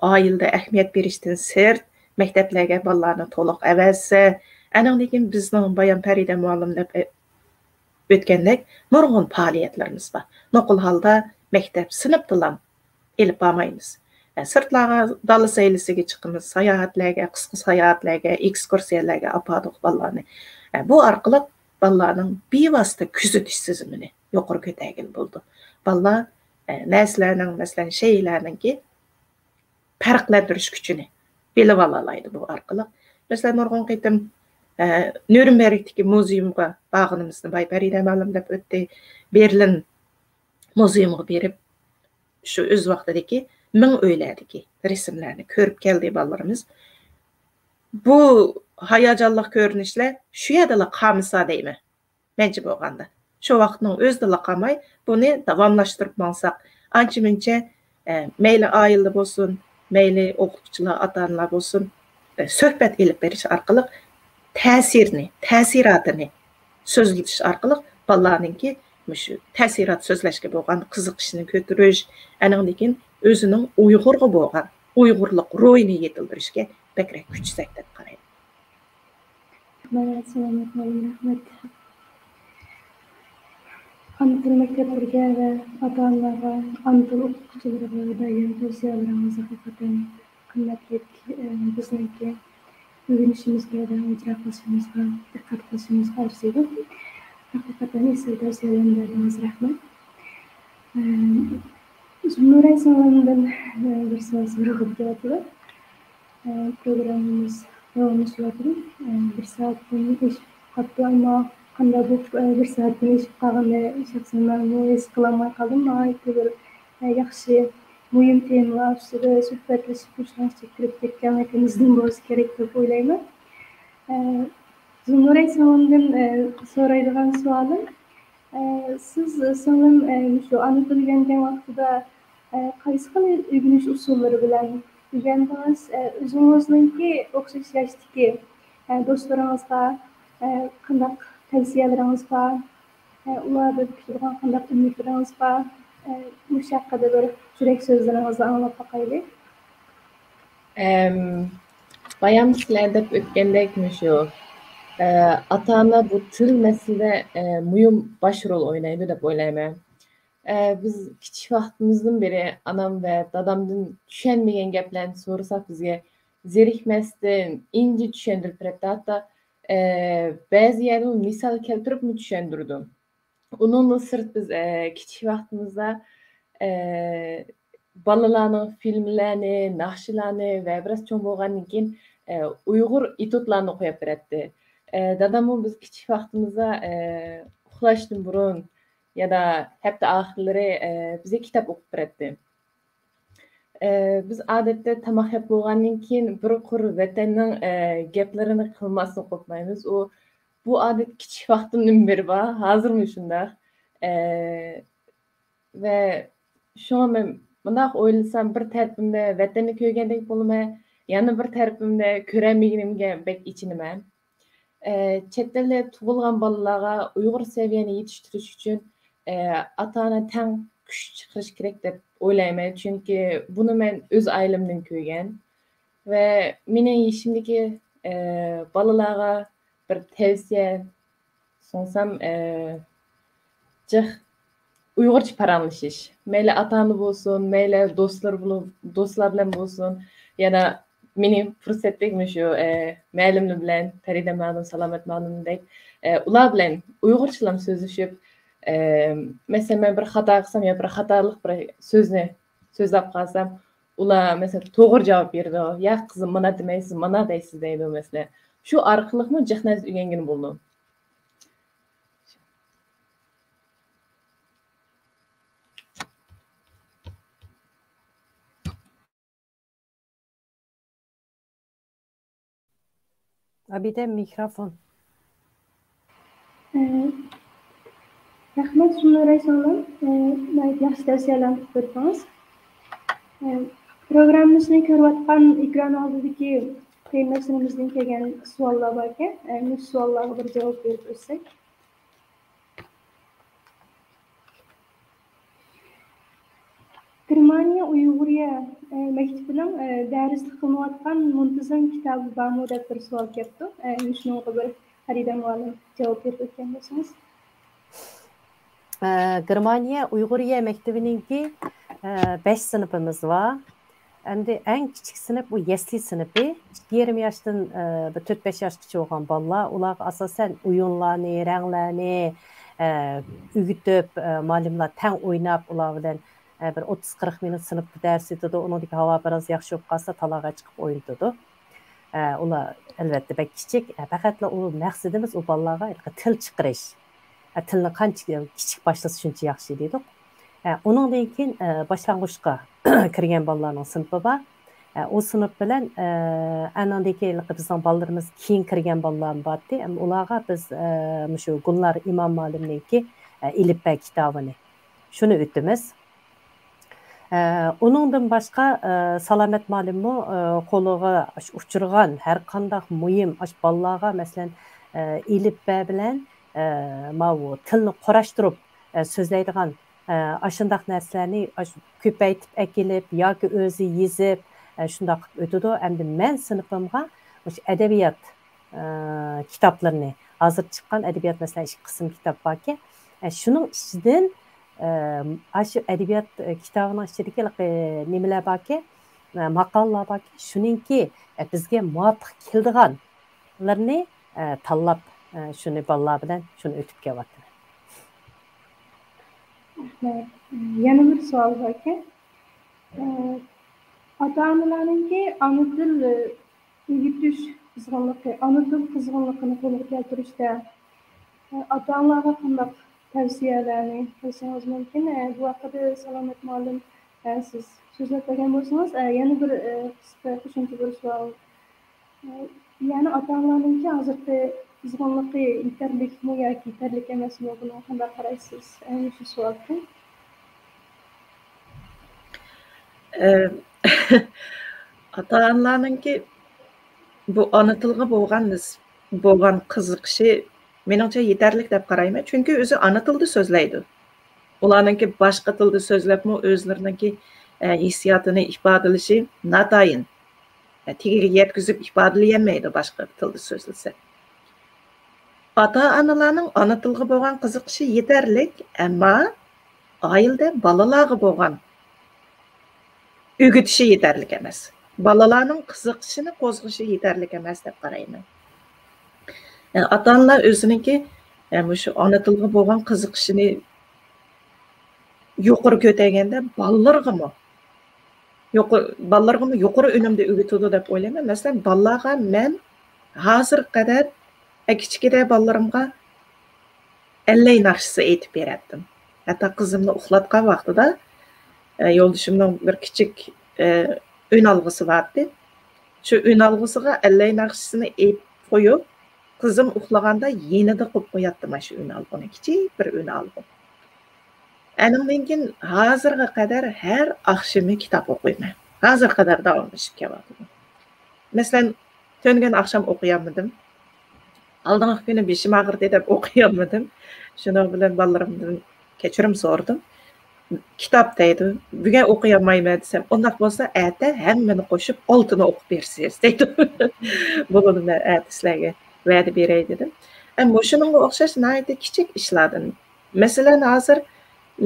ئائىلىدە ئەھمىيەت بېرىشتىن سىرت، مەكتەپلەرگە بالىلارنى تولۇق ئەۋەتسە، ئەنىڭدىن كېيىن بىزنىڭ بايام پەرىدە مۇئەللىم دەپ، ئە، ئۆتكەندەك نۇرغۇن پائالىيەتلىرىمىز بار. نوقۇل ھالدا مەكتەپ سىنىپتىلا ئېلىپ بارمايمىز. ئە، سىرتلارغا دالا سەيلىسىگە چىقىمىز، ساياھەتلەرگە، قىسقا ساياھەتلەرگە، ئېكسكۇرسىيەلەرگە ئاپاردۇق بالىلارنى. ئە، بۇ ئارقىلىق بالىلارنىڭ بىۋاسىتە كۆزىتىش سېزىمىنى يۇقىرى كۆتەرگىلى بولىدۇ. بالىلار، ئە، نەرسىلەرنىڭ، مەسىلەن، شەيئىلەرنىڭكى پەرقلەندۈرۈش كۈچىنى بىلىۋالالايدۇ بۇ ئارقىلىق. مەسىلەن، نۇرغۇن قېتىم، ئە، نيۇرنبېرگتىكى مۇزېيۇمغا بارغىنىمىزنى باي پەرىدە مۇئەللىم دەپ ئۆتتى. بېرلىن مۇزېيۇمغا بېرىپ، شۇ ئۆز ۋاقتىدىكى مىڭ ئۆيلەردىكى رەسىملەرنى كۆرۈپ كەلدى بالىلىرىمىز. بۇ ھاياجانلىق كۆرۈنۈشلەر شۇ يەردىلا قالمىسا دەيمەن، مەنچە بولغاندا. شۇ ۋاقىتنىڭ ئۆزىدىلا قالماي، بۇنى داۋاملاشتۇرۇپ ماڭساق، ئانچە-مۇنچە، ئە، مەيلى ئائىلىدە بولسۇن، مەيلى ئوقۇتقۇچىلار، ئاتا-ئانىلار بولسۇن، ئە، سۆھبەت ئېلىپ بېرىش ئارقىلىق تەسىرنى، تەسىراتىنى سۆزلىتىش ئارقىلىق بالىلارنىڭكى مۇشۇ تەسىرات سۆزلەشكە بولغان قىزىقىشىنى كۆتۈرۈش، ئەنىڭدىن كېيىن ئۆزىنىڭ ئۇيغۇرغا بولغان، ئۇيغۇرلۇق روھىنى يېتىلدۈرۈشكە بەكرەك كۈچىسەك دەپ قارايمەن. رەھمەت، سالامەت بولۇڭ، رەھمەت. ئانا تىل مەكتەپلىرىگە ۋە ئاتا-ئانىلارغا، ئانا تىل ئوقۇتقۇچىلىرىغا بەرگەن تەۋسىيەلىرىڭىز ھەقىقەتەن قىممەتلىك، ئە، بىزنىڭكى ئۆگىنىشىمىزگە ۋە ئىجرا قىلىشىمىزغا دىققەت قىلىشىمىزغا ئەرزىيدۇ. ھەقىقەتەن ئېسىل تەۋسىيەلەرنى بەردىڭىز، رەھمەت. ئە، زۇمرەت سىڭلىمدىن، ئە، بىر سوئال سورىغۇم كېلىۋاتىدۇ. ئە، پروگراممىمىز داۋاملىشىۋاتىدۇ. ئە، بىر سائەتتىن ئېشىپ قاپتۇ، ئەمما قانداق بولۇپ، ئە، بىر سائەتتىن ئېشىپ قالغىنىنى شەخسەن مەنمۇ ھېس قىلالماي قالدىم. ناھايىتى بىر، ئە، ياخشى، مۇھىم تېمىلار ئۈستىدە سۆھبەتلىشىپ مۇشۇنىڭغىچە كىرىپ كەتكەنلىكىمىزدىن بولسا كېرەك دەپ ئويلايمەن. ئە، زۇمرەت سىڭلىمدىن، ئە، سورايدىغان سوئالىم، ئە، سىز، سىڭلىم، ئە، مۇشۇ ئانا تىل ئۆگەنگەن ۋاقتىدا، ئە، قايسى خىل ئۆگىنىش ئۇسۇللىرى بىلەن ئۆگەندىڭىز؟ ئە، ئۆزىڭىزنىڭكى ئوخشاش ياشتىكى، ئە، دوستلىرىڭىزغا، ئە، قانداق تەۋسىيەلىرىڭىز بار؟ ئە، ئۇلاردىن كۈتىدىغان قانداق ئۈمىدلىرىڭىز بار؟ ئە، مۇشۇ ھەققىدە بىر يۈرەك سۆزلىرىڭىزنى ئاڭلاپ باقايلى. ئەم، بايام سىلەر دەپ ئۆتكەندەك مۇشۇ، ئە، ئاتا-ئانا بۇ تىل مەسىلىدە، ئە، مۇھىم باش رول ئوينايدۇ دەپ ئويلايمەن. ئە، بىز كىچىك ۋاقتىمىزدىن بېرى ئانام ۋە دادامدىن چۈشەنمىگەن گەپلەرنى سورىساق، بىزگە زېرىكمەستىن ئىنچە چۈشەندۈرۈپ بېرەتتى. ھەتتا، ئە، بەزى يەردىمۇ مىسال كەلتۈرۈپمۇ چۈشەندۈرىدۇ. ئۇنىڭدىن سىرت بىز، ئە، كىچىك ۋاقتىمىزدا، ئە، بالىلارنىڭ فىلىملەرنى، ناخشىلارنى ۋە بىراز چوڭ بولغاندىن كېيىن، ئە، ئۇيغۇر ئېتيۇدلارنى ئوقۇپ بېرەتتى. ئە، داداممۇ بىز كىچىك ۋاقتىمىزدا، ئە، ئۇخلاشتىن بۇرۇن يا دا ھەپتە ئاخىرلىرى، ئە، بىزگە كىتاب ئوقۇپ بېرەتتى. ئە، بىز ئادەتتە تاماق يەپ بولغاندىن كېيىن بىر قۇر ۋەتەننىڭ، ئە، گەپلىرىنى قىلماستىن قوپمايمىز. ئۇ، بۇ ئادەت كىچىك ۋاقتىمدىن بېرى بار، ھازىرمۇ شۇنداق. ئە، ۋە شۇڭا مەن مۇنداق ئويلىسام، بىر تەرىپىمدە ۋەتەننى كۆرگەندەك بولىمەن، يەنە بىر تەرىپىمدە كۆرەلمىگىنىمگە بەك ئېچىنىمەن. ئە، چەت ئەلدە تۇغۇلغان بالىلارغا ئۇيغۇر سەۋىيەنى يېتىشتۈرۈش ئۈچۈن، ئە، ئاتا-ئانا تەڭ كۈچ چىقىرىش كېرەك دەپ ئويلايمەن، چۈنكى بۇنى مەن ئۆز ئائىلەمدىن كۆرگەن. ۋە مېنىڭ يېشىمدىكى، ئە، بالىلارغا بىر تەۋسىيە سۇنسام، ئە، جىق ئۇيغۇرچە پاراڭلىشىش. مەيلى ئاتا-ئانا بولسۇن، مەيلى دوستلار بولۇ-، دوستلار بىلەن بولسۇن، يەنە مېنى پۇرسەتتەك مۇشۇ، ئە، مەلىملەر بىلەن، پەرىدە مەلىم، سالامەت مەلىمدەك، ئە، ئۇلار بىلەن ئۇيغۇرچىلام سۆزلىشىپ، ئە، مەسىلەن، مەن بىر خاتا قىلسام يا بىر خاتالىق بىر سۆزنى سۆزلەپ قالسام، ئۇلار، مەسىلەن، توغرا جاۋاب بېرىدۇ. «ياق، قىزىم، مانا دېمەيسىز، مانا دەيسىز» دەيدۇ، مەسىلەن. شۇ ئارقىلىقمۇ جىق نەرسە ئۆگەنگىلى بولىدۇ. ئابىدە، مىكروفون. ئە، رەھمەت، سۇمرا ئەيسانلار. ئە، ناھايىتى ياخشى تەۋسىيەلەرنى قىلىپ بېرىپسىز. ئە، پروگراممىمىزنى كۆرۈۋاتقان ئېكران ئالدىدىكى قېرىنداشلىرىمىزدىن كەلگەن سوئاللار باركەن. ئە، مۇشۇ سوئاللارغا بىر جاۋاب بېرىپ ئۆتسەك. گېرمانىيە ئۇيغۇرىيە، ئە، مەكتىپىنىڭ، ئە، دەرسلىك قىلىنىۋاتقان مۇنتىزام كىتابى بارمۇ دەپ بىر سوئال كەپتۇ. ئە، شۇنىڭغا بىر پەرىدە مۇئەللىم جاۋاب بېرىپ ئۆتكەن بولسىڭىز. ئە، گېرمانىيە ئۇيغۇرىيە مەكتىپىنىڭكى، ئە، بەش سىنىپىمىز بار. ئەمدى ئەڭ كىچىك سىنىپ بۇ يەسلى سىنىپى. ئىككى يېرىم ياشتىن، ئە، بىر تۆت بەش ياشقىچە بولغان بالىلار. ئۇلارغا ئاساسەن ئويۇنلارنى، رەڭلەرنى، ئە، ئۆگىتىپ، ئە، مۇئەللىملەر تەڭ ئويناپ، ئۇلار بىلەن، ئە، بىر ئوتتۇز قىرىق مىنۇت سىنىپتا دەرس ئۆتىدۇ. ئۇنىڭدىكى ھاۋا بىراز ياخشى بولۇپ قالسا، تالاغا چىقىپ ئوينىتىدۇ. ئە، ئۇلار ئەلۋەتتە بەك كىچىك. ئە، پەقەتلا ئۇ مەقسىتىمىز ئۇ بالىلارغا ھېلىقى تىل چىقىرىش. ئە، تىلنى قانچە كىچىك باشلىسا شۇنچە ياخشى دېدۇق. ئە، ئۇنىڭدىن كېيىن، ئە، باشلانغۇچقا كىرگەن بالىلارنىڭ سىنىپى بار. ئە، ئۇ سىنىپ بىلەن، ئە، ئانىڭدىن كېيىن بىزنىڭ بالىلىرىمىز كېيىن كىرگەن بالىلارمۇ بارتتى. ئەمما ئۇلارغا بىز، ئە، مۇشۇ گۈلنار ئىمام مۇئەللىمنىڭكى، ئە، ئېلىپبە كىتابىنى شۇنى ئۆتىمىز. ئە، ئۇنىڭدىن باشقا، ئە، سالامەت مۇئەللىممۇ، ئە، قولىغا ئاش-، ئۇچرىغان ھەر قانداق مۇھىم ئاش بالىلارغا، مەسىلەن، ئە، ئېلىپبە بىلەن، ئە، ماۋۇ تىلنى قۇراشتۇرۇپ، ئە، سۆزلەيدىغان، ئە، ئاشۇنداق نەرسىلەرنى ئاش-، كۆپەيتىپ ئەكېلىپ ياكى ئۆزى يېزىپ، ئە، شۇنداق قىلىپ ئۆتىدۇ. ئەمدى مەن سىنىپىمغا مۇشۇ ئەدەبىيات ئە، كىتابلىرىنى، ھازىر چىققان ئەدەبىيات، مەسىلەن، ئىككى قىسىم كىتاب باركەن. ئە، شۇنىڭ ئىچىدىن، ئە، ئاشۇ ئەدەبىيات، ئە، كىتابىنىڭ ئىچىدىكى ھېلىقى نېمىلەر باركەن، ئە، ماقالىلار باركەن، شۇنىڭكى، ئە، بىزگە مۇۋاپىق كېلىدىغانلىرىنى، ئە، تاللاپ، ئە، شۇنى بالىلار بىلەن شۇنى ئۆتۈپ كېلىۋاتىمەن. رەھمەت. يەنە بىر سوئال باركەن. ئە، ئاتا-ئانىلارنىڭكى ئانا تىل، ئۆگىتىش قىزغىنلىقى، ئانا تىل قىزغىنلىقىنى قولغا كەلتۈرۈشتە، ئاتا-ئانىلارغا قانداق تەۋسىيەلەرنى قىلىشىڭىز مۇمكىن؟ بۇ ھەققىدە سالامەت مۇئەللىم، سىز سۆزلەپ بەرگەن بولسىڭىز، يەنە بىر قىسقا قوشۇمچە بىر سوئال. يەنى ئاتا-ئانىلارنىڭكى ھازىرقى قىزغىنلىقى يېتەرلىكمۇ ياكى يېتەرلىك ئەمەسمۇ؟ بۇنىڭغا قانداق قارايسىز؟ مۇشۇ سوئالكەن. ئاتا-ئانىلارنىڭكى بۇ ئانا تىلغا بولغان نىس-، بولغان قىزىقىشى مېنىڭچە يېتەرلىك دەپ قارايمەن. چۈنكى ئۆزى ئانا تىلدا سۆزلەيدۇ. ئۇلارنىڭكى باشقا تىلدا سۆزلەپمۇ ئۆزلىرىنىڭكى، ئە، ھېسسىياتىنى ئىپادىلىشى ناتايىن. ئە، تېگىگە يەتكۈزۈپ ئىپادىلىيەلمەيدۇ باشقا تىلدا سۆزلىسە. ئاتا-ئانىلارنىڭ ئانا تىلغا بولغان قىزىقىشى يېتەرلىك، ئەمما ئائىلىدە بالىلارغا بولغان ئۆگىتىشى يېتەرلىك ئەمەس. بالىلارنىڭ قىزىقىشىنى قوزغىشى يېتەرلىك ئەمەس دەپ قارايمەن. ئاتا-ئانىلار ئۆزىنىڭكى، مۇشۇ ئانا تىلغا بولغان قىزىقىشىنى يۇقىرى كۆتەرگەندە، بالىلىرىغىمۇ يۇقىرى، بالىلارغىمۇ يۇقىرى ئۈنۈمدە ئۆگىتىدۇ دەپ ئويلايمەن. مەسىلەن، بالىلارغا مەن ھازىرغا قەدەر، ئە، كىچىكىدە بالىلىرىمغا ئەللەي ناخشىسى ئېيتىپ بېرەتتىم. ھەتتا قىزىمنى ئۇخلاتقان ۋاقتىدا، ئە، يولدىشىمنىڭ بىر كىچىك، ئە، ئۈنئالغۇسى بارتى. شۇ ئۈنئالغۇسىغا ئەللەي ناخشىسىنى ئېيتىپ قويۇپ، قىزىم ئۇخلىغاندا يېنىدا قويۇپ قوياتتىم ئاشۇ ئۈنئالغۇنى، كىچىك بىر ئۈنئالغۇ. ئەنىڭدىن كېيىن ھازىرغا قەدەر ھەر ئاخشىمى كىتاب ئوقۇيمەن. ھازىرغا قەدەر داۋاملىشىپ كېلىۋاتىدۇ. مەسىلەن، تۈنۈگۈن ئاخشام ئوقۇيالمىدىم. ئالدىنقى كۈنى بېشىم ئاغرىدى دەپ ئوقۇيالمىدىم. شۇنىڭ بىلەن بالىلىرىمدىن كەچۈرۈم سورىدىم. «كىتاب» دەيدۇ. «بۈگۈن ئوقۇيالمايمەن» دېسەم، «ئۇنداق بولسا ئەتە ھەممىنى قوشۇپ ئالتىنى ئوقۇپ بېرىسىز» دەيدۇ. «بولىدۇ، مەن ئەتە سىلەرگە ۋەدە بېرەي» دېدىم. ئە، مۇشۇنىڭغا ئوخشاش ناھايىتى كىچىك ئىشلاردىن. مەسىلەن، ھازىر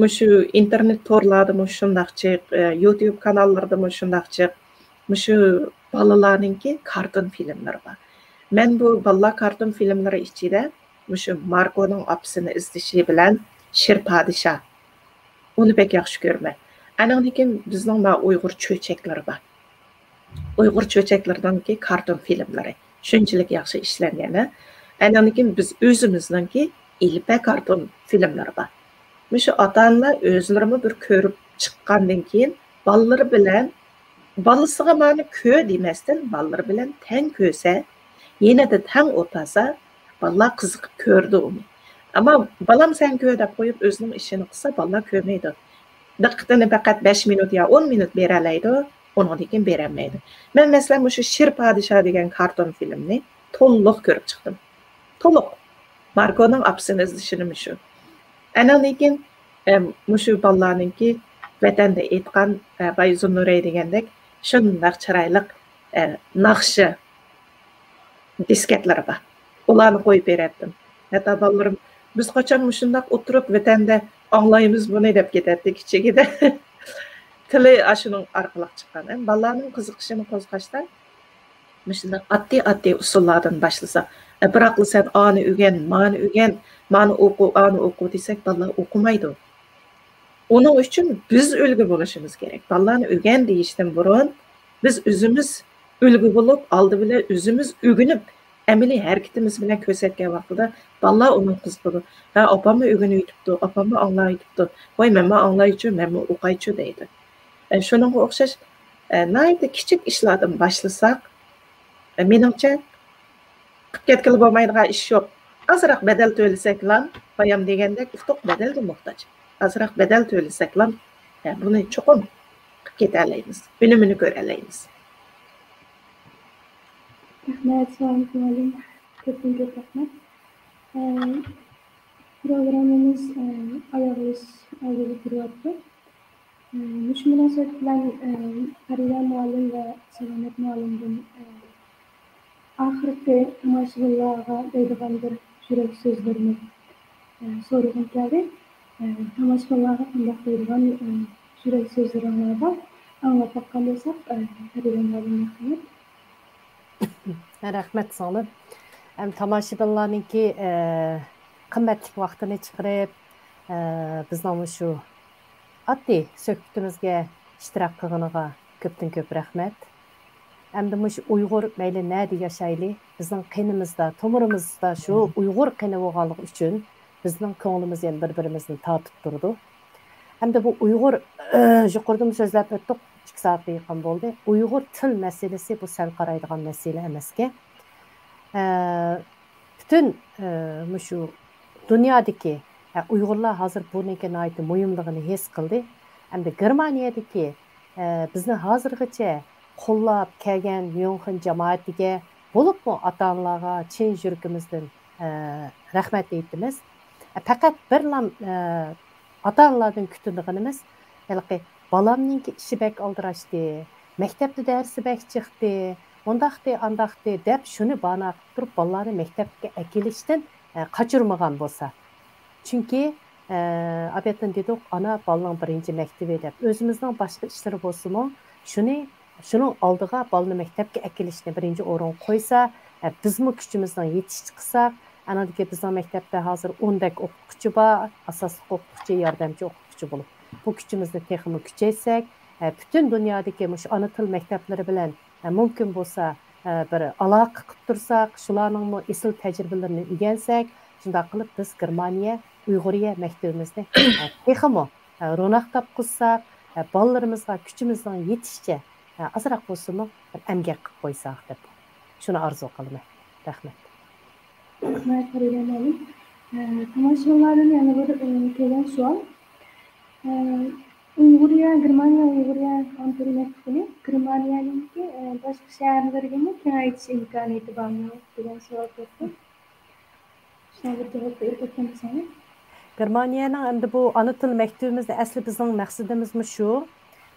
مۇشۇ ئىنتېرنېت تورلاردىمۇ شۇنداق جىق، ئە، يۇتيۇب كاناللىرىدىمۇ شۇنداق جىق. مۇشۇ بالىلارنىڭكى كارتون فىلىملىرى بار. مەن بۇ بالىلار كارتون فىلىملىرى ئىچىدە مۇشۇ ماركونىڭ ئاپىسىنى ئىزدىشى بىلەن شىر پادىشاھ. ئۇنى بەك ياخشى كۆرىمەن. ئەنىڭدىن كېيىن بىزنىڭ ما ئۇيغۇر چۆچەكلىرى بار. ئۇيغۇر چۆچەكلىرىنىڭكى كارتون فىلىملىرى شۇنچىلىك ياخشى ئىشلەنگەن. ئەنىڭدىن كېيىن بىز ئۆزىمىزنىڭكى ئېلىپبە كارتون فىلىملىرى بار. مۇشۇ ئاتا-ئانىلار ئۆزلىرىمۇ بىر كۆرۈپ چىققاندىن كېيىن بالىلىرى بىلەن، بالىسىغا مانا كۆر دېمەستىن، بالىلىرى بىلەن تەڭ كۆرسە، يېنىدا تەڭ ئولتۇرسا، بالىلار قىزىقىپ كۆرىدۇ ئۇنى. ئەمما بالام سەن كۆر دەپ قويۇپ ئۆزىنىڭ ئىشىنى قىلسا، بالىلار كۆرمەيدۇ. دىققىتىنى پەقەت بەش مىنۇت يا ئون مىنۇت بېرەلەيدۇ، ئۇنىڭدىن كېيىن بېرەلمەيدۇ. مەن مەسىلەن مۇشۇ شىر پادىشاھ دېگەن كارتون فىلىمنى تولۇق كۆرۈپ چىقتىم. تولۇق. ماركونىڭ ئاپىسىنى ئىزدىشىنى مۇشۇ. ئەنىڭدىن كېيىن، ئە، مۇشۇ بالىلارنىڭكى ۋەتەندە ئېيتقان، ئە، باي زۇننۇرەي دېگەندەك شۇنداق چىرايلىق، ئە، ناخشا دىسكەتلىرى بار. ئۇلارنى قويۇپ بېرەتتىم. ھەتتا بالىلىرىم، «بىز قاچان مۇشۇنداق ئولتۇرۇپ ۋەتەندە ئاڭلايمىز بۇنى؟» دەپ كېتەتتى كىچىكىدە. تىلى ئاشۇنىڭ ئارقىلىق چىققان. ئەمما بالىلارنىڭ قىزىقىشىنى قوزغاشتا مۇشۇنداق ئاددىي-ئاددىي ئۇسۇللاردىن باشلىسا، «ئە، بىراقلا سەن ئانى ئۆگەن، مانى ئۆگەن، مانى ئوقۇ، ئانى ئوقۇ» دېسەك، بالىلار ئوقۇمايدۇ. ئۇنىڭ ئۈچۈن بىز ئۈلگە بولۇشىمىز كېرەك. بالىلارنى ئۆگەن دېيىشتىن بۇرۇن، بىز ئۆزىمىز ئۈلگە بولۇپ، ئالدى بىلەن ئۆزىمىز ئۆگىنىپ، ئەمەلىي ھەرىكىتىمىز بىلەن كۆرسەتكەن ۋاقتىدا بالىلار ئۇنىڭ قىزىقىدۇ. «ھە، ئاپاممۇ ئۆگىنىۋېتىپتۇ، ئاپاممۇ ئاڭلاۋېتىپتۇ. ۋاي، مەنمۇ ئاڭلايچۇ، مەنمۇ ئوقايچۇ» دەيدۇ. ئە، شۇنىڭغا ئوخشاش، ئە، ناھايىتى كىچىك ئىشلاردىن باشلىساق، ئە، مېنىڭچە، قىلىپ كەتكىلى بولمايدىغان ئىش يوق. ئازراق بەدەل تۆلىسەكلا، بايام دېگەندەك، ئۇتۇق بەدەلگە موھتاج. ئازراق بەدەل تۆلىسەكلا، ئە، بۇنى چوقۇم قىلىپ كېتەلەيمىز، ئۈنۈمىنى كۆرەلەيمىز. رەھمەت، سالامەت مۇئەللىم. كۆپتىن كۆپ رەھمەت. ئە، پروگراممىمىز، ئە، ئاياغلىشىش ئالدىدا تۇرۇۋاتىدۇ. ئە، مۇشۇ مۇناسىۋەت بىلەن، ئە، پەرىدە مۇئەللىم ۋە سالامەت مۇئەللىمدىن، ئە، ئاخىرقى تاماشىبىنلارغا دەيدىغان بىر يۈرەك سۆزلىرىنى، ئە، سورىغۇم كەلدى. ئە، تاماشىبىنلارغا قانداق دەيدىغان، ئە، يۈرەك سۆزلىرىڭلار بار؟ ئاڭلاپ باققان بولساق، ئە، پەرىدە مۇئەللىم، مەرھەمەت. رەھمەت سىڭلىم. ئەم، تاماشىبىنلارنىڭكى، ئە، قىممەتلىك ۋاقتىنى چىقىرىپ، ئە، بىزنىڭ مۇشۇ ئاددىي سۆھبىتىمىزگە ئىشتىراك قىلغىنىغا كۆپتىن كۆپ رەھمەت. ئەمدى مۇشۇ ئۇيغۇر مەيلى نەدە ياشايلى، بىزنىڭ قېنىمىزدا، تومۇرىمىزدا شۇ ئۇيغۇر قېنى بولغانلىقى ئۈچۈن بىزنىڭ كۆڭلىمىز يەنە بىر-بىرىمىزنى تارتىپ تۇرىدۇ. ئەمدى بۇ ئۇيغۇر، يۇقىرىدىمۇ سۆزلەپ ئۆتتۇق، ئىككى سائەتكە يېقىن بولدى. ئۇيغۇر تىل مەسىلىسى بۇ سەل قارايدىغان مەسىلە ئەمەسكەن. ئە، پۈتۈن، ئە، مۇشۇ دۇنيادىكى، ئە، ئۇيغۇرلار ھازىر بۇنىڭكى ناھايىتى مۇھىملىقىنى ھېس قىلدى. ئەمدى گېرمانىيەدىكى، ئە، بىزنى ھازىرغىچە قوللاپ كەلگەن ميۇنخېن جامائىتىگە، بولۇپمۇ ئاتا-ئانىلارغا چىن يۈرىكىمىزدىن، ئە، رەھمەت ئېيتىمىز. ئە، پەقەت بىرلا، ئە، ئاتا-ئانىلاردىن كۈتىدىغىنىمىز، ھېلىقى بالامنىڭكى ئىشى بەك ئالدىراشتى، مەكتەپتە دەرسى بەك جىقتى، ئۇنداقتى، ئانداقتى دەپ شۇنى باھانە قىلىپ تۇرۇپ بالىلارنى مەكتەپكە ئەكېلىشتىن، ئە، قاچۇرمىغان بولسا. چۈنكى، ئە، ئابەتتىن دېدۇق، ئانا بالىنىڭ بىرىنچى مەكتىۋى دەپ. ئۆزىمىزنىڭ باشقا ئىشلىرى بولسىمۇ، شۇنى، شۇنىڭ ئالدىغا بالىنى مەكتەپكە ئەكېلىشنى بىرىنچى ئورۇنغا قويسا، ئە، بىزمۇ كۈچىمىزنىڭ يېتىشىچە قىلساق، ئانىڭدىن كېيىن بىزنىڭ مەكتەپتە ھازىر ئون دەك ئوقۇتقۇچى بار، ئاساسلىق ئوقۇتقۇچى، ياردەمچى ئوقۇتقۇچى بولۇپ. بۇ كۈچىمىزنى تېخىمۇ كۈچەيتسەك، ئە، پۈتۈن دۇنيادىكى مۇشۇ ئانا تىل مەكتەپلىرى بىلەن، ئە، مۇمكىن بولسا، ئە، بىر ئالاقە قىلىپ تۇرساق، شۇلارنىڭمۇ ئېسىل تەجرىبىلىرىنى ئۆگەنسەك، شۇنداق قىلىپ بىز گېرمانىيە، ئۇيغۇرىيە مەكتىۋىمىزنى، ئە، تېخىمۇ، ئە، روناق تاپقۇزساق، ئە، بالىلىرىمىزغا كۈچىمىزنىڭ يېتىشىچە، ئە، ئازراق بولسىمۇ بىر ئەمگەك قىلىپ قويساق دەپ، شۇنى ئارزۇ قىلىمەن. رەھمەت. رەھمەت، پەرىدە مۇئەللىم. ئە، تاماشىبىنلاردىن يەنە بىر، ئە، كەلگەن سوئال. ئە، ئۇيغۇرىيە، گېرمانىيە ئۇيغۇرىيە ئانا تىل مەكتىپىنى گېرمانىيەنىڭكى، ئە، باشقا شەھەرلىرىگىمۇ كېڭەيتىش ئىمكانىيىتى بارمۇ دېگەن سوئال كەپتۇ. شۇنىڭغا بىر جاۋاب بېرىپ ئۆتسەڭىز. گېرمانىيەنىڭ ئەمدى بۇ ئانا تىل مەكتىۋىمىزنى ئەسلى بىزنىڭ مەقسىتىمىزمۇ شۇ.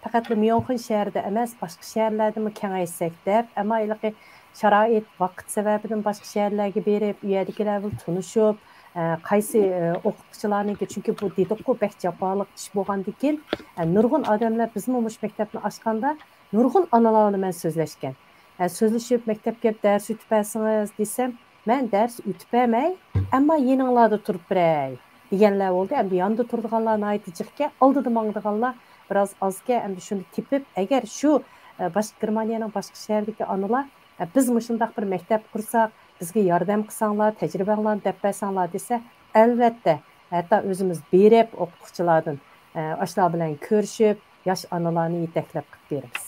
پەقەتلا ميۇنخېن شەھىرىدە ئەمەس، باشقا شەھەرلەردىمۇ كېڭەيتسەك دەپ، ئەمما ھېلىقى شارائىت، ۋاقىت سەۋەبىدىن باشقا شەھەرلەرگە بېرىپ، ئۇ يەردىكىلەر بىلەن تونۇشۇپ، ئە، قايسى، ئە، ئوقۇتقۇچىلارنىڭكى، چۈنكى بۇ دېدۇققۇ بەك جاپالىق ئىش بولغاندىكىن، ئە، نۇرغۇن ئادەملەر بىزمۇ مۇشۇ مەكتەپنى ئاچقاندا نۇرغۇن ئانىلار بىلەن مەن سۆزلەشكەن. ئە، سۆزلىشىپ، مەكتەپكە كېلىپ دەرس ئۆتۈپ بەرسىڭىز دېسەم، مەن دەرس ئۆتۈپ بەرمەي، ئەمما يېنىڭلاردا تۇرۇپ بېرەي دېگەنلەر بولدى. ئەمدى ياندا تۇرىدىغانلار ناھايىتى جىقكەن، ئالدىدا ماڭىدىغانلار بىراز ئازكەن. ئەمدى شۇنى تېپىپ، ئەگەر شۇ، ئە، باشقا، گېرمانىيەنىڭ باشقا شەھىرىدىكى ئانىلار، ئە، بىز مۇشۇنداق بىر مەكتەپ قۇرساق، بىزگە ياردەم قىلساڭلار، تەجرىبەڭلارنى دەپ بەرسەڭلار دېسە، ئەلۋەتتە، ھەتتا ئۆزىمىز بېرىپ، ئوقۇتقۇچىلاردىن، ئە، ئاشۇلار بىلەن كۆرۈشۈپ، ياش ئانىلارنى يېتەكلەپ قىلىپ بېرىمىز.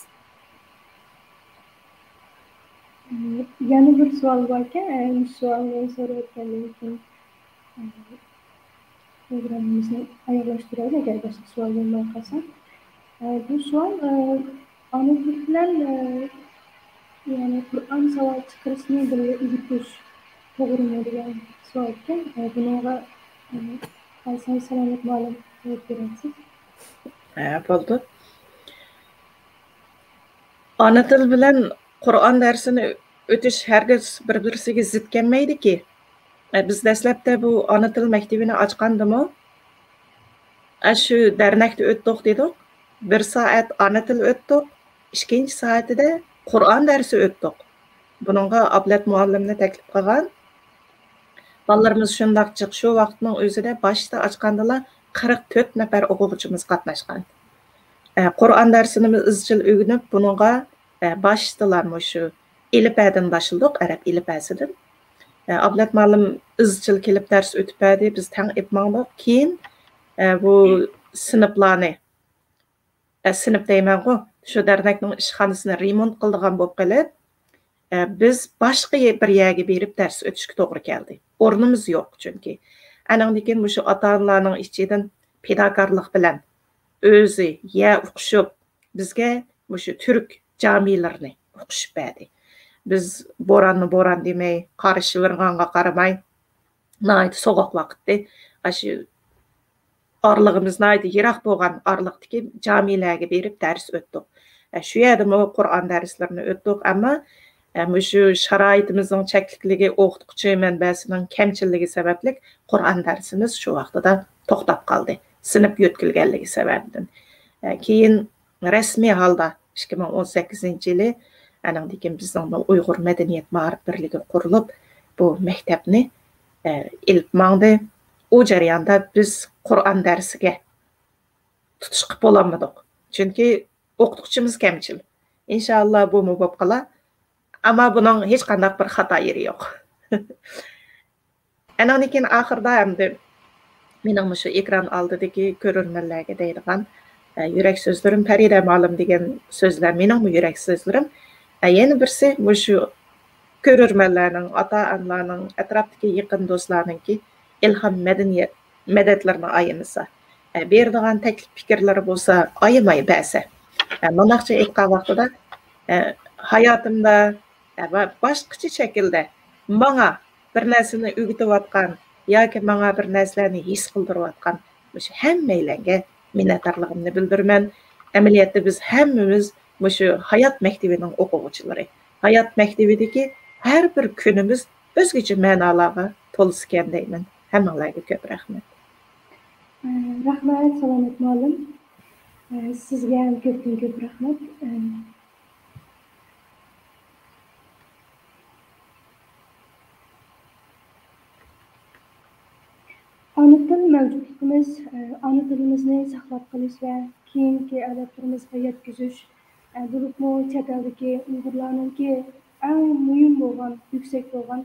يەنە بىر سوئال باركەن، ئە، مۇشۇ سوئالنى سوراۋەتكەندىن كېيىن، ئە، پروگراممىمىزنى ئاياغلاشتۇرايلى، ئەگەر باشقا سوئال بولماي قالسا. ئە، بۇ سوئال، ئە، ئانا تىل بىلەن، ئە، يەنى قۇرئان ساۋاتى چىقىرىشنى بىللە ئۆگىتىش توغرىمۇ دېگەن سوئال ئىكەن. ئە، بۇنىڭغا، ئە، قايسى سالامەت مۇئەللىم جاۋاب بېرەرسىز؟ ھە، بولدى. ئانا تىل بىلەن قۇرئان دەرسىنى ئۆتۈش ھەرگىز بىر-بىرسىگە زىت كەلمەيدىكى. ئە، بىز دەسلەپتە بۇ ئانا تىل مەكتىۋىنى ئاچقاندىمۇ، ئە، شۇ دەرنەكتە ئۆتتۇق دېدۇق. بىر سائەت ئانا تىل ئۆتتۇق، ئىككىنچى سائىتىدە قۇرئان دەرسى ئۆتتۇق. بۇنىڭغا ئابلەت مۇئەللىمنى تەكلىپ قىلغان. بالىلىرىمىز شۇنداق جىق، شۇ ۋاقىتنىڭ ئۆزىدە باشتا ئاچقاندىلا قىرىق تۆت نەپەر ئوقۇغۇچىمىز قاتناشقان. ئە، قۇرئان دەرسىنىمۇ ئىزچىل ئۆگىنىپ، بۇنىڭغا، ئە، باشتىلا مۇشۇ ئېلىپبەدىن باشلىدۇق، ئەرەب ئېلىپبەسىدىن. ئە، ئابلەت مۇئەللىم ئىزچىل كېلىپ دەرس ئۆتۈپ بەردى، بىز تەڭ ئېلىپ ماڭدۇق. كېيىن، ئە، بۇ سىنىپلارنى، ئە، سىنىپ دەيمەنغۇ، شۇ دەرنەكنىڭ ئىشخانىسىنى رېمونت قىلىدىغان بولۇپ قېلىپ، ئە، بىز باشقا يە-، بىر يەرگە بېرىپ دەرس ئۆتۈشكە توغرا كەلدى. ئورنىمىز يوق چۈنكى. ئانىڭدىن كېيىن مۇشۇ ئاتا-ئانىلارنىڭ ئىچىدىن پىداكارلىق بىلەن ئۆزى يەر ئۇقۇشۇپ، بىزگە مۇشۇ تۈرك جامىلىرىنى ئۇقۇشۇپ بەردى. بىز بوراننى بوران دېمەي، قار شىۋىرغانغا قارىماي، ناھايىتى سوغۇق ۋاقىتتى. ئاشۇ ئارىلىقىمىز ناھايىتى يىراق بولغان ئارىلىقتىكى جامىلەرگە بېرىپ دەرس ئۆتتۇق. ئە، شۇ يەردىمۇ قۇرئان دەرسلىرىنى ئۆتتۇق، ئەمما، ئە، مۇشۇ شارائىتىمىزنىڭ چەكلىكلىكى، ئوقۇتقۇچى مەنبەسىنىڭ كەمچىللىكى سەۋەبلىك قۇرئان دەرسىمىز شۇ ۋاقتىدا توختاپ قالدى، سىنىپ يۆتكىلىگەنلىكى سەۋەبىدىن. ئە، كېيىن رەسمىي ھالدا ئىككى مىڭ ئون سەككىزىنچى يىلى، ئانىڭدىن كېيىن بىزنىڭ ئۇيغۇر مەدەنىيەت مائارىپ بىرلىكى قۇرۇلۇپ، بۇ مەكتەپنى، ئە، ئېلىپ ماڭدى. ئۇ جەرياندا بىز قۇرئان دەرسىگە تۇتۇش قىلىپ بولالمىدۇق. چۈنكى ئوقۇتقۇچىمىز كەمچىل. ئىنشائاللا، بۇمۇ بولۇپ قالار. ئەمما بۇنىڭ ھېچقانداق بىر خاتا يېرى يوق. ئانىڭدىن كېيىن ئاخىرىدا ئەمدى مېنىڭ مۇشۇ ئېكران ئالدىدىكى كۆرۈرمەنلەرگە دەيدىغان، ئە، يۈرەك سۆزلىرىم، پەرىدە مۇئەللىم دېگەن سۆزلەر مېنىڭمۇ يۈرەك سۆزلىرىم. ئە، يەنە بىرسى مۇشۇ كۆرۈرمەنلەرنىڭ، ئاتا-ئانىلارنىڭ، ئەتراپتىكى يېقىن دوستلارنىڭكى ئىلھام مەدەنىيەت مەدەتلىرىنى ئايىمىسا، ئە، بېرىدىغان تەكلىپ پىكىرلىرى بولسا ئايىماي بەرسە. ئە، مۇنداقچە ئېيتقان ۋاقتىدا، ئە، ھاياتىمدا، ئە، ۋە باشقىچە شەكىلدە ماڭا بىر نەرسىنى ئۆگىتىۋاتقان ياكى ماڭا بىر نەرسىلەرنى ھېس قىلدۇرۇۋاتقان مۇشۇ ھەممەيلەنگە مىننەتدارلىقىمنى بىلدۈرىمەن. ئەمەلىيەتتە بىز ھەممىمىز مۇشۇ ھايات مەكتىۋىنىڭ ئوقۇغۇچىلىرى. ھايات مەكتىۋىدىكى ھەر بىر كۈنىمىز ئۆزگىچە مەنالارغا تولسىكەن دەيمەن. ھەممىڭلارگە كۆپ رەھمەت. ئە، رەھمەت، سالامەت مۇئەللىم. ئە، سىزگە ھەم كۆپتىن كۆپ رەھمەت. ئە، ئانا تىل مەۋجۇتلۇقىمىز، ئانا تىلىمىزنى ساقلاپ قېلىش ۋە كېيىنكى ئەۋلادلىرىمىزغا يەتكۈزۈش، بولۇپمۇ چەت ئەلدىكى ئۇيغۇرلارنىڭكى ئەڭ مۇھىم بولغان، يۈكسەك بولغان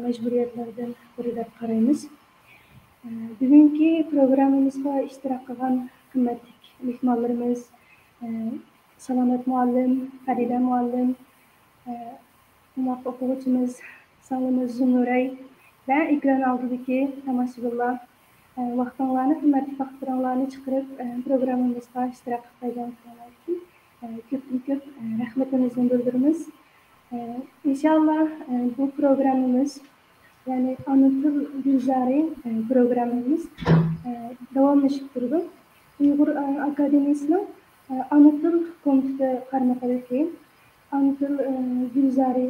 مەجبۇرىيەتلەردىن بىرى دەپ قارايمىز. بۈگۈنكى پروگراممىمىزغا ئىشتىراك قىلغان قىممەتلىك مېھمانلىرىمىز، سالامەت مۇئەللىم، پەرىدە مۇئەللىم، ئوماق ئوقۇغۇچىمىز، سىڭلىمىز زۇننۇرەي ۋە ئېكران ئالدىدىكى تاماشىبىنلار، ۋاقتىڭلارنى، قىممەتلىك ۋاقىتلىرىڭلارنى چىقىرىپ، پروگراممىمىزغا ئىشتىراك قىلىپ قالغانلىقىڭلار ئۈچۈن كۆپتىن كۆپ رەھمىتىمىزنى بىلدۈرىمىز. ئىنشاللا، بۇ پروگراممىمىز، يەنى ئانا تىل گۈلزارى پروگراممىمىز داۋاملىشىپ تۇرىدۇ. ئۇيغۇر ئاكادېمىيىسىنىڭ ئانا تىل كومىتېتى قارمىقىدىكى ئانا تىل گۈلزارى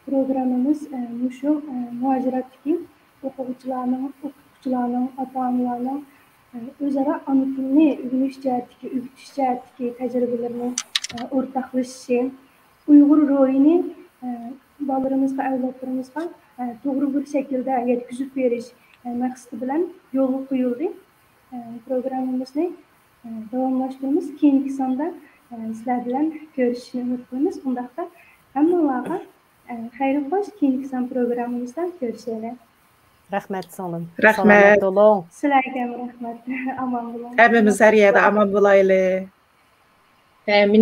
پروگراممىمىز مۇشۇ مۇھاجىرەتتىكى ئوقۇغۇچىلارنىڭ، ئوقۇتقۇچىلارنىڭ، ئاتا-ئانىلارنىڭ ئۆزئارا ئانا تىلنى ئۆگىنىش جەھەتتىكى، ئۆگىتىش جەھەتتىكى تەجرىبىلىرىنى ئورتاقلىشىشى، ئۇيغۇر روھىنى بالىلىرىمىزغا، ئەۋلادلىرىمىزغا توغرا بىر شەكىلدە يەتكۈزۈپ بېرىش مەقسىتى بىلەن يولغا قويۇلدى. پروگراممىمىزنى داۋاملاشتۇرىمىز. كېيىنكى ساندا سىلەر بىلەن كۆرۈشۈشنى ئۈمىد قىلىمىز. ئۇنداقتا ھەممىڭلارغا خەير خوش، كېيىنكى سان پروگراممىمىزدا كۆرۈشەيلى. رەھمەت سىڭلىم. رەھمەت. سالامەت بولۇڭ. سىلەرگە ھەم رەھمەت. ئامان بولۇڭ. ھەممىمىز ھەر يەردە ئامان بولايلى. ئامىن.